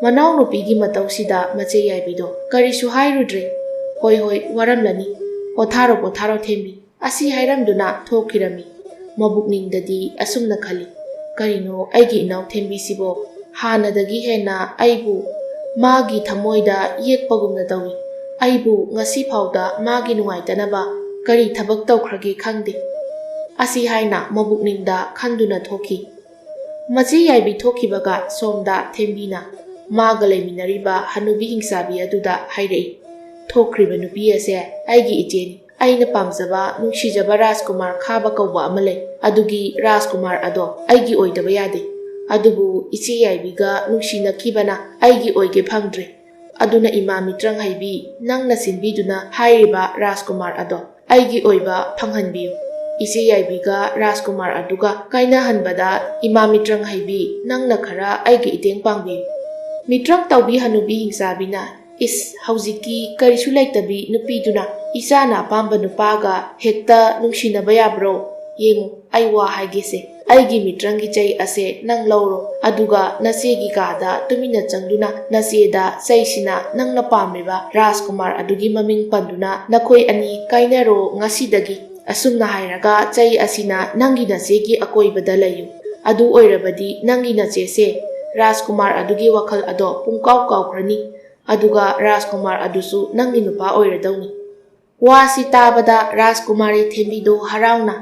ꯃꯅꯥꯎꯅꯨꯄꯤꯒꯤ ꯃꯇꯧꯁꯤꯗ ꯃꯆꯦ ꯌꯥꯏꯕꯤꯗꯣ ꯀꯔꯤꯁꯨ ꯍꯥꯏꯔꯨꯗ꯭ꯔꯦ꯫ "ꯍꯣꯏ, ꯍꯣꯏ, ꯋꯥꯔꯝꯂꯅꯤ꯫ ꯄꯣꯊꯥꯔꯣ, ꯄꯣꯊꯥꯔꯣ ꯊꯦꯝꯕꯤ" ꯑꯁꯤ ꯍꯥꯏꯔꯝꯗꯨꯅ ꯊꯣꯛꯈꯤꯔꯝꯃꯤ꯫ ꯃꯕꯨꯛꯅꯤꯡꯗꯗꯤ ꯑꯁꯨꯝꯅ ꯈꯜꯂꯤ, "ꯀꯔꯤꯅꯣ ꯑꯩꯒꯤ ꯏꯅꯥꯎ ꯊꯦꯝꯕꯤꯁꯤꯕꯣ? ꯍꯥꯟꯅꯗꯒꯤ ꯍꯦꯟꯅ ꯑꯩꯕꯨ ꯃꯥꯒꯤ ꯊꯃꯣꯏꯗ ꯌꯦꯛꯄꯒꯨꯝꯅ ꯇꯧꯏ꯫ ꯑꯩꯕꯨ ꯉꯁꯤ ꯐꯥꯎꯗ ꯃꯥꯒꯤ ꯅꯨꯡꯉꯥꯏꯇꯅꯕ ꯀꯔꯤ ꯊꯕꯛ ꯇꯧꯈ꯭ꯔꯒꯦ ꯈꯪꯗꯦ꯫ ꯑꯁꯤ ꯍꯥꯏꯅ ꯃꯕꯨꯛꯅꯤꯡꯗ ꯈꯟꯗꯨꯅ ꯊꯣꯛꯈꯤ꯫ ꯃꯆꯦ ꯌꯥꯏꯕꯤ ꯊꯣꯛꯈꯤꯕꯒ ꯁꯣꯝꯗ ꯊꯦꯝꯕꯤꯅ ꯃꯥꯒ ꯂꯩꯃꯤꯟꯅꯔꯤꯕ ꯍꯅꯨꯕꯤ ꯍꯤꯡꯆꯥꯕꯤ ꯑꯗꯨꯗ ꯍꯥꯏꯔꯛꯏ, "ꯊꯣꯛꯈ꯭ꯔꯤꯕ ꯅꯨꯄꯤ ꯑꯁꯦ ꯑꯩꯒꯤ ꯏꯆꯦꯅꯤ꯫ ꯑꯩꯅ ꯄꯥꯝꯖꯕ, ꯅꯨꯡꯁꯤꯖꯕ ꯔꯥꯖꯀꯨꯃꯥꯔ ꯈꯥꯕ ꯀꯧꯕ ꯑꯃ ꯂꯩ꯫ ꯑꯗꯨꯒꯤ ꯔꯥꯖꯀꯨꯃꯥꯔ ꯑꯗꯣ ꯑꯩꯒꯤ ꯑꯣꯏꯗꯕ ꯌꯥꯗꯦ꯫ ꯑꯗꯨꯕꯨ ꯏꯆꯦ ꯌꯥꯏꯕꯤꯒ ꯅꯨꯡꯁꯤꯅꯈꯤꯕꯅ ꯑꯩꯒꯤ ꯑꯣꯏꯒꯦ ꯐꯪꯗ꯭ꯔꯦ꯫ ꯑꯗꯨꯅ ꯏꯃꯥ ꯃꯤꯇ꯭ꯔꯪ ꯍꯩꯕꯤ, ꯅꯪꯅ ꯁꯤꯟꯕꯤꯗꯨꯅ ꯍꯥꯏꯔꯤꯕ ꯔꯥꯖꯀꯨꯃꯥꯔ ꯑꯗꯣ ꯑꯩꯒꯤ ꯑꯣꯏꯕ ꯐꯪꯍꯟꯕꯤꯌꯨ꯫ ꯏꯆꯦ ꯌꯥꯏꯕꯤꯒ ꯔꯥꯖꯀꯨꯃꯥꯔ ꯑꯗꯨꯒ ꯀꯥꯏꯅꯍꯟꯕꯗ ꯏꯃꯥ ꯃꯤꯇ꯭ꯔꯪ ꯍꯩꯕꯤ, ꯅꯪꯅ ꯈꯔ ꯑꯩꯒꯤ ꯏꯇꯦꯡ ꯄꯥꯡꯕꯤꯌꯨ꯫" ꯃꯤꯇ꯭ꯔꯪ ꯇꯧꯕꯤ ꯍꯅꯨꯕꯤ ꯍꯤꯡꯆꯥꯕꯤꯅ, "ꯏꯁ, ꯍꯧꯖꯤꯛꯀꯤ ꯀꯔꯤꯁꯨ ꯂꯩꯇꯕꯤ ꯅꯨꯄꯤꯗꯨꯅ ꯏꯆꯥꯅ ꯑꯄꯥꯝꯕ ꯅꯨꯄꯥꯒ ꯍꯦꯛꯇ ꯅꯨꯡꯁꯤꯅꯕ ꯌꯥꯕ꯭ꯔꯣ? ꯌꯦꯡꯉꯨ, ꯑꯩ ꯋꯥ ꯍꯥꯏꯒꯦꯁꯦ꯫ ꯑꯩꯒꯤ ꯃꯤꯇ꯭ꯔꯪꯒꯤ ꯆꯩ ꯑꯁꯦ ꯅꯪ ꯂꯧꯔꯣ, ꯑꯗꯨꯒ ꯅꯆꯦꯒꯤ ꯀꯥꯗ ꯇꯨꯃꯤꯟꯅ ꯆꯪꯗꯨꯅ ꯅꯆꯦꯗ ꯆꯩꯁꯤꯅ ꯅꯪꯅ ꯄꯥꯝꯂꯤꯕ ꯔꯥꯖꯀꯨꯃꯥꯔ ꯑꯗꯨꯒꯤ ꯃꯃꯤꯡ ꯄꯟꯗꯨꯅ ꯅꯈꯣꯏ ꯑꯅꯤ ꯀꯥꯏꯅꯔꯣ ꯉꯁꯤꯗꯒꯤ꯫" ꯑꯁꯨꯝꯅ ꯍꯥꯏꯔꯒ ꯆꯩ ꯑꯁꯤꯅ ꯅꯪꯒꯤ ꯅꯆꯦꯒꯤ ꯑꯀꯣꯏꯕꯗ ꯂꯩꯌꯨ꯫ ꯑꯗꯨ ꯑꯣꯏꯔꯕꯗꯤ ꯅꯪꯒꯤ ꯅꯆꯦꯁꯦ ꯔꯥꯖꯀꯨꯃꯥꯔ ꯑꯗꯨꯒꯤ ꯋꯥꯈꯜ ꯑꯗꯣ ꯄꯨꯡꯀꯥꯎ ꯀꯥꯎꯈ꯭ꯔꯅꯤ꯫ ꯑꯗꯨꯒ ꯔꯥꯖꯀꯨꯃꯥꯔ ꯑꯗꯨꯁꯨ ꯅꯪꯒꯤ ꯅꯨꯄꯥ ꯑꯣꯏꯔꯗꯧꯅꯤ꯫ ꯋꯥꯁꯤ ꯇꯥꯕꯗ ꯔꯥꯖꯀꯨꯃꯥꯔꯤ ꯊꯦꯝꯕꯤꯗꯨ ꯍꯔꯥꯎꯅ,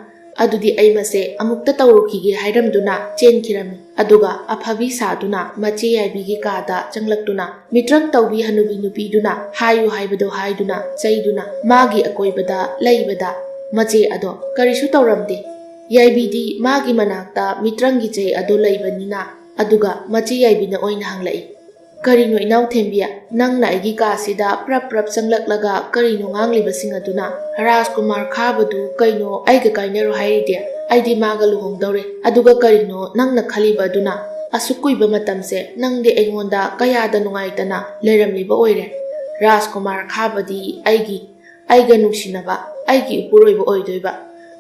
"ꯑꯗꯨꯗꯤ ꯑꯩ ꯃꯁꯦ ꯑꯃꯨꯛꯇ ꯇꯧꯔꯨꯈꯤꯒꯦ" ꯍꯥꯏꯔꯝꯗꯨꯅ ꯆꯦꯟꯈꯤꯔꯝꯃꯤ꯫ ꯑꯗꯨꯒ ꯑꯐꯕꯤ ꯁꯥꯗꯨꯅ ꯃꯆꯦ ꯌꯥꯏꯕꯤꯒꯤ ꯀꯥꯗ ꯆꯪꯂꯛꯇꯨꯅ ꯃꯤꯇ꯭ꯔꯪ ꯇꯧꯕꯤ ꯍꯅꯨꯕꯤ ꯅꯨꯄꯤꯗꯨꯅ ꯍꯥꯏꯌꯨ ꯍꯥꯏꯕꯗꯨ ꯍꯥꯏꯗꯨꯅ ꯆꯩꯗꯨꯅ ꯃꯥꯒꯤ ꯑꯀꯣꯏꯕꯗ ꯂꯩꯕꯗ ꯃꯆꯦ ꯑꯗꯣ ꯀꯔꯤꯁꯨ ꯇꯧꯔꯝꯗꯦ꯫ ꯌꯥꯏꯕꯤꯗꯤ ꯃꯥꯒꯤ ꯃꯅꯥꯛꯇ ꯃꯤꯇ꯭ꯔꯪꯒꯤ ꯆꯩ ꯑꯗꯨ ꯂꯩꯕꯅꯤꯅ꯫ ꯑꯗꯨꯒ ꯃꯆꯦ ꯌꯥꯏꯕꯤꯅ ꯑꯣꯏꯅ ꯍꯪꯂꯛꯏ, "ꯀꯔꯤꯅꯣ ꯏꯅꯥꯎ ꯊꯦꯝꯕꯤ, ꯅꯪꯅ ꯑꯩꯒꯤ ꯀꯥꯁꯤꯗ ꯄ꯭ꯔꯞ ꯄ꯭ꯔꯞ ꯆꯪꯂꯛꯂꯒ ꯀꯔꯤꯅꯣ ꯉꯥꯡꯂꯤꯕꯁꯤꯡ ꯑꯗꯨꯅ? ꯔꯥꯖꯀꯨꯃꯥꯔ ꯈꯥꯕꯗꯨ ꯀꯩꯅꯣ ꯑꯩꯒ ꯀꯥꯏꯅꯔꯣ ꯍꯥꯏꯔꯤꯗꯤ? ꯑꯩꯗꯤ ꯃꯥꯒ ꯂꯨꯍꯣꯡꯗꯧꯔꯦ꯫ ꯑꯗꯨꯒ ꯀꯔꯤꯅꯣ ꯅꯪꯅ ꯈꯜꯂꯤꯕ ꯑꯗꯨꯅ? ꯑꯁꯨꯛ ꯀꯨꯏꯕ ꯃꯇꯝꯁꯦ ꯅꯪꯗꯤ ꯑꯩꯉꯣꯟꯗ ꯀꯌꯥꯗ ꯅꯨꯡꯉꯥꯏꯇꯅ ꯂꯩꯔꯝꯂꯤꯕ ꯑꯣꯏꯔꯦ꯫ ꯔꯥꯖꯀꯨꯃꯥꯔ ꯈꯥꯕꯗꯤ ꯑꯩꯒꯤ, ꯑꯩꯒ ꯅꯨꯡꯁꯤꯅꯕ, ꯑꯩꯒꯤ ꯏꯄꯨꯔꯣꯏꯕ ꯑꯣꯏꯗꯣꯏꯕ꯫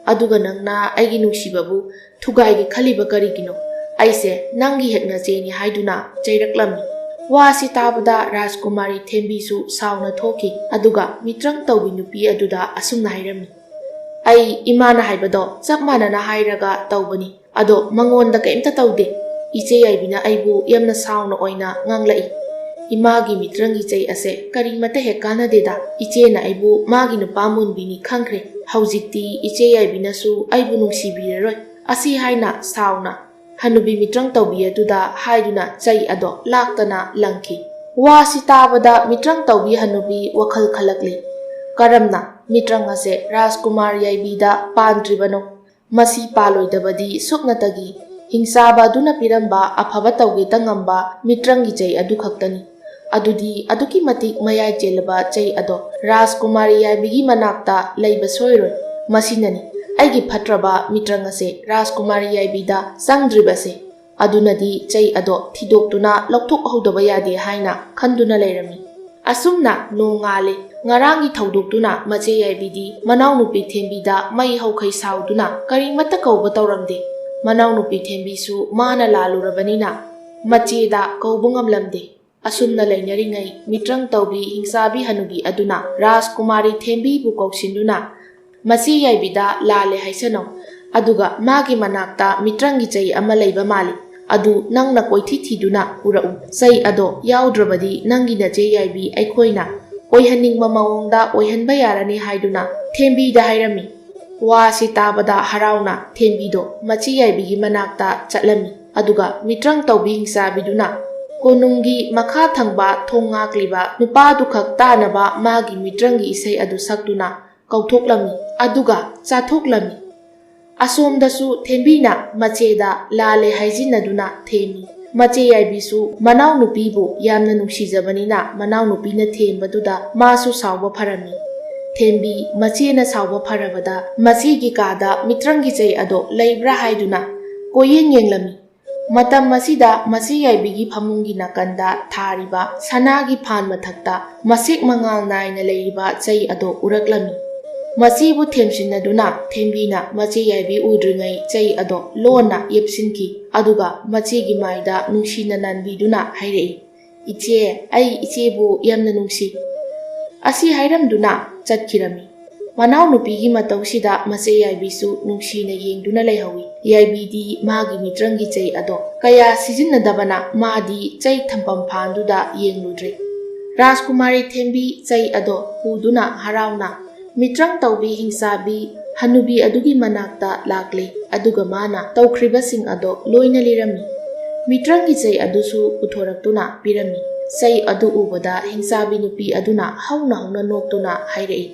ꯑꯗꯨꯒ ꯅꯪꯅ ꯑꯩꯒꯤ ꯅꯨꯡꯁꯤꯕꯕꯨ ꯊꯨꯒꯥꯏꯒꯦ ꯈꯜꯂꯤꯕ ꯀꯔꯤꯒꯤꯅꯣ? ꯑꯩꯁꯦ ꯅꯪꯒꯤ ꯍꯦꯛ ꯅꯆꯦꯅꯤ" ꯍꯥꯏꯗꯨꯅ ꯆꯩꯔꯛꯂꯝꯃꯤ꯫ ꯋꯥꯁꯤ ꯇꯥꯕꯗ ꯔꯥꯖꯀꯨꯃꯥꯔꯤ ꯊꯦꯝꯕꯤꯁꯨ ꯁꯥꯎꯅ ꯊꯣꯛꯈꯤ꯫ ꯑꯗꯨꯒ ꯃꯤꯇ꯭ꯔꯪ ꯇꯧꯕꯤ ꯅꯨꯄꯤ ꯑꯗꯨꯗ ꯑꯁꯨꯝꯅ ꯍꯥꯏꯔꯝꯃꯤ, "ꯑꯩ ꯏꯃꯥꯅ ꯍꯥꯏꯕꯗꯣ ꯆꯞ ꯃꯥꯟꯅꯅ ꯍꯥꯏꯔꯒ ꯇꯧꯕꯅꯤ꯫ ꯑꯗꯣ ꯃꯉꯣꯟꯗ ꯀꯩꯝꯇ ꯇꯧꯗꯦ꯫ ꯏꯆꯦ ꯌꯥꯏꯕꯤꯅ ꯑꯩꯕꯨ ꯌꯥꯝꯅ ꯁꯥꯎꯅ ꯑꯣꯏꯅ ꯉꯥꯡꯂꯛꯏ꯫ "ꯏꯃꯥꯒꯤ ꯃꯤꯇ꯭ꯔꯪꯒꯤ ꯆꯩ ꯑꯁꯦ ꯀꯔꯤꯃꯠꯇ ꯍꯦꯛ ꯀꯥꯟꯅꯗꯦꯗ꯫ ꯏꯆꯦꯅ ꯑꯩꯕꯨ ꯃꯥꯒꯤ ꯅꯨꯄꯥ ꯃꯨꯟꯕꯤꯅꯤ ꯈꯪꯈ꯭ꯔꯦ꯫ ꯍꯧꯖꯤꯛꯇꯤ ꯏꯆꯦ ꯌꯥꯏꯕꯤꯅꯁꯨ ꯑꯩꯕꯨ ꯅꯨꯡꯁꯤꯕꯤꯔꯔꯣꯏ"꯫ ꯑꯁꯤ ꯍꯥꯏꯅ ꯁꯥꯎꯅ ꯍꯅꯨꯕꯤ ꯃꯤꯇ꯭ꯔꯪ ꯇꯧꯕꯤ ꯑꯗꯨꯗ ꯍꯥꯏꯗꯨꯅ ꯆꯩ ꯑꯗꯣ ꯂꯥꯛꯇꯅ ꯂꯪꯈꯤ꯫ ꯋꯥꯁꯤ ꯇꯥꯕꯗ ꯃꯤꯇ꯭ꯔꯪ ꯇꯧꯕꯤ ꯍꯅꯨꯕꯤ ꯋꯥꯈꯜ ꯈꯜꯂꯛꯂꯤ꯫ ꯀꯔꯝꯅ ꯃꯤꯇ꯭ꯔꯪ ꯑꯁꯦ ꯔꯥꯖꯀꯨꯃꯥꯔ ꯌꯥꯏꯕꯤꯗ ꯄꯥꯟꯗ꯭ꯔꯤꯕꯅꯣ? ꯃꯁꯤ ꯄꯥꯜꯂꯣꯏꯗꯕꯗꯤ ꯁꯨꯞꯅꯇꯒꯤ ꯍꯤꯡꯆꯥꯕ ꯑꯗꯨꯅ ꯄꯤꯔꯝꯕ ꯑꯐꯕ ꯇꯧꯒꯦꯇ ꯉꯝꯕ ꯃꯤꯇ꯭ꯔꯪꯒꯤ ꯆꯩ ꯑꯗꯨ ꯈꯛꯇꯅꯤ꯫ ꯑꯗꯨꯗꯤ ꯑꯗꯨꯛꯀꯤ ꯃꯇꯤꯛ ꯃꯌꯥꯏ ꯆꯦꯜꯂꯕ ꯆꯩ ꯑꯗꯣ ꯔꯥꯖꯀꯨꯃꯥꯔꯤ ꯌꯥꯏꯕꯤꯒꯤ ꯃꯅꯥꯛꯇ ꯂꯩꯕ ꯁꯣꯏꯔꯣꯏ꯫ ꯃꯁꯤꯅꯅꯤ ꯑꯩꯒꯤ ꯐꯠꯇ꯭ꯔꯕ ꯃꯤꯇ꯭ꯔꯪ ꯑꯁꯦ ꯔꯥꯖꯀꯨꯃꯥꯔꯤ ꯌꯥꯏꯕꯤꯗ ꯆꯪꯗ꯭ꯔꯤꯕꯁꯦ꯫ ꯑꯗꯨꯅꯗꯤ ꯆꯩ ꯑꯗꯣ ꯊꯤꯗꯣꯛꯇꯨꯅ ꯂꯧꯊꯣꯛꯍꯧꯗꯕ ꯌꯥꯗꯦ ꯍꯥꯏꯅ ꯈꯟꯗꯨꯅ ꯂꯩꯔꯝꯃꯤ꯫ ꯑꯁꯨꯝꯅ ꯅꯣꯡꯉꯥꯜꯂꯦ꯫ ꯉꯔꯥꯡꯒꯤ ꯊꯧꯗꯣꯛꯇꯨꯅ ꯃꯆꯦ ꯌꯥꯏꯕꯤꯗꯤ ꯃꯅꯥꯎꯅꯨꯄꯤ ꯊꯦꯝꯕꯤꯗ ꯃꯩ ꯍꯧꯈꯩ ꯁꯥꯎꯗꯨꯅ ꯀꯔꯤꯃꯠꯇ ꯀꯧꯕ ꯇꯧꯔꯝꯗꯦ꯫ ꯃꯅꯥꯎꯅꯨꯄꯤ ꯊꯦꯝꯕꯤꯁꯨ ꯃꯥꯅ ꯂꯥꯜꯂꯨꯔꯕꯅꯤꯅ ꯃꯆꯦꯗ ꯀꯧꯕ ꯉꯝꯂꯝꯗꯦ꯫ ꯑꯁꯨꯝꯅ ꯂꯩꯅꯔꯤꯉꯩ ꯃꯤꯇ꯭ꯔꯪ ꯇꯧꯕꯤ ꯍꯤꯡꯆꯥꯕꯤ ꯍꯅꯨꯕꯤ ꯑꯗꯨꯅ ꯔꯥꯖꯀꯨꯃꯥꯔꯤ ꯊꯦꯝꯕꯤꯕꯨ ꯀꯧꯁꯤꯟꯗꯨꯅ ꯃꯆꯦ ꯌꯥꯏꯕꯤꯗ ꯂꯥꯜꯂꯦ ꯍꯥꯏꯁꯅꯧ꯫ ꯑꯗꯨꯒ ꯃꯥꯒꯤ ꯃꯅꯥꯛꯇ ꯃꯤꯇ꯭ꯔꯪꯒꯤ ꯆꯩ ꯑꯃ ꯂꯩꯕ ꯃꯥꯜꯂꯤ꯫ ꯑꯗꯨ ꯅꯪꯅ ꯀꯣꯏꯊꯤ ꯊꯤꯗꯨꯅ ꯄꯨꯔꯛꯎ꯫ ꯆꯩ ꯑꯗꯣ ꯌꯥꯎꯗ꯭ꯔꯕꯗꯤ ꯅꯪꯒꯤ ꯅꯆꯦ ꯌꯥꯏꯕꯤ ꯑꯩꯈꯣꯏꯅ ꯑꯣꯏꯍꯟꯅꯤꯡꯕ ꯃꯑꯣꯡꯗ ꯑꯣꯏꯍꯟꯕ ꯌꯥꯔꯅꯤ ꯍꯥꯏꯗꯨꯅ ꯊꯦꯝꯕꯤꯗ ꯍꯥꯏꯔꯝꯃꯤ꯫ ꯋꯥꯁꯤ ꯇꯥꯕꯗ ꯍꯔꯥꯎꯅ ꯊꯦꯝꯕꯤꯗꯣ ꯃꯆꯦ ꯌꯥꯏꯕꯤꯒꯤ ꯃꯅꯥꯛꯇ ꯆꯠꯂꯝꯃꯤ꯫ ꯑꯗꯨꯒ ꯃꯤꯇ꯭ꯔꯪ ꯇꯧꯕꯤ ꯍꯤꯡꯆꯥꯕꯤꯗꯨꯅ ꯀꯣꯅꯨꯡꯒꯤ ꯃꯈꯥ ꯊꯪꯕ ꯊꯣꯡ ꯉꯥꯛꯂꯤꯕ ꯅꯨꯄꯥꯗꯨꯈꯛ ꯇꯥꯅꯕ ꯃꯥꯒꯤ ꯃꯤꯇ꯭ꯔꯪꯒꯤ ꯏꯁꯩ ꯑꯗꯨ ꯁꯛꯇꯨꯅ ꯀꯧꯊꯣꯛꯂꯝꯃꯤ꯫ ꯑꯗꯨꯒ ꯆꯥꯊꯣꯛꯂꯝꯃꯤ꯫ ꯑꯁꯣꯝꯗꯁꯨ ꯊꯦꯝꯕꯤꯅ ꯃꯆꯦꯗ ꯂꯥꯜꯂꯦ ꯍꯥꯏꯖꯤꯟꯅꯗꯨꯅ ꯊꯦꯝꯃꯤ꯫ ꯃꯆꯦ ꯌꯥꯏꯕꯤꯁꯨ ꯃꯅꯥꯎꯅꯨꯄꯤꯕꯨ ꯌꯥꯝꯅ ꯅꯨꯡꯁꯤꯖꯕꯅꯤꯅ ꯃꯅꯥꯎꯅꯨꯄꯤꯅ ꯊꯦꯝꯕꯗꯨꯗ ꯃꯥꯁꯨ ꯁꯥꯎꯕ ꯐꯔꯝꯃꯤ꯫ ꯊꯦꯝꯕꯤ ꯃꯆꯦꯅ ꯁꯥꯎꯕ ꯐꯔꯕꯗ ꯃꯆꯦꯒꯤ ꯀꯥꯗ ꯃꯤꯇ꯭ꯔꯪꯒꯤ ꯆꯩ ꯑꯗꯣ ꯂꯩꯕ꯭ꯔꯥ ꯍꯥꯏꯗꯨꯅ ꯀꯣꯏꯌꯦꯡ ꯌꯦꯡꯂꯝꯃꯤ꯫ ꯃꯇꯝ ꯑꯁꯤꯗ ꯃꯆꯦ ꯌꯥꯏꯕꯤꯒꯤ ꯐꯃꯨꯡꯒꯤ ꯅꯥꯀꯟꯗ ꯊꯥꯔꯤꯕ ꯁꯅꯥꯒꯤ ꯐꯥꯟ ꯃꯊꯛꯇ ꯃꯁꯦꯛ ꯃꯉꯥꯜ ꯅꯥꯏꯅ ꯂꯩꯔꯤꯕ ꯆꯩ ꯑꯗꯣ ꯎꯔꯛꯂꯝꯃꯤ꯫ ꯃꯆꯦꯕꯨ ꯊꯦꯝꯖꯤꯟꯅꯗꯨꯅ ꯊꯦꯝꯕꯤꯅ ꯃꯆꯦ ꯌꯥꯏꯕꯤ ꯎꯗ꯭ꯔꯤꯉꯩ ꯆꯩ ꯑꯗꯣ ꯂꯣꯟꯅ ꯌꯦꯞꯁꯤꯟꯈꯤ꯫ ꯑꯗꯨꯒ ꯃꯆꯦꯒꯤ ꯃꯥꯏꯗ ꯅꯨꯡꯁꯤꯅ ꯅꯥꯟꯕꯤꯗꯨꯅ ꯍꯥꯏꯔꯛꯏ, "ꯏꯆꯦ, ꯑꯩ ꯏꯆꯦꯕꯨ ꯌꯥꯝꯅ ꯅꯨꯡꯁꯤ"꯫ ꯑꯁꯤ ꯍꯥꯏꯔꯝꯗꯨꯅ ꯆꯠꯈꯤꯔꯝꯃꯤ꯫ ꯃꯅꯥꯎꯅꯨꯄꯤꯒꯤ ꯃꯇꯧꯁꯤꯗ ꯃꯆꯦ ꯌꯥꯏꯕꯤꯁꯨ ꯅꯨꯡꯁꯤꯅ ꯌꯦꯡꯗꯨꯅ ꯂꯩꯍꯧꯏ꯫ ꯌꯥꯏꯕꯤꯗꯤ ꯃꯥꯒꯤ ꯃꯤꯇ꯭ꯔꯪꯒꯤ ꯆꯩ ꯑꯗꯣ ꯀꯌꯥ ꯁꯤꯖꯤꯟꯅꯗꯕꯅ ꯃꯥꯗꯤ ꯆꯩ ꯊꯝꯐꯝ ꯐꯥꯟꯗꯨꯗ ꯌꯦꯡꯂꯨꯗ꯭ꯔꯦ꯫ ꯔꯥꯖꯀꯨꯃꯥꯔꯤ ꯊꯦꯝꯕꯤ ꯆꯩ ꯑꯗꯣ ꯄꯨꯗꯨꯅ ꯍꯔꯥꯎꯅ ꯃꯤꯇ꯭ꯔꯪ ꯇꯧꯕꯤ ꯍꯤꯡꯆꯥꯕꯤ ꯍꯅꯨꯕꯤ ꯑꯗꯨꯒꯤ ꯃꯅꯥꯛꯇ ꯂꯥꯛꯂꯦ꯫ ꯑꯗꯨꯒ ꯃꯥꯅ ꯇꯧꯈ꯭ꯔꯤꯕꯁꯤꯡ ꯑꯗꯣ ꯂꯣꯏꯅ ꯂꯤꯔꯝꯃꯤ꯫ ꯃꯤꯇ꯭ꯔꯪꯒꯤ ꯆꯩ ꯑꯗꯨꯁꯨ ꯄꯨꯊꯣꯔꯛꯇꯨꯅ ꯄꯤꯔꯝꯃꯤ꯫ ꯆꯩ ꯑꯗꯨ ꯎꯕꯗ ꯍꯤꯡꯆꯥꯕꯤ ꯅꯨꯄꯤ ꯑꯗꯨꯅ ꯍꯧꯅ ꯍꯧꯅ ꯅꯣꯛꯇꯨꯅ ꯍꯥꯏꯔꯛꯏ,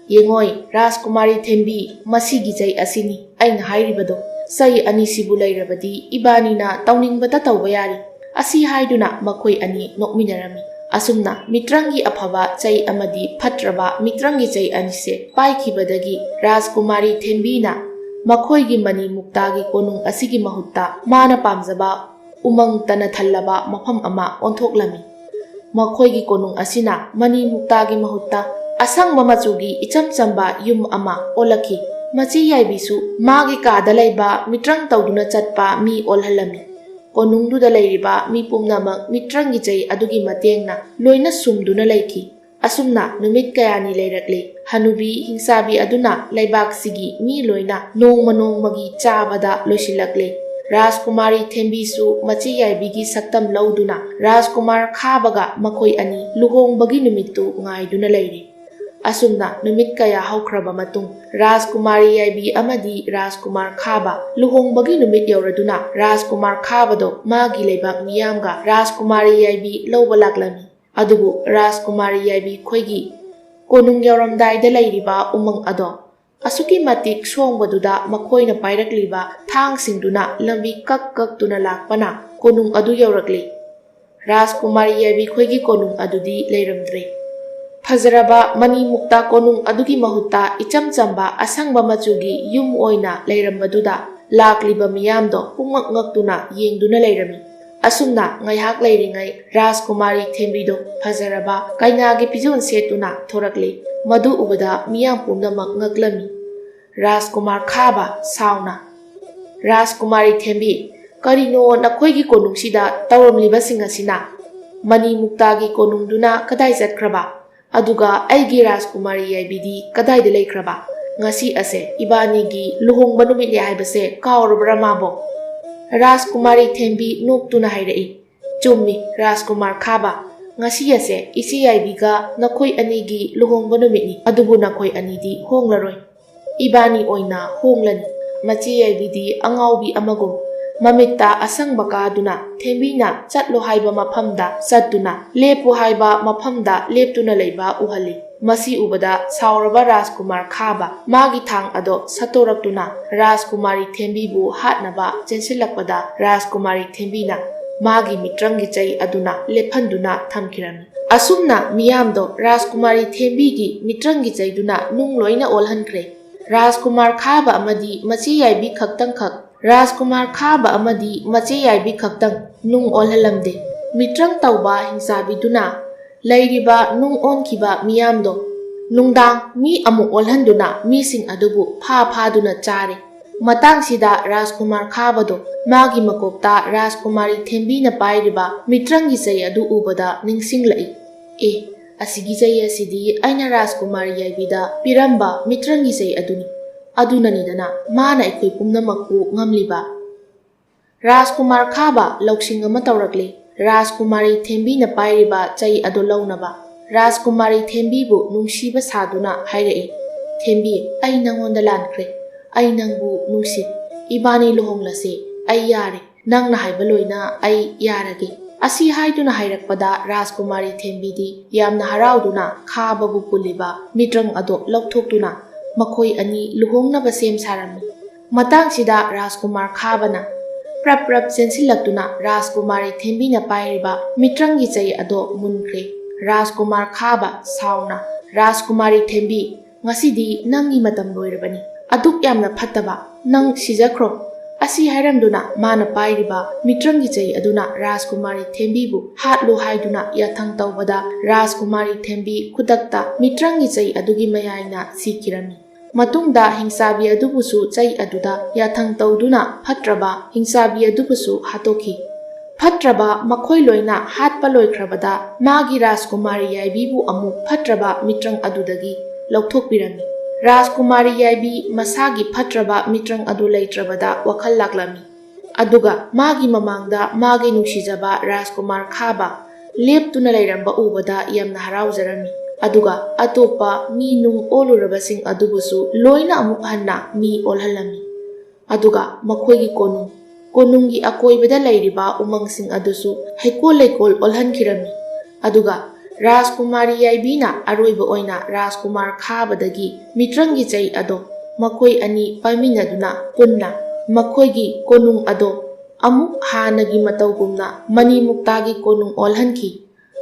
"ꯌꯦꯡꯉꯣꯏ, ꯔꯥꯖꯀꯨꯃꯥꯔꯤ ꯊꯦꯝꯕꯤ, ꯃꯁꯤꯒꯤ ꯆꯩ ꯑꯁꯤꯅꯤ ꯑꯩꯅ ꯍꯥꯏꯔꯤꯕꯗꯣ꯫ ꯆꯩ ꯑꯅꯤꯁꯤꯕꯨ ꯂꯩꯔꯕꯗꯤ ꯏꯕꯥꯅꯤꯅ ꯇꯧꯅꯤꯡꯕꯇ ꯇꯧꯕ ꯌꯥꯔꯤ꯫" ꯑꯁꯤ ꯍꯥꯏꯗꯨꯅ ꯃꯈꯣꯏ ꯑꯅꯤ ꯅꯣꯛꯃꯤꯟꯅꯔꯝꯃꯤ꯫ ꯑꯁꯨꯝꯅ ꯃꯤꯇ꯭ꯔꯪꯒꯤ ꯑꯐꯕ ꯆꯩ ꯑꯃꯗꯤ ꯐꯠꯇ꯭ꯔꯕ ꯃꯤꯇ꯭ꯔꯪꯒꯤ ꯆꯩ ꯑꯅꯤꯁꯦ ꯄꯥꯏꯈꯤꯕꯗꯒꯤ ꯔꯥꯖꯀꯨꯃꯥꯔꯤ ꯊꯦꯝꯕꯤꯅ ꯃꯈꯣꯏꯒꯤ ꯃꯅꯤ ꯃꯨꯛꯇꯥꯒꯤ ꯀꯣꯅꯨꯡ ꯑꯁꯤꯒꯤ ꯃꯍꯨꯠꯇ ꯃꯥꯅ ꯄꯥꯝꯖꯕ ꯎꯃꯪ ꯇꯅ ꯊꯜꯂꯕ ꯃꯐꯝ ꯑꯃ ꯑꯣꯟꯊꯣꯛꯂꯝꯃꯤ꯫ ꯃꯈꯣꯏꯒꯤ ꯀꯣꯅꯨꯡ ꯑꯁꯤꯅ ꯃꯅꯤ ꯃꯨꯛꯇꯥꯒꯤ ꯃꯍꯨꯠꯇ ꯑꯁꯪꯕ ꯃꯆꯨꯒꯤ ꯏꯆꯝ ꯆꯝꯕ ꯌꯨꯝ ꯑꯃ ꯑꯣꯜꯂꯛꯈꯤ꯫ ꯃꯆꯦ ꯌꯥꯏꯕꯤꯁꯨ ꯃꯥꯒꯤ ꯀꯥꯗ ꯂꯩꯕ ꯃꯤꯇ꯭ꯔꯪ ꯇꯧꯗꯨꯅ ꯆꯠꯄ ꯃꯤ ꯑꯣꯜꯍꯜꯂꯝꯃꯤ꯫ ꯀꯣꯅꯨꯡꯗꯨꯗ ꯂꯩꯔꯤꯕ ꯃꯤ ꯄꯨꯝꯅꯃꯛ ꯃꯤꯇ꯭ꯔꯪꯒꯤ ꯆꯩ ꯑꯗꯨꯒꯤ ꯃꯇꯦꯡꯅ ꯂꯣꯏꯅ ꯁꯨꯝꯗꯨꯅ ꯂꯩꯈꯤ꯫ ꯑꯁꯨꯝꯅ ꯅꯨꯃꯤꯠ ꯀꯌꯥꯅꯤ ꯂꯩꯔꯛꯂꯦ꯫ ꯍꯅꯨꯕꯤ ꯍꯤꯡꯆꯥꯕꯤ ꯑꯗꯨꯅ ꯂꯩꯕꯥꯛꯁꯤꯒꯤ ꯃꯤ ꯂꯣꯏꯅ ꯅꯣꯡꯃ ꯅꯣꯡꯃꯒꯤ ꯆꯥꯕꯗ ꯂꯣꯏꯁꯤꯜꯂꯛꯂꯦ꯫ ꯔꯥꯖꯀꯨꯃꯥꯔꯤ ꯊꯦꯝꯕꯤꯁꯨ ꯃꯆꯦ ꯌꯥꯏꯕꯤꯒꯤ ꯁꯛꯇꯝ ꯂꯧꯗꯨꯅ ꯔꯥꯖꯀꯨꯃꯥꯔ ꯈꯥꯕꯒ ꯃꯈꯣꯏ ꯑꯅꯤ ꯂꯨꯍꯣꯡꯕꯒꯤ ꯅꯨꯃꯤꯠꯇꯨ ꯉꯥꯏꯗꯨꯅ ꯂꯩꯔꯦ꯫ ꯑꯁꯨꯝꯅ ꯅꯨꯃꯤꯠ ꯀꯌꯥ ꯍꯧꯈ꯭ꯔꯕ ꯃꯇꯨꯡ, ꯔꯥꯖꯀꯨꯃꯥꯔꯤ ꯌꯥꯏꯕꯤ ꯑꯃꯗꯤ ꯔꯥꯖꯀꯨꯃꯥꯔ ꯈꯥꯕ ꯂꯨꯍꯣꯡꯕꯒꯤ ꯅꯨꯃꯤꯠ ꯌꯧꯔꯗꯨꯅ ꯔꯥꯖꯀꯨꯃꯥꯔ ꯈꯥꯕꯗꯣ ꯃꯥꯒꯤ ꯂꯩꯕꯥꯛ ꯃꯤꯌꯥꯝꯒ ꯔꯥꯖꯀꯨꯃꯥꯔꯤ ꯌꯥꯏꯕꯤ ꯂꯧꯕ ꯂꯥꯛꯂꯝꯃꯤ꯫ ꯑꯗꯨꯕꯨ ꯔꯥꯖꯀꯨꯃꯥꯔꯤ ꯌꯥꯏꯕꯤ ꯈꯣꯏꯒꯤ ꯀꯣꯅꯨꯡ ꯌꯧꯔꯝꯗꯥꯏꯗ ꯂꯩꯔꯤꯕ ꯎꯃꯪ ꯑꯗꯣ ꯑꯁꯨꯛꯀꯤ ꯃꯇꯤꯛ ꯁꯣꯡꯕꯗꯨꯗ ꯃꯈꯣꯏꯅ ꯄꯥꯏꯔꯛꯂꯤꯕ ꯊꯥꯡꯁꯤꯡꯗꯨꯅ ꯂꯝꯕꯤ ꯀꯛ ꯀꯛꯇꯨꯅ ꯂꯥꯛꯄꯅ ꯀꯣꯅꯨꯡ ꯑꯗꯨ ꯌꯧꯔꯛꯂꯤ꯫ ꯔꯥꯖꯀꯨꯃꯥꯔꯤ ꯌꯥꯏꯕꯤ ꯈꯣꯏꯒꯤ ꯀꯣꯅꯨꯡ ꯑꯗꯨꯗꯤ ꯂꯩꯔꯝꯗ꯭ꯔꯦ꯫ ꯐꯖꯔꯕ ꯃꯅꯤ ꯃꯨꯛꯇꯥ ꯀꯣꯅꯨꯡ ꯑꯗꯨꯒꯤ ꯃꯍꯨꯠꯇ ꯏꯆꯝ ꯆꯝꯕ ꯑꯁꯪꯕ ꯃꯆꯨꯒꯤ ꯌꯨꯝ ꯑꯣꯏꯅ ꯂꯩꯔꯝꯕꯗꯨꯗ ꯂꯥꯛꯂꯤꯕ ꯃꯤꯌꯥꯝꯗꯣ ꯄꯨꯡꯉꯛ ꯉꯛꯇꯨꯅ ꯌꯦꯡꯗꯨꯅ ꯂꯩꯔꯝꯃꯤ꯫ ꯑꯁꯨꯝꯅ ꯉꯥꯏꯍꯥꯛ ꯂꯩꯔꯤꯉꯩ ꯔꯥꯖꯀꯨꯃꯥꯔꯤ ꯊꯦꯝꯕꯤꯗꯣ ꯐꯖꯔꯕ ꯀꯩꯅꯥꯒꯤ ꯐꯤꯖꯣꯜ ꯁꯦꯠꯇꯨꯅ ꯊꯣꯔꯛꯂꯦ꯫ ꯃꯗꯨ ꯎꯕꯗ ꯃꯤꯌꯥꯝ ꯄꯨꯝꯅꯃꯛ ꯉꯛꯂꯝꯃꯤ꯫ ꯔꯥꯖꯀꯨꯃꯥꯔ ꯈꯥꯕ ꯁꯥꯎꯅ, "ꯔꯥꯖꯀꯨꯃꯥꯔꯤ ꯊꯦꯝꯕꯤ, ꯀꯔꯤꯅꯣ ꯅꯈꯣꯏꯒꯤ ꯀꯣꯅꯨꯡꯁꯤꯗ ꯇꯧꯔꯝꯂꯤꯕꯁꯤꯡ ꯑꯁꯤꯅ? ꯃꯅꯤ ꯃꯨꯛꯇꯥꯒꯤ ꯀꯣꯅꯨꯡꯗꯨꯅ ꯀꯗꯥꯏ ꯆꯠꯈ꯭ꯔꯕ? ꯑꯗꯨꯒ ꯑꯩꯒꯤ ꯔꯥꯖꯀꯨꯃꯥꯔꯤ ꯌꯥꯏꯕꯤꯗꯤ ꯀꯗꯥꯏꯗ ꯂꯩꯈ꯭ꯔꯕ? ꯉꯁꯤ ꯑꯁꯦ ꯏꯕꯥꯅꯤꯒꯤ ꯂꯨꯍꯣꯡꯕ ꯅꯨꯃꯤꯠꯅꯦ ꯍꯥꯏꯕꯁꯦ ꯀꯥꯎꯔꯕ꯭ꯔꯥ ꯃꯥꯕꯣ? ꯔꯥꯖꯀꯨꯃꯥꯔꯤ ꯊꯦꯝꯕꯤ ꯅꯣꯛꯇꯨꯅ ꯍꯥꯏꯔꯛꯏ, "ꯆꯨꯝꯃꯤ, ꯔꯥꯖꯀꯨꯃꯥꯔ ꯈꯥꯕ꯫ ꯉꯁꯤ ꯑꯁꯦ ꯏꯆꯦ ꯌꯥꯏꯕꯤꯒ ꯅꯈꯣꯏ ꯑꯅꯤꯒꯤ ꯂꯨꯍꯣꯡꯕ ꯅꯨꯃꯤꯠꯅꯤ꯫ ꯑꯗꯨꯕꯨ ꯅꯈꯣꯏ ꯑꯅꯤꯗꯤ ꯍꯣꯡꯂꯔꯣꯏ꯫ ꯏꯕꯥꯅꯤ ꯑꯣꯏꯅ ꯍꯣꯡꯂꯅꯤ꯫" ꯃꯆꯦ ꯌꯥꯏꯕꯤꯗꯤ ꯑꯉꯥꯎꯕꯤ ꯑꯃꯒꯨꯝ ꯃꯃꯤꯠꯇ ꯑꯁꯪꯕ ꯀꯥꯗꯨꯅ ꯊꯦꯝꯕꯤꯅ ꯆꯠꯂꯣ ꯍꯥꯏꯕ ꯃꯐꯝꯗ ꯆꯠꯇꯨꯅ, ꯂꯦꯞꯄꯨ ꯍꯥꯏꯕ ꯃꯐꯝꯗ ꯂꯦꯞꯇꯨꯅ ꯂꯩꯕ ꯎꯍꯜꯂꯤ꯫ ꯃꯁꯤ ꯎꯕꯗ ꯁꯥꯎꯔꯕ ꯔꯥꯖꯀꯨꯃꯥꯔ ꯈꯥꯕ ꯃꯥꯒꯤ ꯊꯥꯡ ꯑꯗꯣ ꯁꯠꯇꯣꯔꯛꯇꯨꯅ ꯔꯥꯖꯀꯨꯃꯥꯔꯤ ꯊꯦꯝꯕꯤꯕꯨ ꯍꯥꯠꯅꯕ ꯆꯦꯟꯁꯤꯜꯂꯛꯄꯗ, ꯔꯥꯖꯀꯨꯃꯥꯔꯤ ꯊꯦꯝꯕꯤꯅ ꯃꯥꯒꯤ ꯃꯤꯇ꯭ꯔꯪꯒꯤ ꯆꯩ ꯑꯗꯨꯅ ꯂꯦꯞꯍꯟꯗꯨꯅ ꯊꯝꯈꯤꯔꯝꯃꯤ꯫ ꯑꯁꯨꯝꯅ ꯃꯤꯌꯥꯝꯗꯣ ꯔꯥꯖꯀꯨꯃꯥꯔꯤ ꯊꯦꯝꯕꯤꯒꯤ ꯃꯤꯇ꯭ꯔꯪꯒꯤ ꯆꯩꯗꯨꯅ ꯅꯨꯡ ꯂꯣꯏꯅ ꯑꯣꯜꯍꯟꯈ꯭ꯔꯦ꯫ ꯔꯥꯖꯀꯨꯃꯥꯔ ꯈꯥꯕ ꯑꯃꯗꯤ ꯃꯆꯦ ꯌꯥꯏꯕꯤ ꯈꯛꯇꯪꯈꯛ, ꯔꯥꯖꯀꯨꯃꯥꯔ ꯈꯥꯕ ꯑꯃꯗꯤ ꯃꯆꯦ ꯌꯥꯏꯕꯤ ꯈꯛꯇꯪ ꯅꯨꯡ ꯑꯣꯜꯍꯜꯂꯝꯗꯦ꯫ ꯃꯤꯇ꯭ꯔꯪ ꯇꯧꯕ ꯍꯤꯡꯆꯥꯕꯤꯗꯨꯅ ꯂꯩꯔꯤꯕ ꯅꯨꯡ ꯑꯣꯟꯈꯤꯕ ꯃꯤꯌꯥꯝꯗꯣ ꯅꯨꯡꯗꯥꯡ ꯃꯤ ꯑꯃꯨꯛ ꯑꯣꯜꯍꯟꯗꯨꯅ ꯃꯤꯁꯤꯡ ꯑꯗꯨꯕꯨ ꯐꯥ ꯐꯥꯗꯨꯅ ꯆꯥꯔꯦ꯫ ꯃꯇꯥꯡꯁꯤꯗ ꯔꯥꯖꯀꯨꯃꯥꯔ ꯈꯥꯕꯗꯣ ꯃꯥꯒꯤ ꯃꯀꯣꯛꯇ ꯔꯥꯖꯀꯨꯃꯥꯔꯤ ꯊꯦꯝꯕꯤꯅ ꯄꯥꯏꯔꯤꯕ ꯃꯤꯇ꯭ꯔꯪꯒꯤ ꯆꯩ ꯑꯗꯨ ꯎꯕꯗ ꯅꯤꯡꯁꯤꯡꯂꯛꯏ꯫ "ꯑꯦ, ꯑꯁꯤꯒꯤ ꯆꯩ ꯑꯁꯤꯗꯤ ꯑꯩꯅ ꯔꯥꯖꯀꯨꯃꯥꯔꯤ ꯌꯥꯏꯕꯤꯗ ꯄꯤꯔꯝꯕ ꯃꯤꯇ꯭ꯔꯪꯒꯤ ꯆꯩ ꯑꯗꯨꯅꯤ꯫ ꯑꯗꯨꯅꯅꯤꯗꯅ ꯃꯥꯅ ꯑꯩꯈꯣꯏ ꯄꯨꯝꯅꯃꯛꯄꯨ ꯉꯝꯂꯤꯕ꯫" ꯔꯥꯖꯀꯨꯃꯥꯔ ꯈꯥꯕ ꯂꯧꯁꯤꯡ ꯑꯃ ꯇꯧꯔꯛꯂꯦ꯫ ꯔꯥꯖꯀꯨꯃꯥꯔꯤ ꯊꯦꯝꯕꯤꯅ ꯄꯥꯏꯔꯤꯕ ꯆꯩ ꯑꯗꯨ ꯂꯧꯅꯕ ꯔꯥꯖꯀꯨꯃꯥꯔꯤ ꯊꯦꯝꯕꯤꯕꯨ ꯅꯨꯡꯁꯤꯕ ꯁꯥꯗꯨꯅ ꯍꯥꯏꯔꯛꯏ, "ꯊꯦꯝꯕꯤ, ꯑꯩ ꯅꯪꯉꯣꯟꯗ ꯂꯥꯟꯈ꯭ꯔꯦ꯫ ꯑꯩ ꯅꯪꯕꯨ ꯅꯨꯡꯁꯤ꯫ ꯏꯕꯥꯅꯤ ꯂꯨꯍꯣꯡꯂꯁꯦ꯫ ꯑꯩ ꯌꯥꯔꯦ꯫ ꯅꯪꯅ ꯍꯥꯏꯕ ꯂꯣꯏꯅ ꯑꯩ ꯌꯥꯔꯒꯦ꯫" ꯑꯁꯤ ꯍꯥꯏꯗꯨꯅ ꯍꯥꯏꯔꯛꯄꯗ ꯔꯥꯖꯀꯨꯃꯥꯔꯤ ꯊꯦꯝꯕꯤꯗꯤ ꯌꯥꯝꯅ ꯍꯔꯥꯎꯗꯨꯅ ꯈꯥꯕꯕꯨ ꯄꯨꯜꯂꯤꯕ ꯃꯤꯇ꯭ꯔꯪ ꯑꯗꯣ ꯂꯧꯊꯣꯛꯇꯨꯅ ꯃꯈꯣꯏ ꯑꯅꯤ ꯂꯨꯍꯣꯡꯅꯕ ꯁꯦꯝ ꯁꯥꯔꯝꯃꯤ꯫ ꯃꯇꯥꯡꯁꯤꯗ ꯔꯥꯖꯀꯨꯃꯥꯔ ꯈꯥꯕꯅ ꯄ꯭ꯔꯞ ꯄ꯭ꯔꯞ ꯆꯦꯟꯁꯤꯜꯂꯛꯇꯨꯅ ꯔꯥꯖꯀꯨꯃꯥꯔꯤ ꯊꯦꯝꯕꯤꯅ ꯄꯥꯏꯔꯤꯕ ꯃꯤꯇ꯭ꯔꯪꯒꯤ ꯆꯩ ꯑꯗꯣ ꯃꯨꯟꯈ꯭ꯔꯦ꯫ ꯔꯥꯖꯀꯨꯃꯥꯔ ꯈꯥꯕ ꯁꯥꯎꯅ, "ꯔꯥꯖꯀꯨꯃꯥꯔꯤ ꯊꯦꯝꯕꯤ, ꯉꯁꯤꯗꯤ ꯅꯪꯒꯤ ꯃꯇꯝ ꯂꯣꯏꯔꯕꯅꯤ꯫ ꯑꯗꯨꯛ ꯌꯥꯝꯅ ꯐꯠꯇꯕ, ꯅꯪ ꯁꯤꯖꯈ꯭ꯔꯣ꯫" ꯑꯁꯤ ꯍꯥꯏꯔꯝꯗꯨꯅ ꯃꯥꯅ ꯄꯥꯏꯔꯤꯕ ꯃꯤꯇ꯭ꯔꯪꯒꯤ ꯆꯩ ꯑꯗꯨꯅ ꯔꯥꯖꯀꯨꯃꯥꯔꯤ ꯊꯦꯝꯕꯤꯕꯨ ꯍꯥꯠꯂꯨ ꯍꯥꯏꯗꯨꯅ ꯌꯥꯊꯪ ꯇꯧꯕꯗ ꯔꯥꯖꯀꯨꯃꯥꯔꯤ ꯊꯦꯝꯕꯤ ꯈꯨꯗꯛꯇ ꯃꯤꯇ꯭ꯔꯪꯒꯤ ꯆꯩ ꯑꯗꯨꯒꯤ ꯃꯌꯥꯏꯅ ꯁꯤꯈꯤꯔꯝꯃꯤ꯫ ꯃꯇꯨꯡꯗ ꯍꯤꯡꯆꯥꯕꯤ ꯑꯗꯨꯕꯨꯁꯨ ꯆꯩ ꯑꯗꯨꯗ ꯌꯥꯊꯪ ꯇꯧꯗꯨꯅ ꯐꯠꯇ꯭ꯔꯕ ꯍꯤꯡꯆꯥꯕꯤ ꯑꯗꯨꯕꯨꯁꯨ ꯍꯥꯠꯇꯣꯛꯈꯤ꯫ ꯐꯠꯇ꯭ꯔꯕ ꯃꯈꯣꯏ ꯂꯣꯏꯅ ꯍꯥꯠꯄ ꯂꯣꯏꯈ꯭ꯔꯕꯗ, ꯃꯥꯒꯤ ꯔꯥꯖꯀꯨꯃꯥꯔꯤ ꯌꯥꯏꯕꯤꯕꯨ ꯑꯃꯨꯛ ꯐꯠꯇ꯭ꯔꯕ ꯃꯤꯇ꯭ꯔꯪ ꯑꯗꯨꯗꯒꯤ ꯂꯧꯊꯣꯛꯄꯤꯔꯝꯃꯤ꯫ ꯔꯥꯖꯀꯨꯃꯥꯔꯤ ꯌꯥꯏꯕꯤ ꯃꯁꯥꯒꯤ ꯐꯠꯇ꯭ꯔꯕ ꯃꯤꯇ꯭ꯔꯪ ꯑꯗꯨ ꯂꯩꯇ꯭ꯔꯕꯗ ꯋꯥꯈꯜ ꯂꯥꯛꯂꯝꯃꯤ꯫ ꯑꯗꯨꯒ ꯃꯥꯒꯤ ꯃꯃꯥꯡꯗ ꯃꯥꯒꯤ ꯅꯨꯡꯁꯤꯖꯕ ꯔꯥꯖꯀꯨꯃꯥꯔ ꯈꯥꯕ ꯂꯦꯞꯇꯨꯅ ꯂꯩꯔꯝꯕ ꯎꯕꯗ ꯌꯥꯝꯅ ꯍꯔꯥꯎꯖꯔꯝꯃꯤ꯫ ꯑꯗꯨꯒ ꯑꯇꯣꯞꯄ ꯃꯤ ꯅꯨꯡ ꯑꯣꯜꯂꯨꯔꯕꯁꯤꯡ ꯑꯗꯨꯕꯨꯁꯨ ꯂꯣꯏꯅ ꯑꯃꯨꯛ ꯍꯟꯅ ꯃꯤ ꯑꯣꯜꯍꯜꯂꯝꯃꯤ꯫ ꯑꯗꯨꯒ ꯃꯈꯣꯏꯒꯤ ꯀꯣꯅꯨꯡ, ꯀꯣꯅꯨꯡꯒꯤ ꯑꯀꯣꯏꯕꯗ ꯂꯩꯔꯤꯕ ꯎꯃꯪꯁꯤꯡ ꯑꯗꯨꯁꯨ ꯍꯩꯀꯣꯜ ꯂꯩꯀꯣꯜ ꯑꯣꯜꯍꯟꯈꯤꯔꯝꯃꯤ꯫ ꯑꯗꯨꯒ ꯔꯥꯖꯀꯨꯃꯥꯔꯤ ꯌꯥꯏꯕꯤꯅ ꯑꯔꯣꯏꯕ ꯑꯣꯏꯅ ꯔꯥꯖꯀꯨꯃꯥꯔ ꯈꯥꯕꯗꯒꯤ ꯃꯤꯇ꯭ꯔꯪꯒꯤ ꯆꯩ ꯑꯗꯣ ꯃꯈꯣꯏ ꯑꯅꯤ ꯄꯥꯏꯃꯤꯟꯅꯗꯨꯅ ꯄꯨꯟꯅ ꯃꯈꯣꯏꯒꯤ ꯀꯣꯅꯨꯡ ꯑꯗꯣ ꯑꯃꯨꯛ ꯍꯥꯟꯅꯒꯤ ꯃꯇꯧꯒꯨꯝꯅ ꯃꯅꯤꯃꯨꯛꯇꯥꯒꯤ ꯀꯣꯅꯨꯡ ꯑꯣꯜꯍꯟꯈꯤ꯫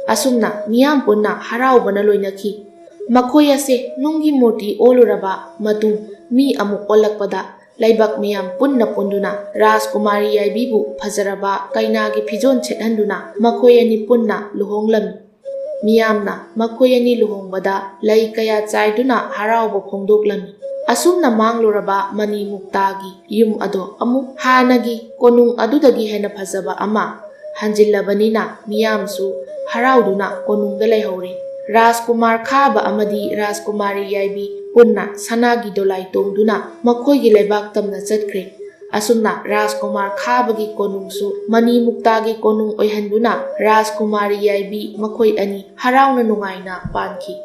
ꯑꯁꯨꯝꯅ ꯃꯤꯌꯥꯝ ꯄꯨꯟꯅ ꯍꯔꯥꯎꯕꯅ ꯂꯣꯏꯅꯈꯤ꯫ ꯃꯈꯣꯏ ꯑꯁꯦ ꯅꯨꯡꯒꯤ ꯃꯨꯔꯇꯤ ꯑꯣꯜꯂꯨꯔꯕ ꯃꯇꯨꯡ ꯃꯤ ꯑꯃꯨꯛ ꯑꯣꯜꯂꯛꯄꯗ ꯂꯩꯕꯥꯛ ꯃꯤꯌꯥꯝ ꯄꯨꯟꯅ ꯄꯨꯟꯗꯨꯅ ꯔꯥꯖꯀꯨꯃꯥꯔꯤ ꯌꯥꯏꯕꯤꯕꯨ ꯐꯖꯔꯕ ꯀꯩꯅꯥꯒꯤ ꯐꯤꯖꯣꯜ ꯁꯦꯠꯍꯟꯗꯨꯅ ꯃꯈꯣꯏ ꯑꯅꯤ ꯄꯨꯟꯅ ꯂꯨꯍꯣꯡꯂꯝꯃꯤ꯫ ꯃꯤꯌꯥꯝꯅ ꯃꯈꯣꯏ ꯑꯅꯤ ꯂꯨꯍꯣꯡꯕꯗ ꯂꯩ ꯀꯌꯥ ꯆꯥꯏꯗꯨꯅ ꯍꯔꯥꯎꯕ ꯐꯣꯡꯗꯣꯛꯂꯝꯃꯤ꯫ ꯑꯁꯨꯝꯅ ꯃꯥꯡꯂꯨꯔꯕ ꯃꯅꯤꯃꯨꯛꯇꯥꯒꯤ ꯌꯨꯝ ꯑꯗꯣ ꯑꯃꯨꯛ ꯍꯥꯟꯅꯒꯤ ꯀꯣꯅꯨꯡ ꯑꯗꯨꯗꯒꯤ ꯍꯦꯟꯅ ꯐꯖꯕ ꯑꯃ ꯍꯟꯖꯤꯜꯂꯕꯅꯤꯅ ꯃꯤꯌꯥꯝꯁꯨ ꯍꯔꯥꯎꯗꯨꯅ ꯀꯣꯅꯨꯡꯗ ꯂꯩꯍꯧꯔꯦ꯫ ꯔꯥꯖꯀꯨꯃꯥꯔ ꯈꯥꯕ ꯑꯃꯗꯤ ꯔꯥꯖꯀꯨꯃꯥꯔꯤ ꯌꯥꯏꯕꯤ ꯄꯨꯟꯅ ꯁꯅꯥꯒꯤ ꯗꯣꯂꯥꯏ ꯇꯣꯡꯗꯨꯅ ꯃꯈꯣꯏꯒꯤ ꯂꯩꯕꯥꯛ ꯇꯝꯅ ꯆꯠꯈ꯭ꯔꯦ꯫ ꯑꯁꯨꯝꯅ ꯔꯥꯖꯀꯨꯃꯥꯔ ꯈꯥꯕꯒꯤ ꯀꯣꯅꯨꯡꯁꯨ ꯃꯅꯤꯃꯨꯛꯇꯥꯒꯤ ꯀꯣꯅꯨꯡ ꯑꯣꯏꯍꯟꯗꯨꯅ ꯔꯥꯖꯀꯨꯃꯥꯔꯤ ꯌꯥꯏꯕꯤ ꯃꯈꯣꯏ ꯑꯅꯤ ꯍꯔꯥꯎꯅ ꯅꯨꯡꯉꯥꯏꯅ ꯄꯥꯟꯈꯤ꯫